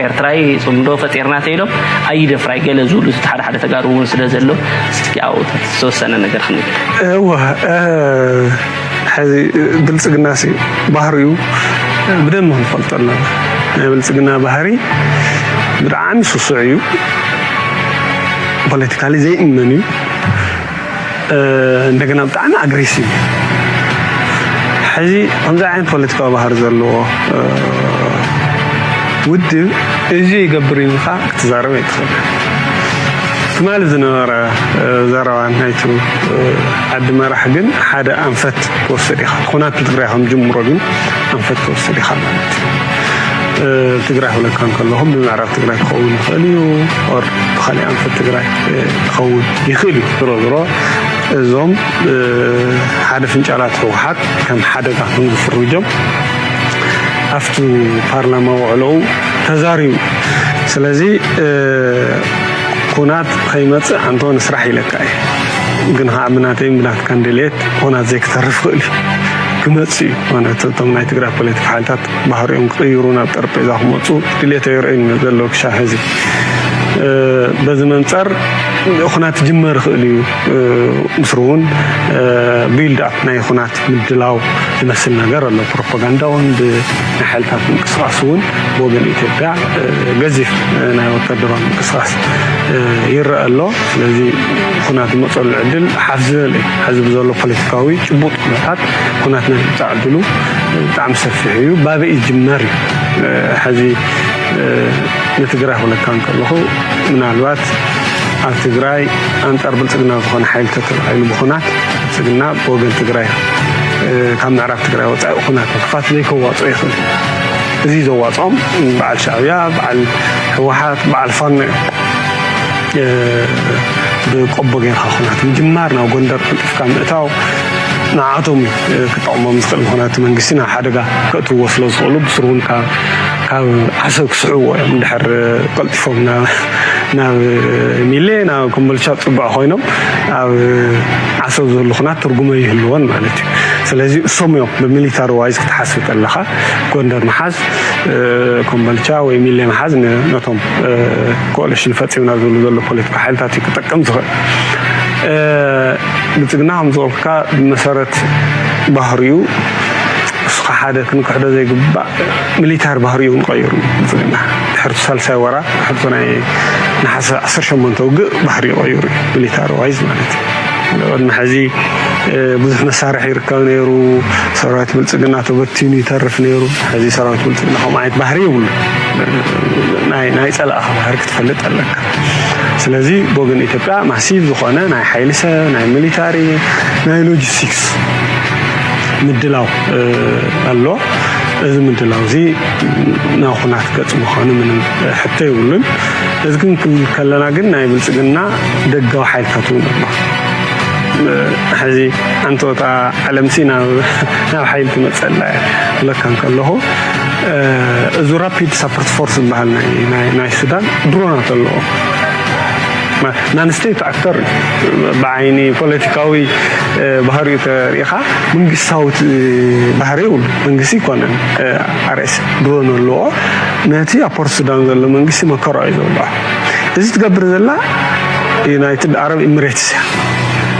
ኤርትራይ ፅምዶ ፈጢርና ተኢሎም ኣይደፍራይ ገለ ዝብሉ እቲ ሓደ ሓደ ተጋሩ እውን ስለ ዘሎ እስኪ ኣብኡ ዝተወሰነ ነገር ክንብል። እወ፣ እ፣ ሕዚ ብልፅግና ሲ ባህሪኡ ብደንብ ክንፈልጦ ኣለና። ናይ ብልፅግና ባህሪ ብጣዕሚ ስሱዕ እዩ። ፖለቲካሊ ዘይእመን እዩ። እ፣ እንደገና ብጣዕሚ ኣግሬሲቭ እዩ። ሕዚ ከምዚ ዓይነት ፖለቲካዊ ባህሪ ዘለዎ፣ እ፣ ውድብ እዚ ይገብር ኢልካ ክትዛረብ ኣይትኽእል። ትማሊ ዝነበረ፣ እ፣ ዘረባ ናይቱ፣ እ፣ ዓዲ መራሕ ግን ሓደ ኣንፈት ትወስድ ኢኻ። ኩናት ትግራይ ከም ጅምሮ ግን ኣንፈት ትወስድ ኢኻ ማለት እዩ። እ፣ ትግራይ ክብለካ እንከለኹ ብምዕራብ ትግራይ ክኸውን ይኽእል እዩ፣ ኦር ብኻሊእ ኣንፈት ትግራይ፣ እ፣ ክኸውን ይኽእል እዩ። ዝሮ ዝሮ እዞም፣ እ፣ ሓደ ፍንጫላት ህወሓት ከም ሓደጋ ከም ዝፍርጆም ኣብቲ ፓርላማ ውዕሎኡ ተዛሪቡ። ስለዚ፣ እ፣ ኩናት ከይመጽእ ኣንቶኒ ስራሕ ኢለካ እየ። ግን ከዓ ብናተይን ብናትካን ድልየት ኩናት ዘይክተርፍ ይኽእል እዩ። ክመጽእ እዩ። ማለት እቶም ናይ ትግራይ ፖለቲካ ሓይልታት ባህሪኦም ክቕይሩ ናብ ጠረጴዛ ክመፁ ድሌት ኣይረኣይን ዘሎ ክሻብ ሕዚ። እ፣ በዚ መንፀር ኩናት ክጅመር ይኽእል እዩ። እ፣ ምስሩ እውን፣ እ፣ ቢልድ ኣፕ ናይ ኩናት ምድላው ዝመስል ነገር ኣሎ። ፕሮፓጋንዳ እውን ብናይ ሓይልታት ምንቅስቃስ እውን ብወገን ኢትዮጵያ፣ እ፣ ገዚፍ፣ እ፣ ናይ ወታደራዊ ምንቅስቃስ፣ እ፣ ይረአ ኣሎ። ስለዚ ኩናት ዝመፀሉ ዕድል ሓፍ ዝበለ እዩ። ሕዚ ብዘሎ ፖለቲካዊ ጭቡጥ ኩነታት ኩናት ናይ ምምፃእ ዕድሉ ብጣዕሚ ሰፊሕ እዩ። ባበይ ይጅመር እዩ። እ፣ ሕዚ፣ እ፣ ንትግራይ ክብለካ እንከለኹ ምናልባት ኣብ ትግራይ ኣንፃር ብልፅግና ዝኾነ ሓይሊ ተተባሂሉ ብኹናት ብልፅግና ብወገን ትግራይ፣ እ፣ ካብ ምዕራብ ትግራይ ወፃኢ ኩናት ምኽፋት ዘይከዋፅኦ ይኽእል እዩ። እዚ ዘዋፅኦም በዓል ሻዕብያ፣ በዓል ህወሓት፣ በዓል ፋኖ እዮም። እ፣ ብቆቦ ጌርካ ኩናት ምጅማር፣ ናብ ጎንደር ቀልጢፍካ ምእታው ንዓቶም እዩ፣ እ፣ ክጠቕሞም ዝኽእል። ምኽንያቱ መንግስቲ ናብ ሓደጋ ከእትውዎ ስለ ዝኽእሉ፣ ብስሩ እውን ካብ፣ ካብ ዓሰብ ክስሕብዎ እዮም። እንድሕር ቀልጢፎም ናብ፣ ናብ ሚሌ፣ ናብ ኮምቦልቻ ፅቡዕ ኮይኖም ኣብ ዓሰብ ዝህሉ ኩናት ትርጉም ኣይህልዎን ማለት እዩ። ስለዚ እሶም እዮም ብሚሊታሪ ዋይዝ ክትሓስብ ከለኻ ጎንደር ምሓዝ፣ እ፣ ኮምቦልቻ ወይ ሚሌ ምሓዝ ን-፣ ነቶም፣ እ፣ ኮኦሊሽን ፈፂምና ዝብሉ ዘሎ ፖለቲካ ሓይልታት እዩ ክጠቅም ዝኽእል። እ፣ ብልፅግና ከም ዝበልኩካ ብመሰረት ባህሪኡ እሱ ሓደ ክንክሕዶ ዘይግባእ ሚሊታሪ ባህሪኡ እውን ቀይሩ እዩ። ብልፅግና ድሕሪ ሳልሳይ ወራ፣ ድሕሪ ናይ ነሓሰ ዓሰርተ ሸሞንተ ውግእ ባህሪኡ ቀይሩ እዩ፣ ሚሊታሪ ዋይዝ ማለት እዩ። ቅድሚ ሕዚ፣ እ፣ ብዙሕ መሳርሒ ይርከብ ነይሩ። ሰራዊት ብልፅግና ተበቲኑ ይተርፍ ነይሩ። ሕዚ ሰራዊት ብልፅግና ከምኡ ዓይነት ባህሪ የብሉ። ናይ፣ ናይ ፀላእኻ ባህሪ ክትፈልጥ ኣለካ። ስለዚ ብወገን ኢትዮጵያ ማሲቭ ዝኾነ ናይ ሓይሊ ሰብ፣ ናይ ሚሊታሪ፣ ናይ ሎጂስቲክስ ምድላው፣ እ፣ ኣሎ። እዚ ምድላው እዚ ናብ ኩናት ገፅ ምዃኑ ምንም ሕቶ የብሉን። እዚ ክንብል ከለና ግን ናይ ብልፅግና ደጋዊ ሓይልታት እውን ኣሎ። ሕዚ ኣንቶታ ዓለምሲ ናብ፣ ናብ ሓይሊ ትመፀላ እያ ክብለካ እንከለኹ፣ እ፣ እዚ ራፒድ ሳፖርት ፎርስ ዝበሃል ናይ፣ ናይ፣ ናይ ሱዳን ድሮናት ኣለዎ። ማ-፣ ናን ስቴት ኣክተር እዩ። ብዓይኒ ፖለቲካዊ፣ እ፣ ባህሪኡ ተሪኢኻ መንግስታዊ፣ እ፣ ባህሪ የብሉ። መንግስቲ ይኮነን፣ እ፣ ኣርኤስ ድሮን ኣለዎ። ነቲ ኣብ ፖርት ሱዳን ዘሎ መንግስቲ መከራ እዩ ዘብልዖ። እዚ ትገብር ዘላ ዩናይትድ ኣረብ ኤሚሬትስ እያ።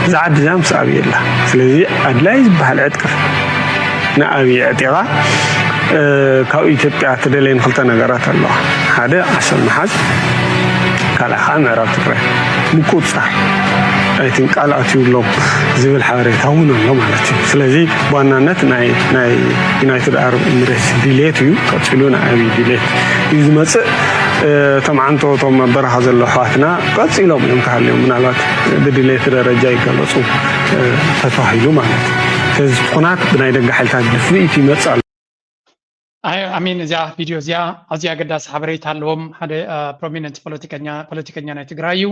እዛ ዓዲ እዚኣ ምስ ኣብይ ኣላ። ስለዚ ኣድላይ ዝበሃል ዕጥቂ ንኣብይ ኣዕጢቓ፣ እ፣ ካብ ኢትዮጵያ ትደለየን ክልተ ነገራት ኣለዋ። ሓደ ዓሰብ ምሓዝ፣ ካልኣይ ከዓ ምዕራብ ትግራይ ምቁፅፃር። ኣይቲን ቃል ኣትዩሎም ዝብል ሓበሬታ እውን ኣሎ ማለት እዩ። ስለዚ ብዋናነት ናይ ናይ ዩናይትድ ኣረብ ኤምሬትስ ድሌት እዩ፣ ቀፂሉ ንዓብዪ ድሌት እዩ ዝመፅእ። እቶም ዓንቶ እቶም ኣብ በረኻ ዘሎ ኣሕዋትና ቀፂሎም እዮም ክሃልዮም፣ ምናልባት ብድሌት ደረጃ ይገለፁ ተተባሂሉ ማለት እዩ። ስለዚ እቲ ኩናት ብናይ ደገ ሓይልታት ድፍኢት ይመፅእ ኣሎ። ኣይ ኣሚን እዚኣ ቪድዮ እዚኣ ኣዝያ ኣገዳሲ ሓበሬታ ኣለዎም። ሓደ ፕሮሚነንት ፖለቲከኛ ፖለቲከኛ ናይ ትግራይ እዩ።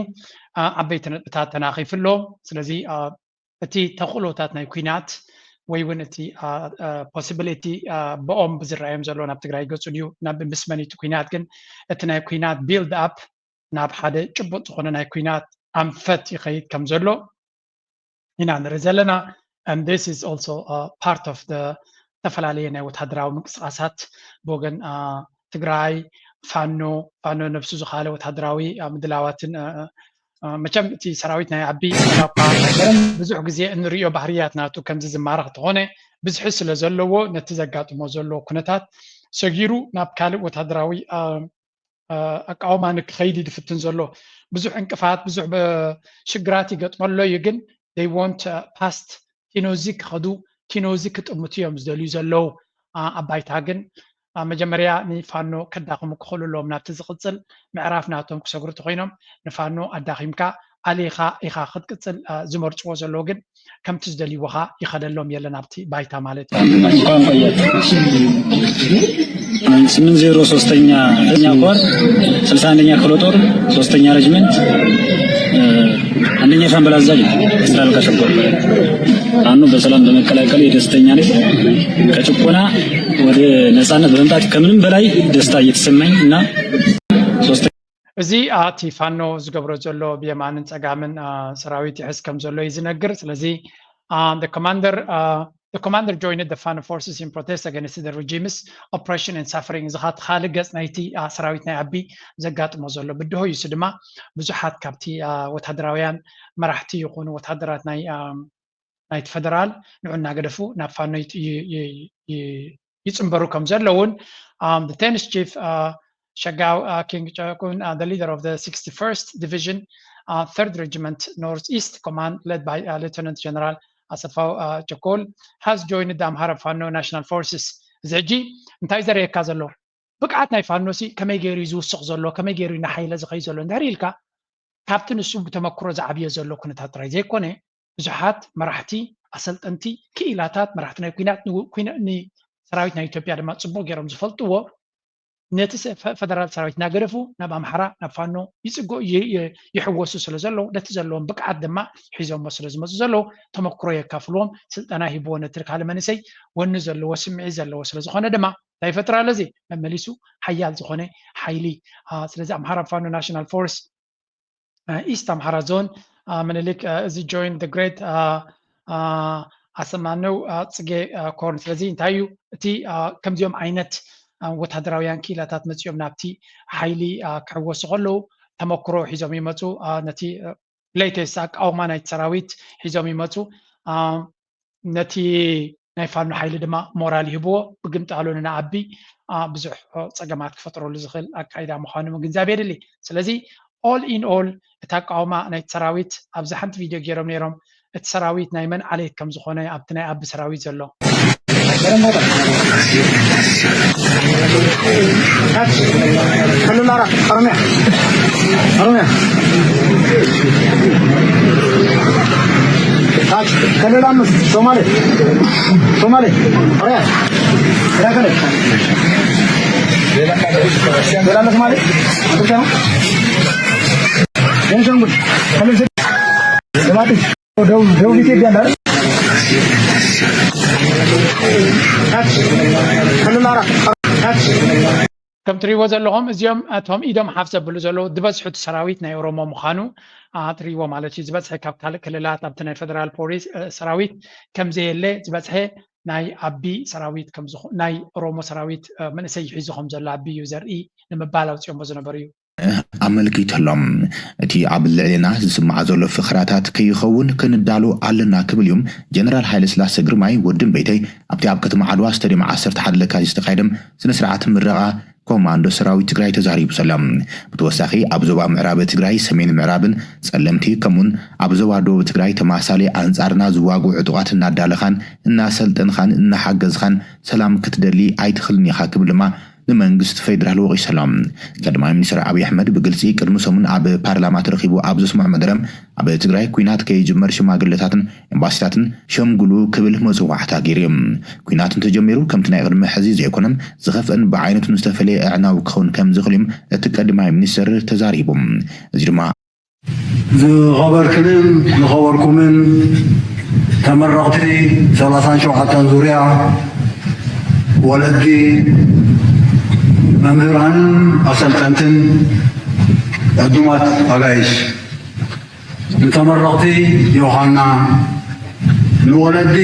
ዓበይቲ ነጥብታት ተናኺፉ ኣሎ። ስለዚ እቲ ተኽእሎታት ናይ ኩናት ወይ እውን እቲ ፖሲቢሊቲ ብኦም ብዝረኣዮም ዘሎ ናብ ትግራይ ገፁ ድዩ ናብ ምስ መን እቲ ኩናት ግን እቲ ናይ ኩናት ቢልድ ኣፕ ናብ ሓደ ጭቡጥ ዝኾነ ናይ ኩናት ኣንፈት ይኸይድ ከም ዘሎ ኢና ንርኢ ዘለና። And this is also part of the ዝተፈላለየ ናይ ወታደራዊ ምንቅስቃሳት ብወገን ትግራይ ፋኖ ፋኖ ነብሱ ዝካለ ወታደራዊ ምድላዋትን መቸም እቲ ሰራዊት ናይ ኣቢ ብዙሕ ግዜ እንሪኦ ባህርያት ናቱ ከምዚ ዝማረኽ ተኾነ ብዝሒ ስለ ዘለዎ ነቲ ዘጋጥሞ ዘሎ ኩነታት ሰጊሩ ናብ ካልእ ወታደራዊ ኣቃውማ ንክኸይድ ድፍትን ዘሎ ብዙሕ ዕንቅፋት ብዙሕ ሽግራት ይገጥመሎ እዩ ግን they want past ኪኖዚ ክኸዱ ኪኖዚ ክጥምቱ እዮም ዝደልዩ ዘለዉ ኣባይታ ግን መጀመርያ ንፋኖ ከዳኽሙ ክኽእሉ ኣለዎም ናብቲ ዝቕፅል ምዕራፍ ናቶም ክሰግሩ ተኮይኖም ንፋኖ ኣዳኺምካ ኣሊኻ ኢኻ ክትቅፅል ዝመርፅዎ ዘለዉ ግን ከምቲ ዝደልይዎ ኸዓ ይኸደሎም የለን ኣብቲ ባይታ ማለት እዩ። ስምንት ዜሮ ሶስተኛ ኛ ኮር ስልሳ አንደኛ ክፍለ ጦር ሶስተኛ ረጅመንት አንደኛ ሻምበል አዛዥ ስራል ካሸኮር አኑ በሰላም በመቀላቀል ደስተኛ ነኝ። ከጭቆና ወደ ነፃነት በመምጣት ከምንም በላይ ደስታ እየተሰማኝ እና ሶስተኛ እዚ እቲ ፋኖ ዝገብሮ ዘሎ ብየማንን ፀጋምን ሰራዊት ይሕዝ ከም ዘሎ እዩ ዝነግር። ስለዚ commander commander joined the Fano forces in protest against the regime's oppression and suffering እዚ ኻቲ ካልእ ገፅ ናይቲ ሰራዊት ናይ ኣቢ ዘጋጥሞ ዘሎ ብድሆ እዩ። እሱ ድማ ብዙሓት ካብቲ ወታደራውያን መራሕቲ ይኹኑ ወታደራት ናይ ናይቲ ፈደራል ንዑ እናገደፉ ናብ ፋኖ ይፅንበሩ ከም ዘለውን the tenth chief Shagao uh, King Chakun, uh, the leader of the sixty-first Division, uh, third Regiment Northeast Command, led by uh, Lieutenant General Asafao uh, Chokol, has joined the Amhara Fano National Forces. እዚ ሕጂ እንታይ ዘርእየካ ዘሎ ብቅዓት ናይ ፋኖ ሲ ከመይ ገይሩ እዩ ዝውስኽ ዘሎ ከመይ ገይሩ እዩ ንሓይለ ዝኸይ ዘሎ እንድሕር ኢልካ ካብቲ ንሱ ብተመክሮ ዝዓብዮ ዘሎ ኩነታት ጥራይ ዘይኮነ ብዙሓት መራሕቲ ኣሰልጠንቲ ክኢላታት መራሕቲ ናይ ኩናት ሰራዊት ናይ ኢትዮጵያ ድማ ፅቡቅ ገይሮም ዝፈልጥዎ ነቲ ፈደራል ሰራዊት እናገደፉ ናብ ኣምሓራ ናብ ፋኖ ይፅጎ ይሕወሱ ስለ ዘለዉ ነቲ ዘለዎም ብቅዓት ድማ ሒዞሞ ስለ ዝመፁ ዘለዉ ተመክሮ የካፍልዎም ስልጠና ሂብዎ ነቲ ካልእ መንእሰይ ወኒ ዘለዎ ስምዒት ዘለዎ ስለ ዝኾነ ድማ እንታይ ይፈጥር ኣሎ እዚ መመሊሱ ሓያል ዝኾነ ሓይሊ ስለዚ ኣምሓራ ፋኖ ናሽናል ፎርስ ኢስት ኣምሓራ ዞን ምኒልክ እዚ join the great ኣሰማነው ፅጌ ኮርን ስለዚ እንታይ እዩ እቲ ከምዚኦም ዓይነት ወታደራውያን ክኢላታት መፂኦም ናብቲ ሓይሊ ክሕወሱ ከለዉ ተመክሮ ሒዞም ይመፁ ነቲ latest ኣቃውማ ናይቲ ሰራዊት ሒዞም ይመፁ ነቲ ናይ ፋኖ ሓይሊ ድማ ሞራል ይህብዎ ብግምጣሉ ንንኣቢ ብዙሕ ፀገማት ክፈጥረሉ ዝኽእል ኣካይዳ ምዃኑ ምግንዛብ የድሊ ስለዚ all in all እቲ ኣቃውማ ናይቲ ሰራዊት ኣብዚ ሓንቲ ቪድዮ ገይሮም ነይሮም እቲ ሰራዊት ናይ መን ዓሌት ከም ዝኾነ ኣብቲ ናይ ኣቢ ሰራዊት ዘሎ ክልል አምስት ሶማሌ ሶማሌ ኦሮሚያ ኦሮሚያ ክልል ሌላ አለ ሶማሌ ቤንሻንጉል ክልል ስድስት ደቡብ ኢትዮጵያ አለ ክልል አራት ከም ትሪእዎ ዘለኹም እዚኦም እቶም ኢዶም ሓፍ ዘብሉ ዘለዉ ዝበዝሑ እቲ ሰራዊት ናይ ኦሮሞ ምዃኑ ትሪእዎ ማለት እዩ ዝበዝሐ ካብ ካልእ ክልላት ኣብቲ ናይ ፈደራል ፖሊስ ሰራዊት ከምዘየለ ዝበዝሐ ናይ ኣቢ ሰራዊት ናይ ኦሮሞ ሰራዊት መንእሰይ ሒዙ ከም ዘሎ ኣቢ እዩ ዘርኢ ንምባል ኣውፅኦሞ ዝነበሩ እዩ ኣመልኪቱ ኣሎ። እቲ ኣብ ልዕሌና ዝስማዕ ዘሎ ፈኸራታት ከይኸውን ክንዳሎ ኣለና ክብል እዩ ጀነራል ሃይለስላሰ ግርማይ ወዲ እምበይተይ ኣብቲ ኣብ ከተማ ዓድዋ ስታድየም ዓሰርተ ሓደ ለካቲት ዝተኻየደ ስነ ስርዓት ምረቓ ኮማንዶ ሰራዊት ትግራይ ተዛሪቡ ዘሎ። ብተወሳኺ ኣብ ዞባ ምዕራብ ትግራይ ሰሜን ምዕራብን ጸለምቲ ከምኡን ኣብ ዞባ ደቡብ ትግራይ ተማሳሊ ኣንጻርና ዝዋግኡ ዕጡቓት እናዳለኻን እናሰልጠንኻን እናሓገዝኻን ሰላም ክትደሊ ኣይትኽልን ኢኻ ክብል ድማ ንመንግስቲ ፌዴራል ወቒሱ ኣሎ። ቀዳማይ ሚኒስትር ኣብይ ኣሕመድ ብግልፂ ቅድሚ ሰሙን ኣብ ፓርላማ ተረኺቡ ኣብ ዘስምዖ መደረ ኣብ ትግራይ ኲናት ከይጅመር ሽማግለታትን ኤምባሲታትን ሸምግሉ ክብል መፅዋዕታ ገይሩ እዩ። ኲናት እንተጀሚሩ ከምቲ ናይ ቅድሚ ሕዚ ዘይኮነን ዝኸፍአን ብዓይነቱ ዝተፈለየ ኣዕናዊ ክኸውን ከም ዝኽእል እዩ እቲ ቀዳማይ ሚኒስትር ተዛሪቡ። እዚ ድማ ዝኸበርክንን ዝኸበርኩምን ተመረቕቲ ሰላሳን ሸውዓተን ዙርያ ወለዲ መምህራንን ኣሰልጠንትን ዕዱማት ኣጋይሽ ንተመረቕቲ ዮሃና ንወለዲ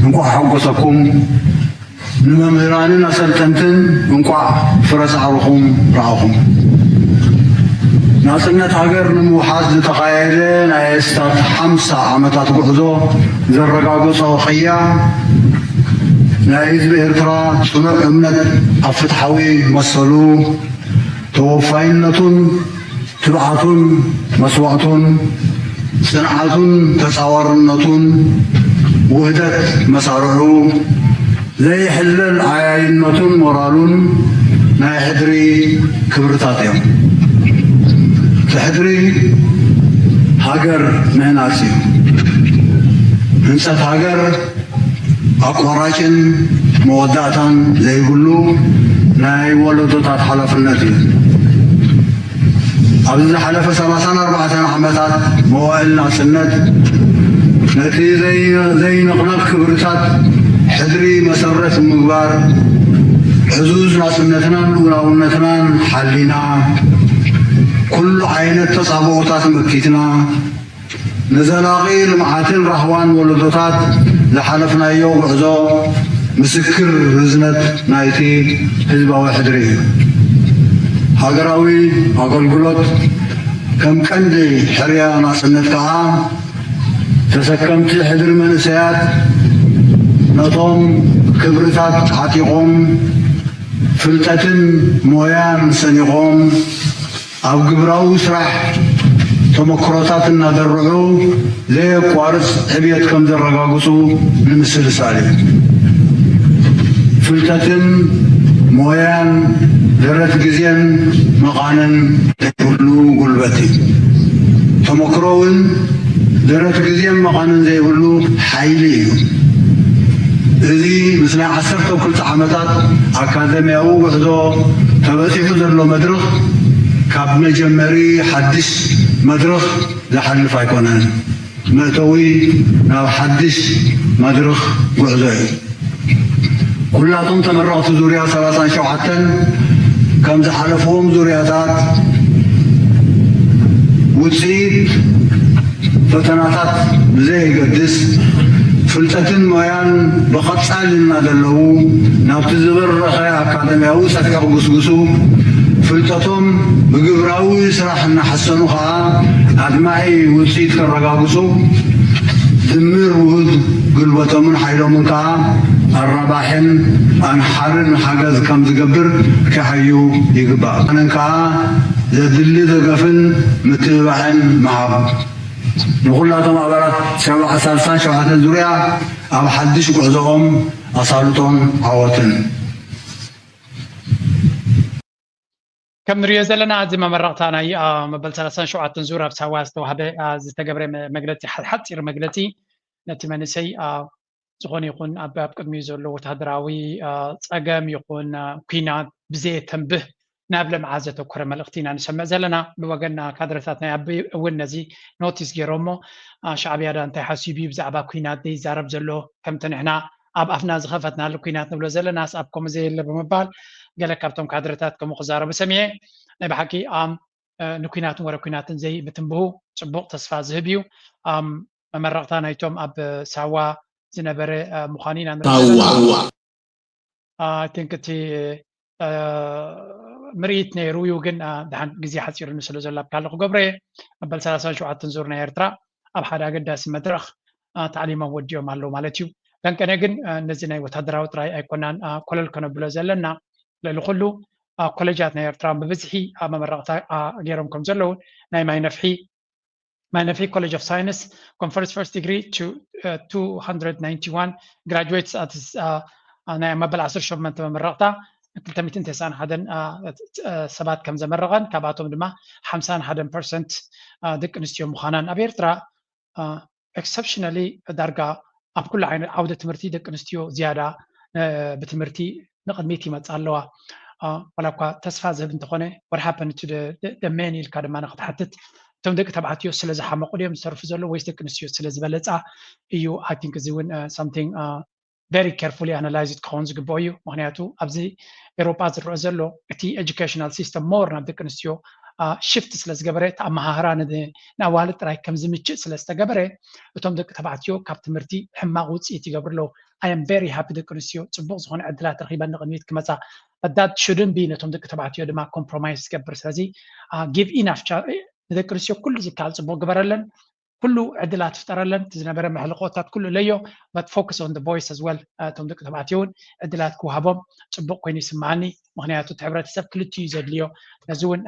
እንኳዕ ሓጎሰኩም ንመምህራንን ኣሰልጠንትን እንቋዕ ፍረ ጻዕርኹም ረኣኹም። ናጽነት ሃገር ንምውሓስ ዝተኻየደ ናይ ኣስታት ሓምሳ ዓመታት ጉዕዞ ዘረጋገጾ ቅያ ናይ ህዝቢ ኤርትራ ጽኑዕ እምነት ኣብ ፍትሓዊ መሰሉ ተወፋይነቱን ትብዓቱን መስዋእቱን ጽንዓቱን ተጻዋርነቱን ውህደት መሳርዑ ዘይሕለል ዓያይነቱን ሞራሉን ናይ ሕድሪ ክብርታት እዮም። እቲ ሕድሪ ሃገር ምህናጽ እዩ። ህንጸት ሃገር ኣቋራጭን መወዳእታን ዘይብሉ ናይ ወለዶታት ሓላፍነት እዩ። ኣብዚ ዝሓለፈ ሰላሳን ኣርባዕተን ዓመታት መዋእል ናጽነት ነቲ ዘይንቕነቕ ክብርታት ሕድሪ መሰረት ምግባር ዕዙዝ ናጽነትናን ልኡላውነትናን ሓሊና ኩሉ ዓይነት ተጻብኦታት መኪትና ንዘላቒ ልምዓትን ራህዋን ወለዶታት ዝሓለፍናዮ ጉዕዞ ምስክር ርዝነት ናይቲ ህዝባዊ ሕድሪ እዩ። ሃገራዊ ኣገልግሎት ከም ቀንዲ ሕርያ ናጽነት ከኣ ተሰከምቲ ሕድሪ መንእሰያት ነቶም ክብርታት ዓጢቖም ፍልጠትን ሞያን ሰኒቖም ኣብ ግብራዊ ስራሕ ተመክሮታት እናደርዑ ዘየቋርፅ ዕብየት ከም ዘረጋግፁ ንምስልሳል እዩ። ፍልጠትን ሞያን ደረት ግዜን መቓንን ዘይብሉ ጉልበት እዩ። ተመክሮ እውን ደረት ግዜን መቓንን ዘይብሉ ሓይሊ እዩ። እዚ ምስ ናይ ዓሰርተ ክልተ ዓመታት ኣካደምያዊ ጉዕዞ ተበፂሑ ዘሎ መድረኽ ካብ መጀመሪ ሓድሽ መድረኽ ዝሓልፍ ኣይኮነን። መእተዊ ናብ ሓድሽ መድረኽ ጉዕዞ እዩ። ኩላቶም ተመረቕቲ ዙርያ ሰላሳን ሸውዓተን ከም ዝሓለፍዎም ዙርያታት ውፅኢት ፈተናታት ብዘየገድስ ፍልጠትን ሞያን ብቐፃሊ እናደለዉ ናብቲ ዝበረኸ ኣካደምያዊ ሰፍሒ ክጉስጉሱ ፍልጠቶም ብግብራዊ ስራሕ እናሓሰኑ ከዓ ኣድማዒ ውፅኢት ከረጋግፁ ድምር ውሁድ ጉልበቶምን ሓይሎምን ከዓ ኣራባሕን ኣንሓርን ሓገዝ ከም ዝገብር ክሓዩ ይግባእ። ኣነን ከዓ ዘድሊ ደገፍን ምትብባዕን ምሃብ ንኹላቶም ኣባላት ሰብዓ ሳልሳን ሸውዓተን ዙርያ ኣብ ሓድሽ ጉዕዞኦም ኣሳልጦን ዓወትን። ከም ንሪኦ ዘለና እዚ መመረቕታ ናይ መበል ሰላሳን ሸውዓተን ዙር ኣብ ሳዋ ዝተዋህበ ዝተገብረ መግለፂ ሓፂር መግለፂ ነቲ መንእሰይ ዝኾነ ይኹን ኣብ ኣብ ቅድሚኡ ዘሎ ወታደራዊ ጸገም ይኹን ኲናት ብዘየተንብህ ናብ ልምዓት ዘተኮረ መልእኽቲ ኢና ንሰምዕ ዘለና። ብወገን ካድረታት ናይ ኣቢ እውን ነዚ ኖቲስ ገይሮሞ ሻዕብያ ዳ እንታይ ሓሲቡ እዩ ብዛዕባ ኲናት ዘይዛረብ ዘሎ ከምቲ ንሕና ኣብ ኣፍና ዝኸፈትናሉ ኲናት ንብሎ ዘለናስ ኣብ ከምኡ ዘየለ ብምባል ገለ ካብቶም ካድረታት ከምኡ ክዛረቡ ሰሚዐ። ናይ ብሓቂ ንኲናትን ወረ ኲናትን ዘይምትንብሁ ጽቡቕ ተስፋ ዝህብ እዩ። መመረቕታ ናይቶም ኣብ ሳዋ ዝነበረ ምዃኑ ኢና ንርኢ ዘለና። I think እቲ ምርኢት ነይሩ እዩ፣ ግን ደሓን ግዜ ሓፂሩኒ ስለ ዘሎ ኣብ ካልእ ክገብሮ እየ። መበል ሰላሳን ሸውዓተን ዙር ናይ ኤርትራ ኣብ ሓደ ኣገዳሲ መድረኽ ታዕሊሞም ወዲኦም ኣለዉ ማለት እዩ። ደንቀነ ግን ነዚ ናይ ወታደራዊ ጥራይ ኣይኮናን ኮለል ከነብሎ ዘለና። ልዕሊ ኩሉ ኮሌጃት ናይ ኤርትራ ብብዝሒ መመረቕታ ገይሮም ከም ዘለዉ ናይ ማይ ነፍሒ ማይ ነፍሒ ኮሌጅ ኦፍ ሳይንስ conferred first degree to two hundred ninety one graduates at ናይ መበል ዓሰርተ ሸሞንተ መመረቕታ ክልተ ሚእትን ተስዓን ሓደን ሰባት ከም ዘመረቐን ካብኣቶም ድማ ሓምሳን ሓደን ፐርሰንት ደቂ ኣንስትዮ ምዃናን ኣብ ኤርትራ exceptionally ዳርጋ ኣብ ኩሉ ዓይነት ዓውደ ትምህርቲ ደቂ ኣንስትዮ ዝያዳ ብትምህርቲ ንቕድሚት ይመፃ ኣለዋ። ዋላ እኳ ተስፋ ዝህብ እንተኾነ what happened to the men ኢልካ ድማ ንክትሓትት እቶም ደቂ ተባዕትዮ ስለ ዝሓመቑ ድዮም ዝሰርፉ ዘሎ ወይስ ደቂ ኣንስትዮ ስለ ዝበለፃ እዩ? I think እዚ እውን something very carefully analyzed ክኸውን ዝግብኦ እዩ። ምክንያቱ ኣብዚ ኤሮጳ ዝረአ ዘሎ እቲ educational system more ናብ ደቂ ኣንስትዮ shift ስለ ዝገበረ እቲ ኣመሃህራ ንኣዋልድ ጥራይ ከም ዝምችእ ስለ ዝተገበረ እቶም ደቂ ተባዕትዮ ካብ ትምህርቲ ሕማቕ ውፅኢት ይገብሩ ኣለዉ። I am very happy ደቂ ኣንስትዮ ፅቡቕ ዝኾነ ዕድላት ረኺበን ንቕድሚት ክመፃ but that shouldn't be ነቶም ደቂ ተባዕትዮ ድማ compromise ዝገብር። ስለዚ give enough ንደቂ ኣንስትዮ ኩሉ ዝከኣል ፅቡቕ ግበረለን ኩሉ ዕድላት ፍጠረለን እቲ ዝነበረ መሕልቆታት ኩሉ ለዮ but focus on the boys as well እቶም ደቂ ተባዕትዮ እውን ዕድላት ክወሃቦም ፅቡቕ ኮይኑ ይስምዓኒ። ምክንያቱ እቲ ሕብረተሰብ ክልቲኡ እዩ ዘድልዮ። ነዚ እውን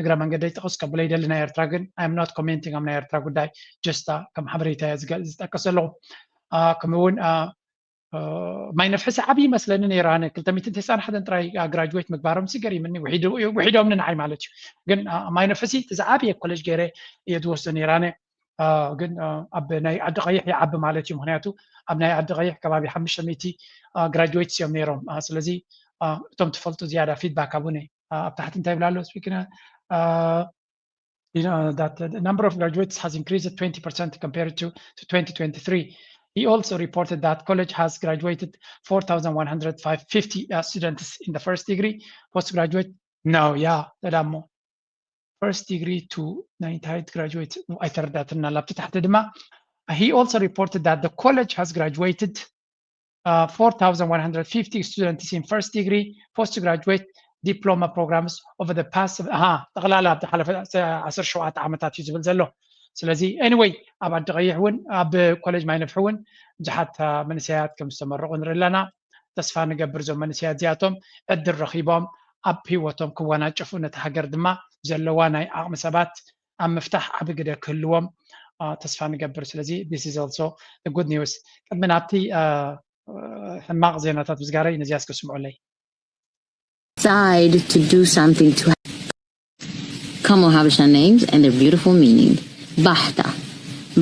እግረ መንገደይ ጥቕስ ከብሎ ይደሊ ናይ ኤርትራ ግን I am not commenting ኣብ ናይ ኤርትራ ጉዳይ just ከም ሓበሬታ ዝጠቅስ ዘለኹ። ከምኡ እውን ማይ ነፍሕሲ ዓብዪ መስለኒ ነይራነ ክልተ ሚእትን ተስዓን ሓደን ጥራይ graduate ምግባሮም ሲ ገሪምኒ ውሒዶምኒ ንዓይ ማለት እዩ። ግን ማይ ነፍሕሲ እቲ ዝዓብየ ኮሌጅ ገይረ እየ ዝወስዶ ነይራነ። ግን ኣብ ናይ ዓዲ ቀይሕ ይዓቢ ማለት እዩ። ምክንያቱ ኣብ ናይ ዓዲ ቀይሕ ከባቢ ሓሙሽተ ሚእቲ graduates እዮም ነይሮም። ስለዚ እቶም ትፈልጡ ዝያዳ feedback ሃቡኒ። ኣብ ታሕቲ እንታይ ይብላ ኣሎ speaking you know that the number of graduates has increased twenty percent compared to, to twenty twenty-three. He also reported that college has graduated four thousand one hundred fifty uh, students in the first degree, postgraduate. No, yeah, ተዳሞ first degree to ninety-eight graduate ኣይተረዳትና ላብቲ ታሕቲ ድማ. He also reported that the college has graduated uh, four thousand one hundred fifty students in first degree postgraduate diploma programs over the past ጠቕላላ ኣብ ዝሓለፈ ዓሰርተ ሸውዓተ ዓመታት እዩ ዝብል ዘሎ። ስለዚ anyway ኣብ ዓዲ ቀይሕ እውን ኣብ ኮሌጅ ማይ ነፍሒ እውን ብዙሓት መንእሰያት ከም ዝተመረቑ ንርኢ ኣለና። ተስፋ ንገብር እዞም መንእሰያት እዚኣቶም ዕድል ረኺቦም ኣብ ህይወቶም ክወናጨፉ ነቲ ሃገር ድማ ዘለዋ ናይ ዓቕሚ ሰባት ኣብ ምፍታሕ ዓቢ ግደ ክህልዎም ተስፋ ንገብር። ስለዚ this is also good news። ቅድሚ ናብቲ ሕማቕ ዜናታት ምዝጋረይ ነዚያ እስከ ስምዑለይ። Decide to do something to Kamo Habesha names and their beautiful meaning. Bahta.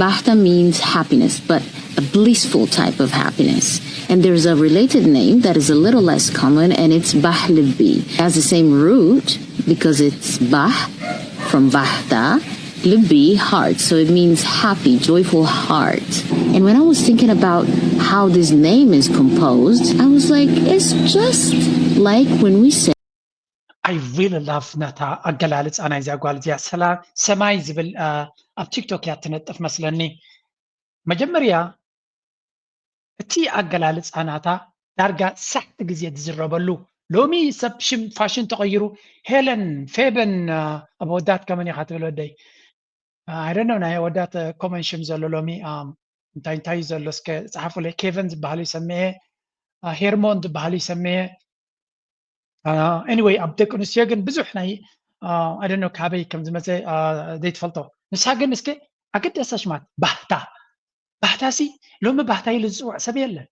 Bahta means happiness, but a blissful type of happiness. And there's a related name that is a little less common, and it's Bah Libi. It has the same root because it's Bah from Vahta, Libi, heart. So it means happy, joyful heart. And when I was thinking about how this name is composed, I was like, it's just like when we say I really love ነታ ኣገላልፃ ናይዚኣ ጓል እዚኣ ሰላ ሰማይ ዝብል ኣብ ቲክቶክ እያ ትነጥፍ መስለኒ። መጀመርያ እቲ ኣገላልፃ ናታ ዳርጋ ሳሕቲ ግዜ ዝዝረበሉ ሎሚ ሰብ ሽም ፋሽን ተቐይሩ ሄለን ፌበን ኣብ ወዳት ከመን ኢኻ ትብል ወደይ I don't know ናይ ወዳት ኮመን ሽም ዘሎ ሎሚ እንታይ እንታይ ዘሎ እስከ ፀሓፉለይ ኬቨን ዝበሃል ይሰምየ ሄርሞን ዝበሃል ይሰምየ anyway ኣብ ደቂ ኣንስትዮ ግን ብዙሕ ናይ I don't know ካበይ ከም ዝመፀ ዘይትፈልጦ ንሳ ግን እስከ ኣገዳሲ ኣሽማት ባህታ ባህታ ሲ ሎሚ ባህታ ኢሉ ዝፅውዕ ሰብ የለን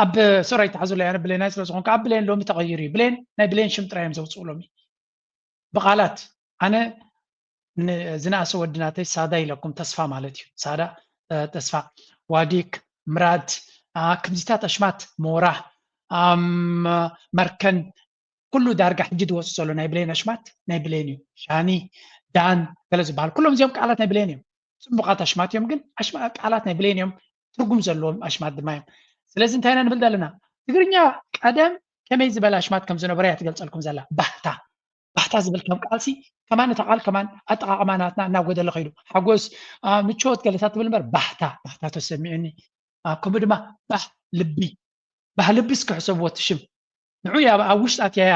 ኣብ ሶራይ ተሓዙለይ ኣነ ብሌናይ ስለ ዝኾንካ ኣብ ብሌን ሎሚ ተቐይሩ እዩ ብሌን ናይ ብሌን ሽም ጥራይ እዮም ዘውፅኡ ሎሚ ብቓላት ኣነ ዝነኣሰ ወዲ ናተይ ሳዳ ኢለኩም ተስፋ ማለት እዩ ሳዳ ተስፋ ዋዲክ ምራድ ከምዚታት ኣሽማት ሞራ መርከን ኩሉ ዳርጋ ሕጂ ዝወፁ ዘሎ ናይ ብሌን ኣሽማት ናይ ብሌን እዩ ሻኒ ዳን ገለ ዝበሃል ኩሎም እዚኦም ቃላት ናይ ብሌን እዮም ፅቡቓት ኣሽማት እዮም ግን ቃላት ናይ ብሌን እዮም ትርጉም ዘለዎም ኣሽማት ድማ እዮም ስለዚ እንታይ ኢና ንብል ዘለና ትግርኛ ቀደም ከመይ ዝበለ ኣሽማት ከም ዝነበረ እያ ትገልፀልኩም ዘላ ባህታ ባህታ ዝብል ከም ቃልሲ ከማን እታ ቃል ከማን ኣጠቃቅማ ናትና እናጎደለ ከይዱ ሓጎስ ምቾት ገለታት ትብል እምበር ባህታ ባህታ ተሰሚዑኒ ከምኡ ድማ ባህ ልቢ ባህ ልቢ እስኪ ሕሰብዎ እቲ ሽም ንዑ ኣብ ውሽጣት እያ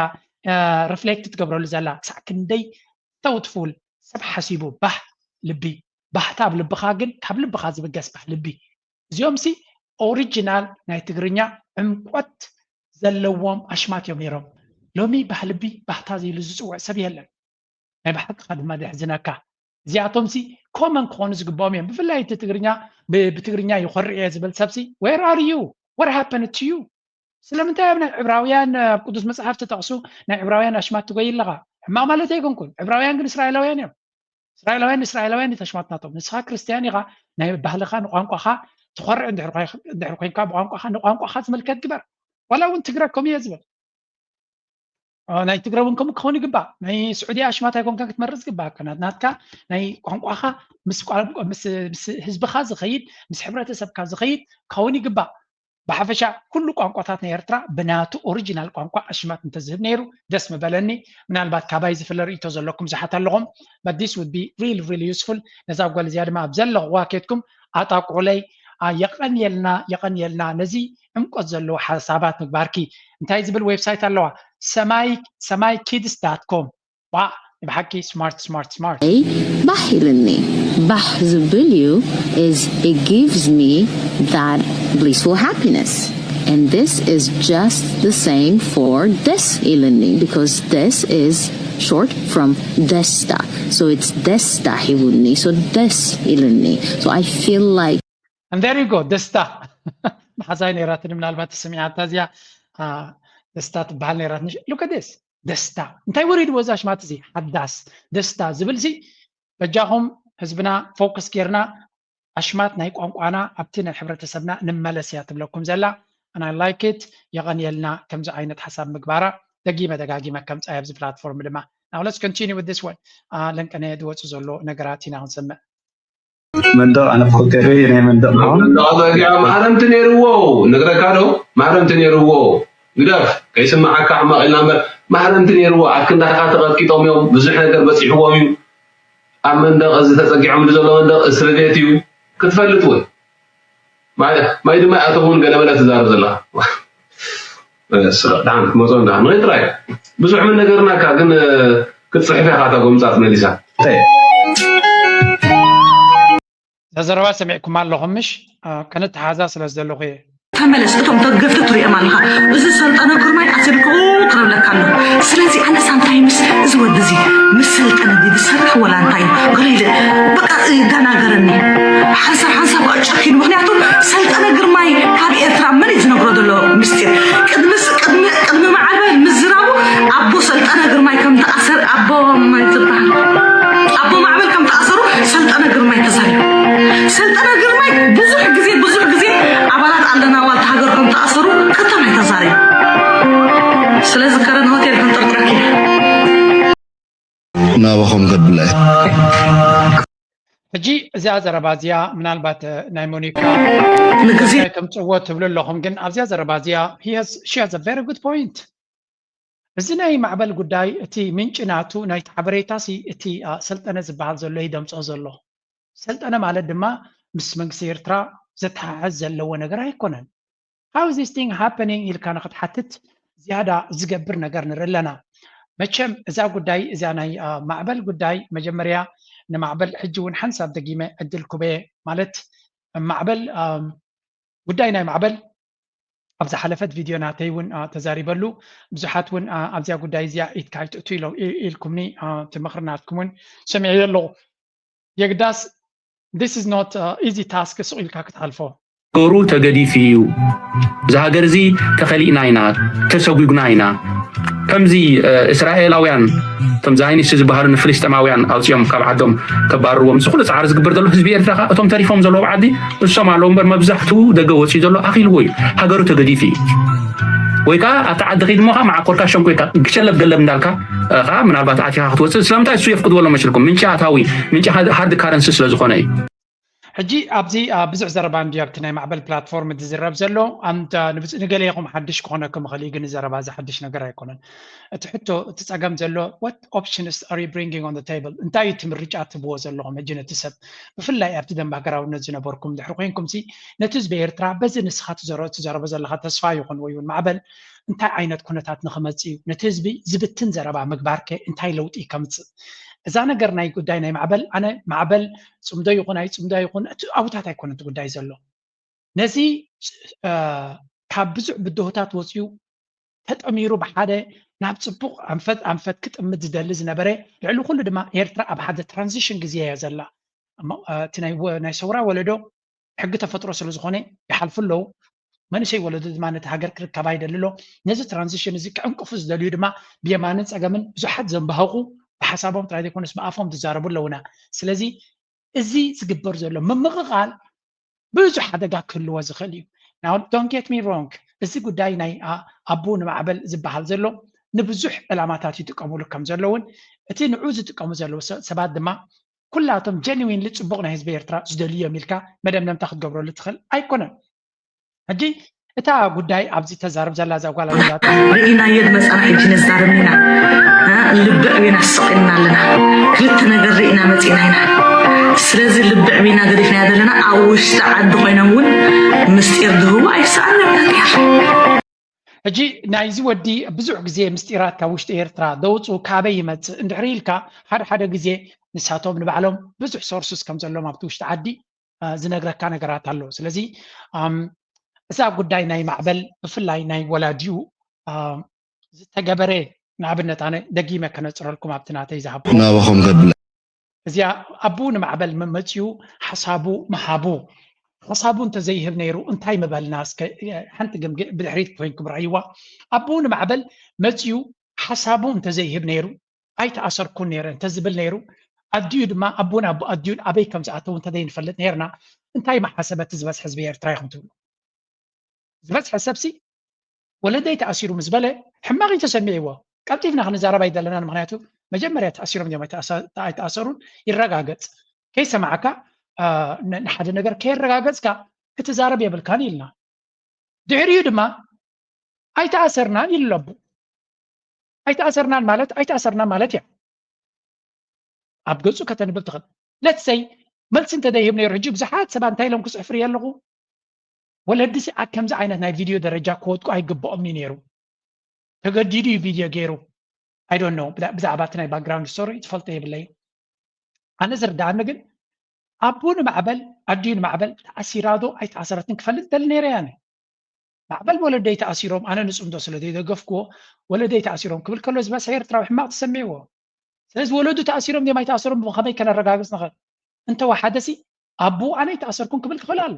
ሪፍሌክት ትገብረሉ ዘላ ክሳዕ ክንደይ ተውትፉል ሰብ ሓሲቡ ባህ ልቢ ባህታ ኣብ ልብኻ ግን ካብ ልብኻ ዝብገስ ባህ ልቢ እዚኦም ሲ ኦሪጂናል ናይ ትግርኛ ዕምቆት ዘለዎም ኣሽማት እዮም ነይሮም። ሎሚ ባህ ልቢ ባህታ ዘይሉ ዝፅውዕ ሰብ የለን። ናይ ብሓቅኻ ድማ ዘሕዝነካ እዚኣቶም ሲ ኮመን ክኾኑ ዝግባኦም እዮም። ብፍላይ እቲ ትግርኛ ብትግርኛ ይኮርዕ እየ ዝብል ሰብሲ where are you? What happened to you? ስለምንታይ ኣብ ናይ ዕብራውያን ኣብ ቅዱስ መፅሓፍ ተጠቕሱ ናይ ዕብራውያን ኣሽማት ትጎይ ኣለኻ? ሕማቕ ማለት ኣይኮንኩን። ዕብራውያን ግን እስራኤላውያን እዮም። እስራኤላውያን እስራኤላውያን ተሽማት ናቶም። ንስኻ ክርስትያን ኢኻ፣ ናይ ባህልኻ ንቋንቋኻ ትኾርዕ እንድሕር ኮይንካ ብቋንቋኻ ንቋንቋኻ ዝምልከት ግበር። ዋላ እውን ትግረ ከምኡ እየ ዝብል። ናይ ትግረ እውን ከምኡ ክኸውን ይግባእ። ናይ ስዑዲ ኣሽማት ኣይኮንካ ክትመርፅ ግባእካ። ናትካ ናይ ቋንቋኻ ምስ ህዝብኻ ዝኸይድ ምስ ሕብረተሰብካ ዝኸይድ ክኸውን ይግባእ። ብሓፈሻ ኩሉ ቋንቋታት ናይ ኤርትራ ብናቱ ኦሪጂናል ቋንቋ ኣሽማት እንተዝህብ ነይሩ ደስ ምበለኒ። ምናልባት ካባይ ዝፍለ ርእቶ ዘለኩም ብዙሓት ኣለኹም። But this would be really really useful። ነዛ ጓል እዚኣ ድማ ኣብ ዘለኹዋ ኬድኩም ኣጣቁዑለይ። የቐንየልና የቐንየልና ነዚ ዕምቆት ዘለዎ ሓሳባት ምግባርኪ። እንታይ ዝብል ዌብሳይት ኣለዋ? ሰማይ ሰማይ ኪድስ ዳት ኮም። ዋ ብሓቂ smart smart smart። ባህ ኢልኒ። ባህ ዝብል እዩ is it gives me that blissful happiness. And this is just the same for ደስ ኢልኒ because this is short from ደስታ. So it's ደስታ ሂቡኒ. So ደስ ኢልኒ. So I feel like And there you go ደስታ መሓዛይ ነይራትኒ ምናልባት ተሰሚዓታ እዚኣ ደስታ ትበሃል ነይራትኒ። Look at this ደስታ እንታይ ወሪድዎ እዛ ኣሽማት እዚ ሓዳስ ደስታ ዝብል ሲ በጃኹም ህዝብና ፎከስ ጌርና ኣሽማት ናይ ቋንቋና ኣብቲ ናይ ሕብረተሰብና ንመለስ እያ ትብለኩም ዘላ። And I like it። የቐንየልና ከምዚ ዓይነት ሓሳብ ምግባራ። ደጊመ ደጋጊመ ከምፃይ ኣብዚ ፕላትፎርም ድማ Now let's continue with this one። ለንቀነ ዝወፁ ዘሎ ነገራት ኢና ክንሰምዕ። መንደቕ ኣነ ብኮቴሪ ናይ መንደቕ ማህረምቲ ነይርዎ ነግረካ ዶ ማህረምቲ ነይርዎ ግደፍ ከይስምዓካ ሕማቕ ኢልና እምበር ማህረምቲ ነይርዎ ኣብ ክንዳኻ ተቐጥቂጦም እዮም ብዙሕ ነገር በፂሕዎም እዩ ኣብ መንደቕ እዚ ተፀጊዖምሉ ዘሎ መንደቕ እስሪ ቤት እዩ ክትፈልጥ እውን ማይ ድማ ኣቶም እውን ገለመለ ትዛረብ ዘለኻ ደሓን ክትመፆ ንዳ ንኸይድ ጥራይ ብዙሕ ምን ነገርናካ ግን ክትፅሕፍ ኢኻ እታ ጎምፃ ትመሊሳ እዛ ዘረባ ሰሚዕኩማ ኣለኹም ምሽ? ከነተሓዛ ስለ ዝደለኹ እየ። ተመለስ እቶም ደገፍቲ ትሪኦም ኣለኻ እዚ ሰልጠነ ግርማይ ኣሲርክኡ ክረብለካ ኣሎ ስለዚ ኣነ ሳምታይምስ እዚ ወዲ እዚ ምስ ሰልጠነ ድዩ ዝሰርሕ ወላ እንታይ እዩ ገለ ኢለ በቃ ይደናገረኒ ሓንሳብ ሓንሳብ ኣጨኪኑ ምክንያቱ ሰልጠነ ግርማይ ካብ ኤርትራ መን እዩ ዝነግሮ ዘሎ ምስጢር ቅድሚ ቅድሚ ቅድሚ ማዕበል ምዝራቡ ኣቦ ሰልጠነ ግርማይ ከም ተኣሰር ኣቦ መን ዝበሃል ኣቦ ማዕበል ከም ተኣሰሩ ሰልጠነ ግርማይ ተዛሪቡ ሰልጠነ ግርማይ ብዙሕ ግዜ ብዙሕ ግዜ ኣባላት ኣለና ዋልታ ሃገር ከም ተኣሰሩ ከተማይ ተዛሪቡ ስለዚ ከረን ሆቴል ክንጥርጥረኪ ናባኹም ከብላ ሕጂ እዚኣ ዘረባ እዚኣ ምናልባት ናይ ሞኒካ ንግዜ ከምፅዎ ትብሉ ኣለኹም ግን ኣብዚኣ ዘረባ እዚኣ she has a very good point እዚ ናይ ማዕበል ጉዳይ እቲ ምንጪ ናቱ ናይቲ ሓበሬታ ሲ እቲ ሰልጠነ ዝበሃል ዘሎ እዩ ደምፅኦ ዘሎ ሰልጠነ ማለት ድማ ምስ መንግስቲ ኤርትራ ዘተሓሕዝ ዘለዎ ነገር ኣይኮነን how is this thing happening ኢልካ ንክትሓትት ዝያዳ ዝገብር ነገር ንርኢ ኣለና መቸም እዛ ጉዳይ እዚኣ ናይ ማዕበል ጉዳይ መጀመርያ ንማዕበል ሕጂ እውን ሓንሳብ ደጊመ ዕድል ኩበየ ማለት ማዕበል ጉዳይ ናይ ማዕበል ኣብ ዝሓለፈት ቪድዮ ናተይ እውን ተዛሪበሉ ብዙሓት እውን ኣብዚኣ ጉዳይ እዚኣ ኢድካ ኣይትእቱ ኢልኩምኒ ትምኽሪ ናትኩም እውን ሰሚዐ ኣለኹ የግዳስ this is not easy task ስቕ ኢልካ ክትሓልፎ ሃገሩ ተገዲፉ እዩ። እዚ ሃገር እዚ ተኸሊእና ኢና፣ ተሰጒጉና ኢና። ከምዚ እስራኤላውያን እቶም ዛይኒስት ዝበሃሉ ንፍልስጤማውያን ኣውፂኦም ካብ ዓዶም ከባርርዎም እዚ ኩሉ ፃዕሪ ዝግበር ዘሎ ህዝቢ ኤርትራ ከዓ እቶም ተሪፎም ዘለዎም ዓዲ እሶም ኣለዉ እምበር መብዛሕትኡ ደገ ወፂኡ ዘሎ ኣኺልዎ እዩ። ሃገሩ ተገዲፉ እዩ። ወይ ከዓ ኣብቲ ዓዲ ከይድሞ ከዓ መዓኮርካ ሸንኮይካ ግሸለብ ገለብ እንዳልካ ከዓ ምናልባት ኣቲኻ ክትወፅእ ስለምንታይ እሱ የፍቅድዎ ኣሎ መሲልኩም ምንጪ ኣታዊ ምንጪ ሃርድ ካረንሲ ስለዝኾነ እዩ። ሕጂ ኣብዚ ብዙሕ ዘረባ እንዲ ኣብቲ ናይ ማዕበል ፕላትፎርም ዝዝረብ ዘሎ ንገለ ይኹም ሓድሽ ክኾነኩም ይኽእል እዩ፣ ግን ዘረባ እዚ ሓድሽ ነገር ኣይኮነን። እቲ ሕቶ እቲ ጸገም ዘሎ what options are you bringing on the table? እንታይ እዩ እቲ ምርጫ ትብዎ ዘለኹም ሕጂ ነቲ ሰብ? ብፍላይ ኣብቲ ደንበ ሃገራውነት ዝነበርኩም ድሕሪ ኮንኩም ሲ ነቲ ህዝቢ ኤርትራ በዚ ንስኻ ትዘረቦ ዘለኻ ተስፋ ይኹን ወይ እውን ማዕበል እንታይ ዓይነት ኩነታት ንኽመጽእ እዩ? ነቲ ህዝቢ ዝብትን ዘረባ ምግባር ከ እንታይ ለውጢ ከምጽእ? እዛ ነገር ናይ ጉዳይ ናይ ማዕበል ኣነ ማዕበል ጽምዶ ይኹን ኣይጽምዶ ይኹን እቲ ኣብታት ኣይኮነ እቲ ጉዳይ ዘሎ። ነዚ ካብ ብዙሕ ብድሆታት ወፂኡ ተጠሚሩ ብሓደ ናብ ፅቡቕ ኣንፈት ኣንፈት ክጥምት ዝደሊ ዝነበረ፣ ልዕሊ ኩሉ ድማ ኤርትራ ኣብ ሓደ ትራንዚሽን ግዜ እያ ዘላ። እቲ ናይ ሰውራ ወለዶ ሕጊ ተፈጥሮ ስለ ዝኾነ ይሓልፉ ኣለዉ። መንእሰይ ወለዶ ድማ ነቲ ሃገር ክርከባ ይደሊ ኣሎ። ነዚ ትራንዚሽን እዚ ክዕንቅፉ ዝደልዩ ድማ ብየማንን ፀገምን ብዙሓት ዘንባህቑ ብሓሳቦም ጥራይ ዘይኮነስ ብኣፎም ዝዛረቡ ኣለውና። ስለዚ እዚ ዝግበር ዘሎ ምምቕቓል ብዙሕ ሓደጋ ክህልዎ ዝኽእል እዩ። Now don't get me wrong፣ እዚ ጉዳይ ናይ ኣቡ ንማዕበል ዝበሃል ዘሎ ንብዙሕ ዕላማታት ይጥቀሙሉ ከም ዘለውን እቲ ንዑ ዝጥቀሙ ዘለዉ ሰባት ድማ ኩላቶም ጀንዊንሊ ፅቡቕ ናይ ህዝቢ ኤርትራ ዝደልዩ እዮም ኢልካ መደምደምታ ክትገብረሉ ትኽእል ኣይኮነን። ሕጂ እታ ጉዳይ ኣብዚ ተዛርብ ዘላ እዛ ጓል ኣላ ርኢናዮ ዝመፃና ሕጂ ነዛርብ ኢና። ልቢ ዕቤና ስቕ ኢልና ኣለና። ክልተ ነገር ርኢና መፂና ኢና። ስለዚ ልቢ ዕቤና ገዲፍናዮ ዘለና ኣብ ውሽጢ ዓዲ ኮይኖም እውን ምስጢር ዝህቡ ኣይሰኣን ነብያት። ሕጂ ናይዚ ወዲ ብዙሕ ግዜ ምስጢራት ካብ ውሽጢ ኤርትራ ደውፁ ካበይ ይመፅእ እንድሕሪ ኢልካ ሓደ ሓደ ግዜ ንሳቶም ንባዕሎም ብዙሕ ሶርስስ ከም ዘለዎም ኣብቲ ውሽጢ ዓዲ ዝነግረካ ነገራት ኣሎ። ስለዚ እዛ ጉዳይ ናይ ማዕበል ብፍላይ ናይ ወላዲኡ ዝተገበረ ንኣብነት ኣነ ደጊመ ከነፅረልኩም ኣብቲ ናተይ ዝሃብኩም ናባኹም ከብላ እዚኣ ኣቡ ንማዕበል መመፅኡ ሓሳቡ ምሃቡ ሓሳቡ እንተዘይህብ ነይሩ እንታይ ምበልና እስከ ሓንቲ ግምግእ ብድሕሪት ኮይንኩም ረኣይዋ ኣቡ ንማዕበል መፅኡ ሓሳቡ እንተዘይህብ ነይሩ ኣይተኣሰርኩን ነይረ እንተዝብል ነይሩ ኣዲኡ ድማ ኣቦን ኣዲኡን ኣበይ ከም ዝኣተው እንተዘይንፈልጥ ነይርና እንታይ መሓሰበ እቲ ዝበዝሐ ህዝቢ ኤርትራ ኢኹም ትብሉ ዝበዝሐ ሰብሲ ወለደይ ተኣሲሩ ምስ በለ ሕማቕ እዩ ተሰሚዕዎ ቀልጢፍና ክንዛረብ ኣይደለናን ምክንያቱ መጀመርያ ተኣሲሮም እዮም ኣይተኣሰሩን ይረጋገፅ ከይሰማዕካ ንሓደ ነገር ከየረጋገፅካ ክትዛረብ የብልካን ኢልና ድሕሪኡ ድማ ኣይተኣሰርናን ይለቡ ኣይተኣሰርናን ማለት ኣይተኣሰርና ማለት እያ ኣብ ገፁ ከተንብብ ትኽእል ለትሰይ መልሲ እንተደይህብ ነይሩ ሕጂ ብዙሓት ሰባት እንታይ ኢሎም ክፅሕፍር ኣለኹ ወለድሲ ኣብ ከምዚ ዓይነት ናይ ቪድዮ ደረጃ ክወድቁ ኣይግብኦም እዩ ነይሩ ተገዲዱ እዩ ቪድዮ ገይሩ ኣይዶን ነው ብዛዕባ እቲ ናይ ባክግራውንድ ስቶሪ ትፈልጦ የብለይ ኣነ ዝርዳኣኒ ግን ኣቡ ንማዕበል ኣዲኡ ንማዕበል ተኣሲራዶ ኣይተኣሰረትን ክፈልጥ ደሊ ነይረ ያነ ማዕበል ወለደይ ተኣሲሮም ኣነ ንፅምዶ ስለ ዘይደገፍክዎ ወለደይ ተኣሲሮም ክብል ከሎ ዝበዝሐ ኤርትራዊ ሕማቕ ተሰሚዕዎ ስለዚ ወለዱ ተኣሲሮም ድዮም ኣይተኣሰሮም ብኸመይ ከነረጋግፅ ንኽእል እንተወሓደሲ ኣቡ ኣነ ኣይተኣሰርኩን ክብል ክኽእል ኣሎ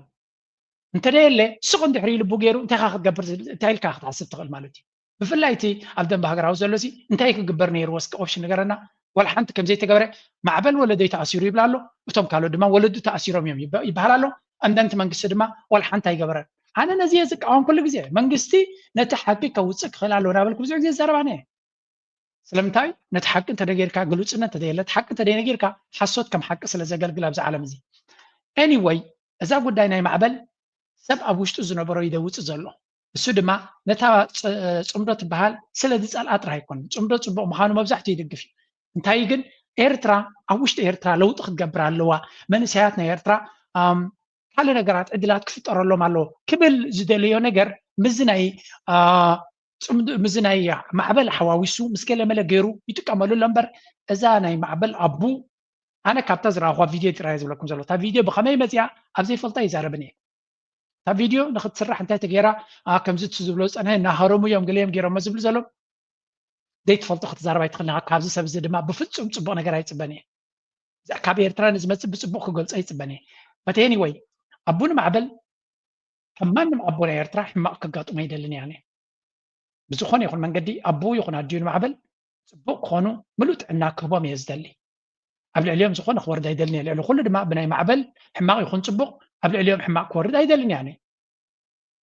እንተደየለ ስቕ እንድሕሪ ልቡ ገይሩ እንታይ ካ ክትገብር እንታይ ኢልካ ክትሓስብ ትኽእል ማለት እዩ ብፍላይ እቲ ኣብ ደንበ ሃገራዊ ዘሎ ሲ እንታይ ክግበር ነይርዎ እስከ ኦፕሽን ንገረና ዋላ ሓንቲ ከም ዘይተገበረ ማዕበል ወለደይ ተኣሲሩ ይብላ ኣሎ እቶም ካልኦት ድማ ወለዱ ተኣሲሮም እዮም ይበሃል ኣሎ ኣንዳንቲ መንግስቲ ድማ ዋላ ሓንቲ ኣይገበረን ኣነ ነዚ እየ ዝቃወም ኩሉ ግዜ መንግስቲ ነቲ ሓቂ ከውፅእ ክኽእል ኣለዎ ናበልኩ ብዙሕ ግዜ ዝዛረብ ኣነ ስለምንታይ ነቲ ሓቂ እንተነገርካ ግሉፅነት እንተደየለ እቲ ሓቂ እንተደይነገርካ ሓሶት ከም ሓቂ ስለ ዘገልግል ኣብዚ ዓለም እዚ anyway እዛ ጉዳይ ናይ ማዕበል ሰብ ኣብ ውሽጡ ዝነበሮ ይደውፅ ዘሎ እሱ ድማ ነታ ፅምዶ ትበሃል ስለ ዝፀልኣ ጥራሕ ኣይኮነን ፅምዶ ፅቡቅ ምዃኑ መብዛሕትኡ ይድግፍ እዩ እንታይ ግን ኤርትራ ኣብ ውሽጢ ኤርትራ ለውጢ ክትገብር ኣለዋ መንእሰያት ናይ ኤርትራ ካልእ ነገራት ዕድላት ክፍጠረሎም ኣለዎ ክብል ዝደለዮ ነገር ምዚ ናይ ምዚ ናይ ማዕበል ሓዋዊሱ ምስ ገለመለ ገይሩ ይጥቀመሉ ኣሎ እምበር እዛ ናይ ማዕበል ኣቡ ኣነ ካብታ ዝረኣኹዋ ቪድዮ ጥራይ ዝብለኩም ዘሎ እታ ቪድዮ ብኸመይ መፅያ ኣብ ዘይፈልጣ ይዛረብን እየ እታ ቪድዮ ንክትስራሕ እንታይ ተገይራ ከምዚ ዝብሎ ዝፀንሐ እናሃረሙ እዮም ገለዮም ገይሮሞ ዝብሉ ዘሎ ዘይትፈልጦ ክትዛረብ ኣይትኽእል ኢኻ። ካብዚ ሰብ እዚ ድማ ብፍጹም ጽቡቕ ነገር ኣይጽበን እየ። ካብ ኤርትራ ንዝመጽእ ብጽቡቕ ክገልጾ ኣይጽበን እየ። But anyway ኣቡ ንማዕበል ከም ማንም ኣቦ ናይ ኤርትራ ሕማቕ ከጋጥሞ ኣይደልን እየ ኣነ። ብዝኾነ ይኹን መንገዲ ኣቦ ይኹን ኣዲኡ ንማዕበል ጽቡቕ ክኾኑ ምሉእ ጥዕና ክህቦም እየ ዝደሊ። ኣብ ልዕሊኦም ዝኾነ ክወርድ ኣይደልን እየ። ልዕሊ ኩሉ ድማ ብናይ ማዕበል ሕማቕ ይኹን ጽቡቕ ኣብ ልዕሊኦም ሕማቕ ክወርድ ኣይደልን እየ ኣነ።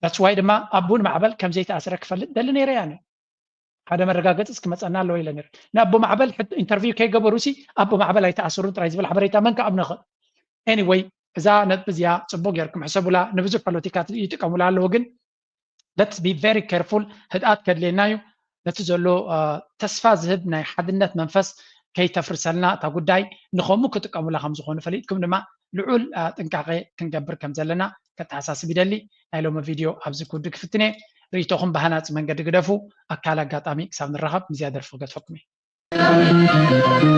That's why ድማ ኣቡ ንማዕበል ከም ዘይተኣስረ ክፈልጥ ደሊ ነይረ እየ ኣነ። ሓደ መረጋገፂ እስክመፀና ኣለዎ ኢለ ነይረ። ንኣቦ ማዕበል ኢንተርቪው ከይገበሩ ሲ ኣቦ ማዕበል ኣይተኣሰሩን ጥራይ ዝብል ሓበሬታ መን ክኣምኖ ይኽእል? Anyway እዛ ነጥቢ እዚኣ ጽቡቅ ጌርኩም ሕሰቡላ። ንብዙሕ ፖለቲካ ይጥቀሙላ ኣለዉ፣ ግን let's be very careful። ህድኣት ከድልየና እዩ። ነቲ ዘሎ ተስፋ ዝህብ ናይ ሓድነት መንፈስ ከይተፍርሰልና እታ ጉዳይ፣ ንኸምኡ ክጥቀሙላ ከም ዝኾኑ ፈሊጥኩም ድማ ልዑል ጥንቃቄ ክንገብር ከም ዘለና ከተሓሳስብ ይደሊ። ናይ ሎሚ ቪድዮ ኣብዚ ክውድእ ክፍትን እየ። ርእይቶኹም ብሃናጺ መንገዲ ግደፉ። ኣብ ካልእ ኣጋጣሚ ክሳብ ንራኸብ፣ ንዚያ ደርፊ ክገድፈኩም እየ።